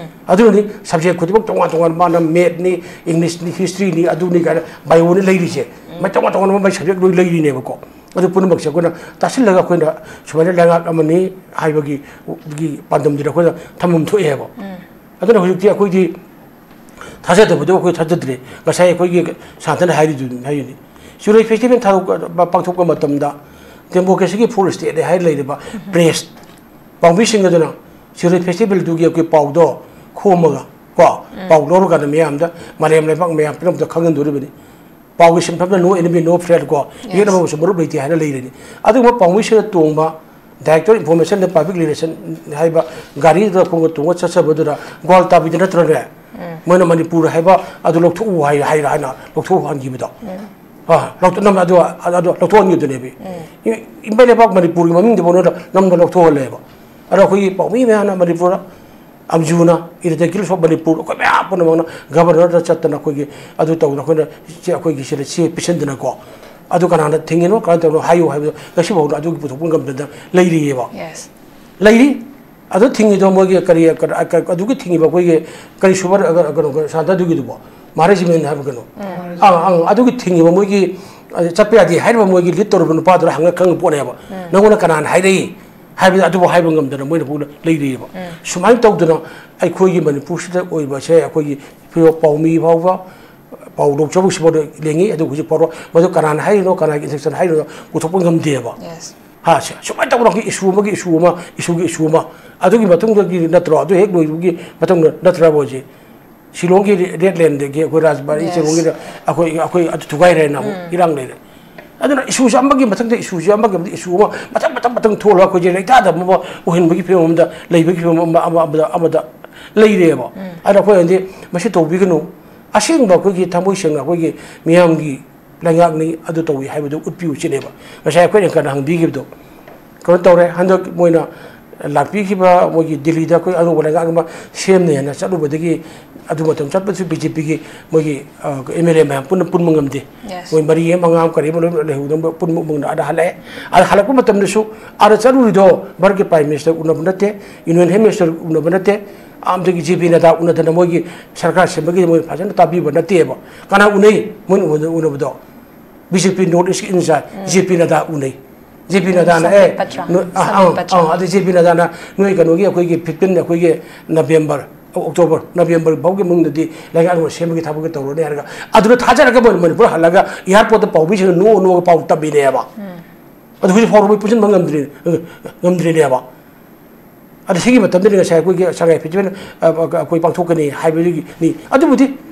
ꯑꯗꯨꯅꯅꯤ subject ꯈꯨꯗꯤꯡꯃꯛ ꯇꯣꯉꯥꯟ ꯇꯣꯉꯥꯟ, ꯃꯥꯅ math ꯅꯤ, English ꯅꯤ, history ꯅꯤ, ꯑꯗꯨꯅꯤ ꯀꯥꯏꯅ bio ꯅꯤ ꯂꯩꯔꯤꯁꯦ꯫ ꯃꯥꯏ ꯇꯣꯉꯥꯟ ꯇꯣꯉꯥꯟꯕ ꯃꯥꯏ subject ꯂꯣꯏ ꯂꯩꯔꯤꯅꯦꯕꯀꯣ꯫ ꯑꯗꯨ ꯄꯨꯝꯅꯃꯛꯁꯦ ꯑꯩꯈꯣꯏꯅ ꯇꯥꯁꯤꯜꯂꯒ ꯑꯩꯈꯣꯏꯅ ꯁꯨꯃꯥꯏꯅ ꯂꯩꯉꯥꯛ ꯑꯃꯅꯤ ꯍꯥꯏꯕꯒꯤ, ꯒꯤ ꯄꯥꯟꯗꯝꯗꯨꯗ ꯑꯩꯈꯣꯏꯅ ꯊꯝꯐꯝ ꯊꯣꯛꯑꯦꯕ꯫ ꯑꯗꯨꯅ ꯍꯧꯖꯤꯛꯇꯤ ꯑꯩꯈꯣꯏꯗꯤ ꯊꯥꯖꯗꯕꯗꯣ ꯑꯩꯈꯣꯏ ꯊꯥꯖꯗ꯭ꯔꯦ꯫ ꯉꯁꯥꯏ ꯑꯩꯈꯣꯏꯒꯤ ꯁꯥꯟꯇꯅ ꯍꯥꯏꯔꯤꯗꯨ, ꯍꯥꯏꯔꯤꯅꯤ꯫ ꯁꯤꯔꯣꯏ festival ꯊꯥꯗꯣꯛ-, ꯄꯥꯡꯊꯣꯛꯄ ꯃꯇꯝꯗ democracy ꯒꯤ full state ꯅꯤ ꯍꯥꯏꯔ ꯂꯩꯔꯤꯕ press ꯄꯥꯎꯃꯤꯁꯤꯡ ꯑꯗꯨꯅ ꯁꯤꯔꯣꯏ festival ꯗꯨꯒꯤ ꯑꯩꯈꯣꯏ ꯄꯥꯎꯗꯣ ꯈꯣꯝꯃꯒ ꯀꯣ, ꯄꯥꯎ ꯂꯧꯔꯀꯥꯟꯗ ꯃꯤꯌꯥꯝꯗ, ꯃꯥꯂꯦꯝ ꯂꯩꯕꯥꯛ ꯃꯌꯥꯝ ꯄꯨꯝꯅꯃꯛꯇ ꯈꯪꯍꯟꯗꯣꯔꯤꯕꯅꯤ꯫ ꯄꯥꯎꯒꯤ ꯁꯤꯟꯐꯝꯅ no enemy, no friend ꯀꯣ, ꯌꯦꯠꯅꯕ ꯑꯃꯁꯨ ꯃꯔꯨꯞ ꯂꯩꯇꯦ ꯍꯥꯏꯅ ꯂꯩꯔꯤꯅꯤ꯫ ꯑꯗꯨꯒꯨꯝꯕ ꯄꯥꯎꯃꯤꯁꯤꯡꯅ ꯇꯣꯡꯕ Director Information and Public Relation ꯍꯥꯏꯕ ꯒꯥꯔꯤꯗꯨꯗ ꯈꯣꯡꯒ ꯇꯣꯡꯉ ꯆꯠꯆꯕꯗꯨꯗ ꯒ꯭ꯋꯥꯜ ꯇꯥꯕꯤꯗ ꯅꯠꯇ꯭ꯔꯅꯦ? ꯃꯣꯏꯅ ꯃꯅꯤꯄꯨꯔ ꯍꯥꯏꯕ ꯑꯗꯨ ꯂꯧꯊꯣꯛꯎ ꯍꯥꯏ, ꯍꯥꯏꯔ ꯍꯥꯏꯅ ꯂꯧꯊꯣꯛꯍꯟꯈꯤꯕꯗꯣ꯫ ꯑꯥ, ꯂꯧꯊꯣꯛ-, ꯅꯝꯅ ꯑꯗꯨ, ꯑꯗꯨ ꯂꯧꯊꯣꯛꯍꯟꯈꯤꯕꯗꯨꯅꯦꯕ꯫ ꯏ-, ꯏꯃꯩ ꯂꯩꯕꯥꯛ ꯃꯅꯤꯄꯨꯔꯒꯤ ꯃꯃꯤꯡꯗꯨꯐꯥꯎ ꯅꯝꯅ ꯂꯧꯊꯣꯛꯍꯜꯂꯦꯕ꯫ ꯑꯗꯣ ꯑꯩꯈꯣꯏꯒꯤ ꯄꯥꯎꯃꯤ ꯃꯌꯥꯝꯅ ꯃꯅꯤꯄꯨꯔꯗ ꯑꯝꯖꯨꯅ, in the Guild of Manipur, ꯑꯩꯈꯣꯏ ꯃꯌꯥꯝ ꯄꯨꯝꯅꯃꯛꯅ ꯒꯕꯔꯅꯔꯗ ꯆꯠꯇꯅ ꯑꯩꯈꯣꯏꯒꯤ ꯑꯗꯨ ꯇꯧꯗꯅ ꯑꯩꯈꯣꯏꯅ ꯆꯦ, ꯑꯩꯈꯣꯏꯒꯤ ꯁꯤꯗ ꯆꯦ ꯄꯤꯁꯤꯟꯗꯅꯀꯣ, ꯑꯗꯨ ꯀꯅꯥꯅ ꯊꯤꯡꯉꯤꯅꯣ, ꯀꯃꯥꯏꯅ ꯇꯧꯔꯤꯅꯣ ꯍꯥꯏꯌꯨ ꯍꯥꯏꯕꯗꯣ ꯉꯁꯤꯐꯥꯎꯗ ꯑꯗꯨꯒꯤ ꯄꯨꯊꯣꯛꯄ ꯉꯝꯗꯅ ꯂꯩꯔꯤꯑꯕ꯫ Yes. ꯂꯩꯔꯤ꯫ ꯑꯗꯨ ꯊꯤꯡꯉꯤꯗꯣ ꯃꯣꯏꯒꯤ ꯀꯔꯤ, ꯀꯔꯤ, ꯑꯗꯨꯒꯤ ꯊꯤꯡꯉꯤꯕ ꯑꯩꯈꯣꯏꯒꯤ ꯀꯔꯤ ꯁꯨꯕ, ꯀꯩꯅꯣ, ꯁꯥꯟꯇ ꯑꯗꯨꯒꯤꯗꯨꯕꯣ? ꯃꯍꯥꯔꯥꯖ ꯃꯦꯟ ꯍꯥꯏꯕ ꯀꯩꯅꯣ? ꯑꯪ, ꯑꯪ, ꯑꯗꯨꯒꯤ ꯊꯤꯡꯉꯤꯕ ꯃꯣꯏꯒꯤ, ꯑ, ꯆꯠꯄ ꯌꯥꯗꯦ ꯍꯥꯏꯔꯤꯕ ꯃꯣꯏꯒꯤ ꯂꯤꯠ ꯇꯧꯔꯤꯕ ꯅꯨꯄꯥꯗꯨꯅ ꯍꯪꯉ ꯈꯪꯉ ꯄꯣꯠꯅꯦꯕ꯫ ꯅꯪꯉꯣꯟꯗ ꯀꯅꯥꯅ ꯍꯥꯏꯔꯛꯏ ꯍꯥꯏꯕꯗꯤ ꯑꯗꯨꯕꯨ ꯍꯥꯏꯕ ꯉꯝꯗꯅ ꯃꯣꯏꯅ ꯐꯥꯎꯗ ꯂꯩꯔꯤꯑꯕ꯫ ꯁꯨꯃꯥꯏꯅ ꯇꯧꯗꯅ ꯑꯩꯈꯣꯏꯒꯤ ꯃꯅꯤꯄꯨꯔꯁꯤꯗ ꯑꯣꯏꯕꯁꯦ ꯑꯩꯈꯣꯏꯒꯤ ꯐꯤꯔꯣ ꯄꯥꯎꯃꯤ ꯐꯥꯎꯕ, ꯄꯥꯎ ꯂꯧꯖꯕꯁꯤ ꯐꯥꯎꯗ ꯂꯦꯡꯉꯤ, ꯑꯗꯨ ꯍꯧꯖꯤꯛ ꯐꯥꯎꯕ ꯃꯗꯨ ꯀꯅꯥꯅ ꯍꯥꯏꯔꯤꯅꯣ, ꯀꯅꯥꯒꯤ instruction ꯍꯥꯏꯔꯤꯅꯣ ꯄꯨꯊꯣꯛꯄ ꯉꯝꯗꯦꯕ꯫ Yes. ꯍꯥ, ꯁꯤ, ꯁꯨꯃꯥꯏꯅ ꯇꯧꯗꯅ ꯑꯩꯈꯣꯏ issue ꯑꯃꯒꯤ issue ꯑꯃ, issue ꯒꯤ issue ꯑꯃ, ꯑꯗꯨꯒꯤ ꯃꯇꯨꯡꯗꯒꯤ ꯅꯠꯇ꯭ꯔꯣ, ꯑꯗꯨ ꯍꯦꯛ ꯂꯣꯏꯕꯒꯤ ꯃꯇꯨꯡꯗ ꯅꯠꯇ꯭ꯔꯕ ꯍꯧꯖꯤꯛ ꯁꯤꯂꯣꯡꯒꯤ ꯔꯦ-, ꯔꯦꯗ ꯂꯦꯟꯗꯒꯤ ꯑꯩꯈꯣꯏ ꯔꯥꯖꯕꯥꯔꯤ Yes. ꯁꯤꯂꯣꯡꯒꯤꯗ ꯑꯩꯈꯣꯏ, ꯑꯩꯈꯣꯏ ꯑꯗꯨ ꯊꯨꯒꯥꯏꯔꯦꯅ ꯑꯃꯨꯛ ꯏꯔꯥꯡ ꯂꯩꯔꯦ꯫ ꯑꯗꯨꯅ issue ꯁꯦ ꯑꯃꯒꯤ ꯃꯊꯪꯗ issue ꯁꯦ ꯑꯃꯒꯤ ꯃꯊꯪꯗ issue ꯑꯃ ꯃꯊꯪ, ꯃꯊꯪ, ꯃꯊꯪ ꯊꯣꯛꯂꯒ ꯑꯩꯈꯣꯏꯁꯦ ꯂꯩꯇꯥꯗꯕ ꯑꯃ ꯑꯣꯏꯍꯟꯕꯒꯤ ꯐꯤꯕꯝ ꯑꯃꯗ ꯂꯩꯕꯒꯤ ꯐꯤꯕꯝ ꯑꯃ, ꯑꯃ, ꯑꯃꯗ, ꯑꯃꯗ ꯂꯩꯔꯦꯕ꯫ ꯑꯗꯨꯅ ꯑꯩꯈꯣꯏꯅꯗꯤ ꯃꯁꯤ ꯇꯧꯕꯤꯒꯅꯨ꯫ ꯑꯁꯦꯡꯕ ꯑꯩꯈꯣꯏꯒꯤ ꯊꯃꯣꯏ ꯁꯦꯡꯅ ꯑꯩꯈꯣꯏꯒꯤ ꯃꯤꯌꯥꯝꯒꯤ ꯂꯩꯉꯥꯛꯅꯤ ꯑꯗꯨ ꯇꯧꯏ ꯍꯥꯏꯕꯗꯨ ꯎꯠꯄꯤꯌꯨ ꯁꯤꯅꯦꯕ꯫ ꯉꯁꯥꯏ ꯑꯩꯈꯣꯏꯅ ꯀꯟꯅ ꯍꯪꯕꯤꯈꯤꯕꯗꯣ ꯀꯩꯅꯣ ꯇꯧꯔꯦ꯫ ꯍꯟꯗꯛ ꯃꯣꯏꯅ ꯂꯥꯛꯄꯤꯈꯤꯕ ꯃꯣꯏꯒꯤ ꯗꯤꯜꯂꯤꯗ ꯑꯩꯈꯣꯏ ꯑꯅꯧꯕ ꯂꯩꯉꯥꯛ ꯑꯃ ꯁꯦꯝꯅꯦꯅ ꯆꯠꯂꯨꯕꯗꯒꯤ ꯑꯗꯨ ꯃꯇꯝ ꯆꯠꯄꯁꯨ ꯕꯤ ꯖꯦ ꯄꯤꯒꯤ ꯃꯣꯏꯒꯤ, ꯑ, ꯑꯦꯝ ꯑꯦꯜ ꯑꯦ ꯃꯌꯥꯝ ꯄꯨꯟꯅ ꯄꯨꯟꯕ ꯉꯝꯗꯦ꯫ Yes. ꯃꯣꯏ ꯃꯔꯤ ꯑꯃ, ꯃꯉꯥ ꯑꯃ, ꯀꯔꯤ ꯑꯃ ꯂꯣꯏ ꯂꯩꯍꯧꯗꯕ ꯄꯨꯟꯕ ꯃꯑꯣꯡꯗ ꯑꯥꯗ ꯍꯜꯂꯛꯑꯦ꯫ ꯑꯥꯗ ꯍꯜꯂꯛꯄ ꯃꯇꯝꯗꯁꯨ ꯑꯥꯗ ꯆꯠꯂꯨꯔꯤꯗꯣ ꯚꯥꯔꯠꯀꯤ Prime Minister ꯎꯅꯕ ꯅꯠꯇꯦ, Union Home Minister ꯎꯅꯕ ꯅꯠꯇꯦ, ꯑꯥꯗꯒꯤ ꯖꯦ ꯄꯤ ꯅꯗꯥ ꯎꯅꯗꯅ ꯃꯣꯏꯒꯤ ꯁꯔꯀꯥꯔ ꯁꯦꯝꯕꯒꯤ ꯃꯣꯏ ꯐꯖꯅ ꯇꯥꯕꯤꯕ ꯅꯠꯇꯦꯕ꯫ ꯀꯅꯥ ꯎꯅꯩ? ꯃꯣꯏꯅ ꯎꯅ-, ꯎꯅꯕꯗꯣ B J P North East in charge, J P Nadda ꯎꯅꯩ꯫ ꯖꯦ ꯄꯤ ꯅꯗꯥꯅ, ꯁꯝꯕꯤꯠ ꯑꯦ, ꯄꯇ꯭ꯔ꯫ ꯅꯣꯏ, ꯑ, ꯁꯝꯕꯤꯠ ꯑ, ꯄꯇ꯭ꯔ꯫ ꯑ, ꯑꯗꯩ ꯖꯦ ꯄꯤ ꯅꯗꯥꯅ ꯅꯣꯏ ꯀꯩꯅꯣꯒꯤ ꯑꯩꯈꯣꯏꯒꯤ fifteen, ꯑꯩꯈꯣꯏꯒꯤ November, October, November ꯐꯥꯎꯒꯤ ꯃꯅꯨꯡꯗꯗꯤ ꯂꯩꯉꯥꯛ ꯑꯃ ꯁꯦꯝꯕꯒꯤ ꯊꯕꯛꯇ ꯇꯧꯔꯅꯤ ꯍꯥꯏꯔꯒ ꯑꯗꯨꯗ ꯊꯥꯖꯔꯒ ꯃꯣꯏ ꯃꯅꯤꯄꯨꯔ ꯍꯜꯂꯒ airport ꯇ ꯄꯥꯎꯃꯤꯁꯤꯡꯅ ꯅꯣꯛꯑ ꯅꯣꯛꯑꯒ ꯄꯥꯎ ꯇꯝꯃꯤꯅꯦꯕ꯫ ꯑꯗꯨ ꯍꯧꯖꯤꯛ ꯐꯥꯎꯕ ꯃꯣꯏ ꯄꯨꯟꯁꯤꯟꯕ ꯉꯝꯗ꯭ꯔꯤ-, ꯉꯝꯗ꯭ꯔꯤꯅꯦꯕ꯫ ꯑꯗ ꯁꯤꯒꯤ ꯃꯇꯝꯗꯅꯤ ꯉꯁꯥꯏ ꯑꯩꯈꯣꯏꯒꯤ ꯁꯉꯥꯏ ꯐꯦꯁꯇꯤꯚꯦꯜ, ꯑ, ꯑꯩꯈꯣꯏ ꯄꯥꯡꯊꯣꯛꯀꯅꯤ ꯍꯥꯏꯕꯗꯨꯒꯤꯅꯤ꯫ ꯑꯗꯨꯕꯨꯗꯤ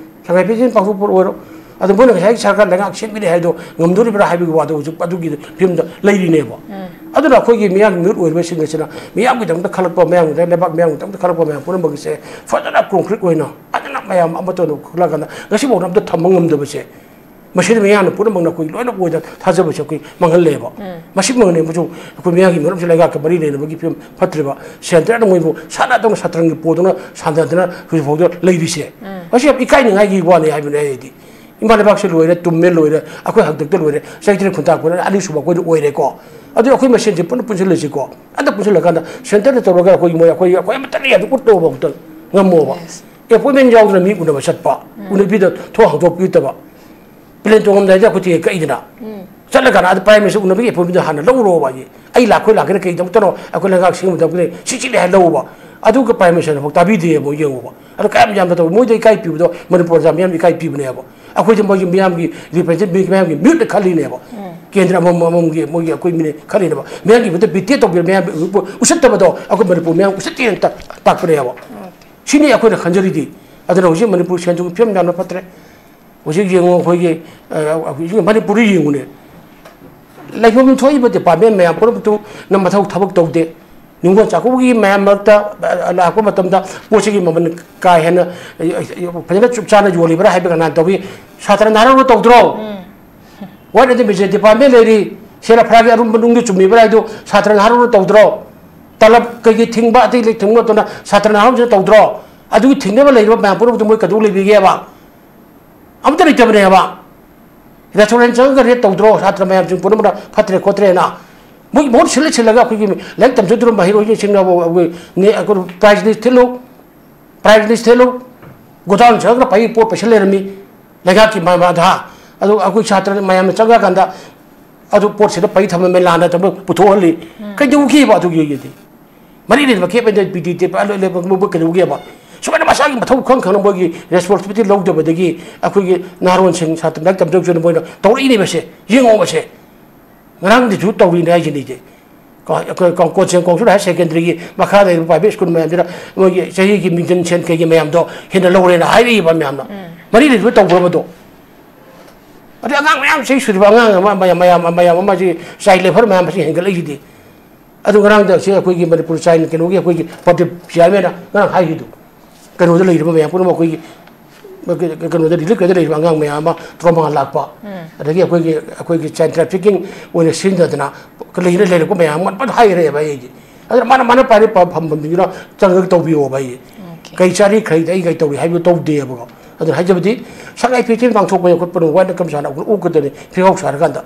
ꯁꯉꯥꯏ ꯐꯦꯁꯇꯤꯚꯦꯜ ꯄꯥꯡꯊꯣꯛꯄ ꯑꯣꯏꯔꯣ, ꯑꯗꯣ ꯃꯣꯏꯅ ꯉꯁꯥꯏꯒꯤ ꯁꯔꯀꯥꯔ ꯂꯩꯉꯥꯛ ꯁꯦꯝꯒꯅꯤ ꯍꯥꯏꯗꯣ ꯉꯝꯗꯣꯔꯤꯕ꯭ꯔꯥ ꯍꯥꯏꯕꯒꯤ ꯋꯥꯗꯣ ꯍꯧꯖꯤꯛ ꯑꯗꯨꯒꯤ ꯐꯤꯕꯝꯗ ꯂꯩꯔꯤꯅꯦꯕ꯫ ꯑꯗꯨꯅ ꯑꯩꯈꯣꯏꯒꯤ ꯃꯤꯌꯥꯝꯒꯤ ꯃꯤꯍꯨꯠ ꯑꯣꯏꯔꯤꯕꯁꯤꯡ ꯑꯁꯤꯅ ꯃꯤꯌꯥꯝꯒꯤꯗꯃꯛꯇ ꯈꯜꯂꯛꯄ, ꯃꯌꯥꯝꯒꯤꯗꯃꯛꯇ, ꯂꯩꯕꯥꯛ ꯃꯤꯌꯥꯝꯒꯤꯗꯃꯛꯇ ꯈꯜꯂꯛꯄ ꯃꯌꯥꯝ ꯄꯨꯝꯅꯃꯛꯁꯦ ꯐꯖꯅ concrete ꯑꯣꯏꯅ ꯐꯖꯅ ꯃꯌꯥꯝ ꯑꯃꯠꯇ ꯑꯣꯏꯅ ꯈꯜꯂꯛꯑꯀꯥꯟꯗ ꯉꯁꯤꯐꯥꯎꯗ ꯑꯝꯇ ꯊꯝꯕ ꯉꯝꯗꯕꯁꯦ, ꯃꯁꯤꯗ ꯃꯤꯌꯥꯝꯅ ꯄꯨꯝꯅꯃꯛꯅ ꯑꯩꯈꯣꯏ ꯂꯣꯏꯅ ꯑꯣꯏꯗ ꯊꯥꯖꯕꯁꯦ ꯑꯩꯈꯣꯏ ꯃꯥꯡꯍꯜꯂꯦꯕ꯫ ꯃꯁꯤ ꯃꯉꯥꯏꯅꯦ ꯑꯃꯁꯨꯡ ꯑꯩꯈꯣꯏ ꯃꯤꯌꯥꯝꯒꯤ ꯃꯔꯝꯁꯨ ꯂꯩꯉꯥꯛꯀ ꯃꯔꯤ ꯂꯩꯅꯕꯒꯤ ꯐꯤꯕꯝ ꯐꯠꯇ꯭ꯔꯤꯕ, ꯁꯦꯟꯇꯔꯅ ꯃꯣꯏꯕꯨ ꯁꯥꯟꯅꯗꯧꯅ ꯁꯥꯇ꯭ꯔꯪꯒꯤ ꯄꯣꯗꯧꯅ ꯁꯥꯟꯅꯗꯅ ꯍꯧꯖꯤꯛꯐꯥꯎꯗ ꯂꯩꯔꯤꯁꯦ꯫ ꯃꯁꯤ ꯌꯥꯝ ꯏꯀꯥꯏꯅꯤꯡꯉꯥꯏꯒꯤ ꯋꯥꯅꯤ ꯍꯥꯏꯕꯅꯦ ꯑꯩꯗꯤ꯫ ꯏꯃꯥ ꯂꯩꯕꯥꯛꯁꯦ ꯂꯣꯏꯔꯦ, ꯇꯨꯝꯃꯦ ꯂꯣꯏꯔꯦ, ꯑꯩꯈꯣꯏ ꯍꯥꯛꯇꯛꯇ ꯂꯣꯏꯔꯦ, ꯆꯍꯤ ꯇꯔꯦꯠ ꯈꯨꯟꯇꯥꯛꯄꯅ ꯑꯅꯤꯁꯨꯕ ꯑꯩꯈꯣꯏꯗ ꯑꯣꯏꯔꯦꯀꯣ꯫ ꯑꯗꯨ ꯑꯩꯈꯣꯏ ꯃꯁꯦꯟꯁꯦ ꯄꯨꯟꯅ ꯄꯨꯟꯁꯤꯜꯂꯁꯤꯀꯣ꯫ ꯑꯝꯇ ꯄꯨꯟꯁꯤꯜꯂꯀꯥꯟꯗ ꯁꯦꯟꯇꯔꯗ ꯇꯧꯔꯒ ꯑꯩꯈꯣꯏꯒꯤ ꯃꯣꯏ ꯑꯩꯈꯣꯏ ꯑꯩꯈꯣꯏ ꯑꯃꯠꯇ ꯂꯩ ꯑꯗꯨ ꯎꯠꯂꯣꯕ ꯑꯝꯇ ꯉꯝꯃꯣꯕ꯫ ꯑꯦꯄꯣꯏꯟꯃꯦꯟ ꯌꯥꯎꯗꯅ ꯃꯤ ꯎꯅꯕ ꯆꯠꯄ, ꯎꯅꯕꯤꯗ ꯊꯣꯡ ꯍꯥꯡꯗꯣꯛꯄꯤꯗꯕ, ꯄ꯭ꯂꯦꯟ ꯇꯣꯡꯉꯝꯗꯥꯏꯗ ꯑꯩꯈꯣꯏ ꯇꯤꯀꯦꯠ ꯀꯛꯏꯗꯅ꯫ ꯆꯠꯂꯀꯥꯟꯗ ꯑꯗ ꯄ꯭ꯔꯥꯏꯝ ꯃꯤꯅꯤꯁꯇꯔ ꯎꯅꯕꯒꯤ ꯑꯦꯄꯣꯏꯟꯃꯦꯟꯗꯣ ꯍꯥꯟꯅ ꯂꯧꯔꯣꯕ ꯑꯩ꯫ ꯑꯩ ꯂꯥꯛꯈꯣꯏ ꯂꯥꯛꯀꯦꯅ ꯀꯩꯗꯃꯛꯇꯅꯣ ꯑꯩꯈꯣꯏ ꯂꯩꯉꯥꯛ ꯁꯤꯡꯕ ꯃꯇꯝꯗ ꯁꯤ ꯆꯤꯠꯂꯦ ꯍꯥꯏꯅ ꯂꯧꯕ꯫ ꯑꯗꯨꯒ ꯄ꯭ꯔꯥꯏꯝ ꯃꯤꯅꯤꯁꯇꯔꯅ ꯐꯥꯎ ꯇꯥꯕꯤꯗꯦꯕ, ꯌꯦꯡꯉꯨꯕ꯫ ꯑꯗꯣ ꯀꯌꯥꯝ ꯌꯥꯝꯅ ꯇꯧꯋꯤ꯫ ꯃꯣꯏꯗ ꯏꯀꯥꯏ ꯄꯤꯕꯗꯣ ꯃꯅꯤꯄꯨꯔ ꯄ꯭ꯔꯖꯥ ꯃꯤꯌꯥꯝ ꯏꯀꯥꯏ ꯄꯤꯕꯅꯦꯕ꯫ ꯑꯩꯈꯣꯏꯗꯤ ꯃꯣꯏꯒꯤ ꯃꯤꯌꯥꯝꯒꯤ ꯔꯤꯄ꯭ꯔꯖꯦꯟꯇꯦꯇꯤꯚ ꯃꯤꯌꯥꯝꯒꯤ ꯃꯤꯍꯨꯠꯅ ꯈꯜꯂꯤꯅꯦꯕ꯫ ꯀꯦꯟꯗ꯭ꯔ ꯑꯃꯃꯝ ꯑꯃꯃꯝꯒꯤ ꯃꯣꯏꯒꯤ ꯑꯩꯈꯣꯏ ꯃꯤꯅ ꯈꯜꯂꯤꯅꯦꯕ꯫ ꯃꯤꯌꯥꯝꯒꯤ ꯃꯤꯍꯨꯠꯇ ꯕꯤꯇꯦ ꯇꯧꯕꯤꯔ ꯃꯌꯥꯝ ꯎꯁꯤꯠꯇꯕꯗꯣ ꯑꯩꯈꯣꯏ ꯃꯅꯤꯄꯨꯔ ꯃꯤꯌꯥꯝ ꯎꯁꯤꯠꯇꯦꯅ ꯇꯥ-, ꯇꯥꯛꯄꯅꯦꯕ꯫ ꯁꯤꯅꯤ ꯑꯩꯈꯣꯏꯅ ꯈꯟꯖꯔꯤꯗꯤ꯫ ꯑꯗꯨꯅ ꯍꯧꯖꯤꯛ ꯃꯅꯤꯄꯨꯔ ꯁꯦꯟ ꯊꯨꯝꯒꯤ ꯐꯤꯕꯝ ꯌꯥꯝꯅ ꯐꯠꯇ꯭ꯔꯦ꯫ ꯍꯧꯖꯤꯛ ꯌꯦꯡꯉꯨ ꯑꯩꯈꯣꯏꯒꯤ, ꯑ, ꯍꯧꯖꯤꯛ ꯃꯅꯤꯄꯨꯔꯗ ꯌꯦꯡꯉꯨꯅꯦ꯫ ꯂꯩꯐꯝ ꯊꯣꯛꯏꯕ ꯗꯤꯄꯥꯔꯠꯃꯦꯟ ꯃꯌꯥꯝ ꯄꯨꯝꯅꯃꯛꯇꯨꯅ ꯃꯊꯧ ꯊꯕꯛ ꯇꯧꯗꯦ꯫ ꯅꯤꯉꯣꯜ ꯆꯥꯛꯀꯧꯕꯒꯤ ꯃꯌꯥꯝ ꯃꯔꯛꯇ, ꯑ, ꯂꯥꯛꯄ ꯃꯇꯝꯗ ꯄꯣꯠꯁꯤꯒꯤ ꯃꯃꯜ ꯀꯥ ꯍꯦꯟꯅ, ꯑ, ꯑ, ꯐꯖꯅ ꯆꯨꯞ ꯆꯥꯅ ꯌꯣꯜꯂꯤꯕ꯭ꯔꯥ ꯍꯥꯏꯕ ꯀꯅꯥꯅ ꯇꯧꯏ? ꯁꯥꯇ꯭ꯔ ꯅꯍꯥꯔꯣꯜꯅ ꯇꯧꯗ꯭ꯔꯣ? ꯋꯥꯠ ꯑꯦꯟ ꯗꯤꯄꯥꯔꯠꯃꯦꯟ ꯂꯩꯔꯤ, ꯁꯦꯔꯥ ꯐꯔꯥꯒꯤ ꯑꯔꯨꯝꯕ ꯅꯨꯡꯗꯤ ꯆꯨꯝꯃꯤꯕ꯭ꯔꯥ ꯍꯥꯏꯗꯣ ꯁꯥꯇ꯭ꯔ ꯅꯍꯥꯔꯣꯜꯅ ꯇꯧꯗ꯭ꯔꯣ? ꯇꯂꯕ ꯀꯩꯀꯩ ꯊꯤꯡꯕ, ꯑꯇꯩ ꯂꯩ ꯊꯤꯡꯕ ꯃꯇꯝꯗ ꯁꯥꯇ꯭ꯔ ꯅꯍꯥꯔꯣꯜꯁꯤꯅ ꯇꯧꯗ꯭ꯔꯣ? ꯑꯗꯨꯒꯤ ꯊꯤꯡꯅꯕ ꯂꯩꯔꯤꯕ ꯃꯌꯥꯝ ꯄꯨꯝꯅꯃꯛꯇ ꯃꯣꯏ ꯀꯩꯗꯧ ꯂꯩꯕꯤꯒꯦꯕ? ꯑꯃꯠꯇ ꯂꯩꯇꯕꯅꯦꯕ꯫ ꯔꯦꯁꯇꯨꯔꯦꯟ ꯆꯪꯉꯒ ꯔꯦꯠ ꯇꯧꯗ꯭ꯔꯣ? ꯁꯥꯇ꯭ꯔ ꯃꯌꯥꯝꯁꯤꯡ ꯄꯨꯝꯅꯃꯛꯅ ꯐꯠꯇ꯭ꯔꯦ ꯈꯣꯠꯇ꯭ꯔꯦꯅ꯫ ꯃꯣꯏꯒꯤ ꯃꯍꯨꯠ ꯁꯤꯜꯂ ꯁꯤꯜꯂꯒ ꯑꯩꯈꯣꯏꯒꯤ ꯂꯥꯏꯔꯤꯛ ꯇꯝꯖꯗꯧꯔꯤꯕ ꯃꯍꯩꯔꯣꯏꯁꯤꯡꯁꯤꯅ ꯑꯩꯈꯣꯏ ꯅꯦ-, ꯑꯩꯈꯣꯏ ꯄ꯭ꯔꯥꯏꯖ ꯂꯤꯁ ꯊꯤꯜꯂꯨ, ꯄ꯭ꯔꯥꯏꯖ ꯂꯤꯁ ꯊꯤꯜꯂꯨ, ꯒꯣꯗꯥꯎꯟ ꯆꯪꯉꯒ ꯄꯩ ꯄꯣꯠ ꯄꯩꯁꯤꯜ ꯂꯩꯔꯝꯃꯤ ꯂꯩꯉꯥꯛꯀꯤ ꯃꯥ-, ꯃꯥ-, ꯑꯗꯨ ꯍꯥ? ꯑꯗꯨ ꯑꯩꯈꯣꯏ ꯁꯥꯇ꯭ꯔ ꯃꯌꯥꯝꯅ ꯆꯪꯉꯀꯥꯟꯗ ꯑꯗꯨ ꯄꯣꯠꯁꯤꯗ ꯄꯩ ꯊꯝꯃꯝꯃꯦ, ꯂꯥꯟꯅ ꯊꯝꯃ ꯄꯨꯊꯣꯛꯍꯜꯂꯤ꯫ ꯀꯩꯗꯧꯈꯤꯕ ꯑꯗꯨꯒꯤꯗꯤ? ꯃꯔꯤ ꯂꯩꯅꯕ ꯀꯦꯞ ꯑꯦꯟꯗ ꯄꯤ ꯗꯤ ꯇꯦꯞ ꯑꯂꯣꯏ ꯂꯩꯕ ꯃꯣꯏ ꯀꯩꯗꯧꯒꯦꯕ? ꯁꯨꯃꯥꯏꯅ ꯃꯁꯥꯒꯤ ꯃꯊꯧ ꯈꯪ ꯈꯪꯅ ꯃꯣꯏꯒꯤ ꯔꯦꯁꯄꯣꯟꯁꯤꯕꯤꯂꯤꯇꯤ ꯂꯧꯗꯕꯗꯒꯤ ꯑꯩꯈꯣꯏꯒꯤ ꯅꯍꯥꯔꯣꯟꯁꯤꯡ ꯁꯥꯇ꯭ꯔ ꯂꯥꯏꯔꯤꯛ ꯇꯝꯖꯧꯁꯅ ꯃꯣꯏꯅ ꯇꯧꯔꯛꯏꯅꯦꯕꯁꯦ꯫ ꯌꯦꯡꯉꯣꯕꯁꯦ꯫ ꯉꯔꯥꯡꯗꯁꯨ ꯇꯧꯔꯤꯅꯦ ꯍꯥꯏꯁꯤꯅꯤ ꯑꯩꯁꯦ꯫ ꯀꯣ-, ꯑꯩꯈꯣꯏ ꯀꯣ-, ꯀꯣꯆꯤꯡ ꯀꯣꯟꯁꯨꯂ ꯍꯥꯌꯔ ꯁꯦꯀꯦꯟꯗꯔꯤꯒꯤ ꯃꯈꯥ ꯂꯩꯔꯤꯕ ꯄ꯭ꯔꯥꯏꯚꯦꯠ ꯁ꯭ꯀꯨꯜ ꯃꯌꯥꯝꯁꯤꯅ ꯃꯣꯏꯒꯤ ꯆꯍꯤꯒꯤ ꯃꯤꯡꯖꯟ ꯁꯦꯟ ꯀꯩꯒꯤ ꯃꯌꯥꯝꯗꯣ ꯍꯦꯟꯅ ꯂꯧꯔꯦꯅ ꯍꯥꯏꯔꯛꯏꯕ ꯃꯌꯥꯝꯅ꯫ ꯃꯔꯤ ꯂꯩꯅꯕ ꯇꯧꯈ꯭ꯔꯕꯗꯣ꯫ ꯑꯗꯩ ꯑꯉꯥꯡ ꯃꯌꯥꯝ, ꯆꯍꯤ ꯁꯨꯗ꯭ꯔꯤꯕ ꯑꯉꯥꯡ ꯑꯃ, ꯃꯌꯥꯝ, ꯃꯌꯥꯝ, ꯃꯌꯥꯝ ꯑꯃ ꯁꯤ ꯆꯥꯏꯜ ꯂꯦꯕꯔ ꯃꯌꯥꯝ ꯑꯁꯤ ꯍꯦꯟꯒꯠꯂꯛꯏꯁꯤꯗꯤ꯫ ꯑꯗꯨ ꯉꯔꯥꯡꯗ ꯁꯤ ꯑꯩꯈꯣꯏꯒꯤ ꯃꯅꯤꯄꯨꯔ ꯆꯥꯏꯜ ꯀꯩꯅꯣꯒꯤ ꯑꯩꯈꯣꯏꯒꯤ ꯄ꯭ꯔꯗꯤꯞ ꯆꯤꯌꯥꯔꯃꯦꯟꯅ ꯉꯔꯥꯡ ꯍꯥꯏꯈꯤꯗꯨ, ꯀꯩꯅꯣꯗ ꯂꯩꯔꯤꯕ ꯃꯌꯥꯝ ꯄꯨꯝꯅꯃꯛ ꯑꯩꯈꯣꯏꯒꯤ ꯀꯩꯅꯣꯗ, ꯔꯤꯂꯤꯐ ꯀꯦꯝꯗ ꯂꯩꯔꯤꯕ ꯑꯉꯥꯡ ꯃꯌꯥꯝ ꯑꯃ ꯇ꯭ꯔꯣꯃꯥ ꯂꯥꯛꯄ, ꯑꯗꯒꯤ ꯑꯩꯈꯣꯏꯒꯤ, ꯑꯩꯈꯣꯏꯒꯤ ꯆꯥꯏꯜ ꯇ꯭ꯔꯥꯐꯤꯀꯤꯡ ꯑꯣꯏꯅ ꯁꯤꯖꯤꯟꯅꯗꯅ ꯂꯩꯅ ꯂꯩꯔꯛꯄ ꯃꯌꯥꯝ ꯑꯃ ꯐꯖꯅ ꯍꯥꯏꯈ꯭ꯔꯦꯕ ꯑꯩꯗꯤ꯫ ꯑꯗꯨꯅ ꯃꯥꯅ, ꯃꯥꯅ ꯄꯥꯏꯔꯤ ꯐꯝꯐꯝꯗꯨꯗ ꯆꯪꯉꯒ ꯇꯧꯕꯤꯌꯣꯕ ꯑꯩ꯫ ꯀꯩ ꯆꯥꯔꯤ, ꯈꯩꯗ ꯑꯩ ꯀꯩ ꯇꯧꯔꯤ ꯍꯥꯏꯕꯗꯨ ꯇꯧꯗꯦꯕꯀꯣ꯫ ꯑꯗꯨꯅ ꯍꯥꯏꯖꯕꯗꯤ ꯁꯉꯥꯏ ꯐꯦꯁꯇꯤꯚꯦꯜ ꯄꯥꯡꯊꯣꯛꯄ ꯈꯣꯠꯄ ꯋꯥꯏꯅ ꯀꯝ ꯁꯥꯅ ꯑꯣꯛꯀꯗꯕꯅꯤ, ꯐꯤꯒꯥꯎ ꯁꯥꯔꯀꯥꯟꯗ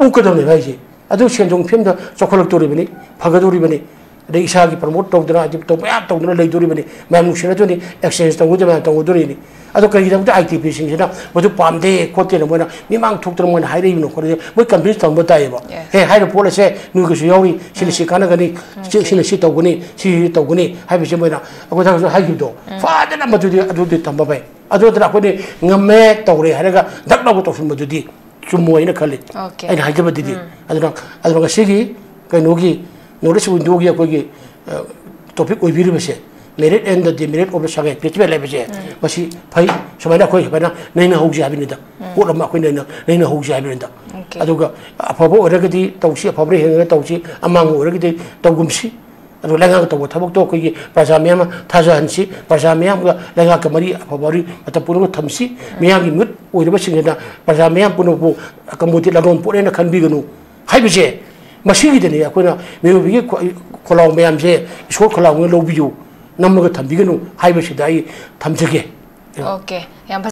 ꯑꯣꯛꯀꯗꯕꯅꯦꯕ ꯍꯥꯏꯁꯦ꯫ ꯑꯗꯨ ꯁꯦꯟ ꯊꯨꯝ ꯐꯤꯕꯝꯗ ꯆꯥꯎꯈꯠꯂꯛꯇꯧꯔꯤꯕꯅꯤ, ꯐꯒꯗꯧꯔꯤꯕꯅꯤ꯫ ꯑꯗꯩ ꯏꯁꯥꯒꯤ ꯄ꯭ꯔꯃꯣꯠ ꯇꯧꯗꯅ, ꯍꯥꯏꯗꯤ ꯇꯧꯕ ꯃꯌꯥꯝ ꯇꯧꯗꯅ ꯂꯩꯗꯣꯔꯤꯕꯅꯤ꯫ ꯃꯌꯥꯝ ꯅꯨꯡꯁꯤꯅꯗꯣꯏꯅꯤ, ꯑꯦꯛꯁꯆꯦꯟꯖ ꯇꯧꯒꯗꯕ ꯃꯌꯥꯝ ꯇꯧꯒꯗꯣꯔꯤꯅꯤ꯫ ꯑꯗꯣ ꯀꯔꯤꯒꯤꯗꯃꯛꯇ ꯑꯥꯏ ꯇꯤ ꯄꯤꯁꯤꯡꯁꯤꯅ ꯃꯗꯨ ꯄꯥꯝꯗꯦ ꯈꯣꯠꯇꯦꯅ ꯃꯣꯏꯅ ꯃꯤꯃꯥꯡ ꯊꯣꯛꯇꯅ ꯃꯣꯏꯅ ꯍꯥꯏꯔꯛꯏꯕꯅꯣ ꯈꯣꯠꯂꯤꯕꯅꯣ? ꯃꯣꯏ ꯀꯟꯚꯤꯟꯁ ꯇꯧꯔꯝꯕ ꯇꯥꯏꯌꯦꯕ꯫ ꯍꯦ, ꯍꯥꯏꯔꯤꯕ ꯄꯣꯠ ꯑꯁꯦ ꯅꯣꯏꯒꯤꯁꯨ ꯌꯥꯎꯔꯤ, ꯁꯤꯅ ꯁꯤ ꯀꯥꯟꯅꯒꯅꯤ, ꯁꯤ, ꯁꯤꯅ ꯁꯤ ꯇꯧꯒꯅꯤ, ꯁꯤ, ꯁꯤ ꯇꯧꯒꯅꯤ ꯍꯥꯏꯕꯁꯦ ꯃꯣꯏꯅ ꯑꯩꯈꯣꯏꯗꯁꯨ ꯍꯥꯏꯈꯤꯕꯗꯣ ꯐꯖꯅ ꯃꯗꯨꯗꯤ ꯑꯗꯨꯗꯤ ꯊꯝꯕ ꯐꯩ꯫ ꯑꯗꯨ ꯅꯠꯇꯅ ꯑꯩꯈꯣꯏꯗꯤ ꯉꯝꯃꯦ ꯇꯧꯔꯦ ꯍꯥꯏꯔꯒ ꯗꯛ ꯂꯥꯎꯅ ꯇꯧꯁꯤꯟꯕꯗꯨꯗꯤ ꯆꯨꯝꯃꯣꯏꯅ ꯈꯜꯂꯤ꯫ ꯑꯩꯅ ꯍꯥꯏꯖꯕꯗꯗꯤ꯫ ꯑꯗꯨꯅ, ꯑꯗꯨꯅ ꯉꯁꯤꯒꯤ ꯀꯩꯅꯣꯒꯤ ꯅꯣꯔꯠ ꯏꯁ ꯋꯤꯟꯗꯣꯒꯤ ꯑꯩꯈꯣꯏꯒꯤ, ꯑ, ꯇꯣꯄꯤꯛ ꯑꯣꯏꯕꯤꯔꯤꯕꯁꯦ, merit and the demerit of the Sangai festival ꯍꯥꯏꯕꯁꯦ, ꯃꯁꯤ ꯐꯩ, ꯁꯨꯃꯥꯏꯅ ꯑꯩꯈꯣꯏ ꯁꯨꯃꯥꯏꯅ ꯅꯩꯅꯍꯧꯁꯤ ꯍꯥꯏꯕꯅꯤꯗ꯫ ꯄꯣꯠ ꯑꯃ ꯑꯩꯈꯣꯏꯅ ꯅꯩꯅ-, ꯅꯩꯅꯍꯧꯁꯤ ꯍꯥꯏꯕꯅꯤꯗ꯫ ꯑꯗꯨꯒ ꯑꯐꯕ ꯑꯣꯏꯔꯒꯗꯤ ꯇꯧꯁꯤ, ꯑꯐꯕꯅ ꯍꯦꯟꯅ ꯇꯧꯁꯤ, ꯑꯃꯥꯡꯕ ꯑꯣꯏꯔꯒꯗꯤ ꯇꯧꯒꯨꯝꯁꯤ꯫ ꯑꯗꯨꯒ ꯂꯩꯉꯥꯛꯅ ꯇꯧꯕ ꯊꯕꯛꯇꯣ ꯑꯩꯈꯣꯏꯒꯤ ꯄ꯭ꯔꯖꯥ ꯃꯤꯌꯥꯝ ꯑꯃ ꯊꯥꯖꯍꯟꯁꯤ, ꯄ꯭ꯔꯖꯥ ꯃꯤꯌꯥꯝꯒ ꯂꯩꯉꯥꯛꯀ ꯃꯔꯤ ꯑꯐꯕ ꯃꯔꯤ ꯃꯇꯝ ꯄꯨꯝꯅꯃꯛ ꯊꯝꯁꯤ꯫ ꯃꯤꯌꯥꯝꯒꯤ ꯃꯤꯍꯨꯠ ꯑꯣꯏꯔꯕꯁꯤꯡꯁꯤꯅ ꯄ꯭ꯔꯖꯥ ꯃꯤꯌꯥꯝ ꯄꯨꯝꯅꯃꯛꯄꯨ ꯀꯝꯃꯣꯗꯤ ꯂꯂꯣꯟ ꯄꯣꯠꯅꯦꯅ ꯈꯟꯕꯤꯒꯅꯨ ꯍꯥꯏꯕꯁꯦ, ꯃꯁꯤꯒꯤꯗꯅꯤ ꯑꯩꯈꯣꯏꯅ ꯃꯤꯑꯣꯏꯕꯒꯤ ꯈꯣ-, ꯈꯣꯜꯂꯥꯎ ꯃꯌꯥꯝꯁꯦ ꯏꯁꯣꯔ ꯈꯣꯜꯂꯥꯎꯅ ꯂꯧꯕꯤꯌꯨ, ꯅꯝꯃꯒ ꯊꯝꯕꯤꯒꯅꯨ ꯍꯥꯏꯕꯁꯤꯗ ꯑꯩ ꯊꯝꯖꯒꯦ꯫ ꯑꯣꯀꯦ, ꯌꯥꯝ ꯐꯖꯩ꯫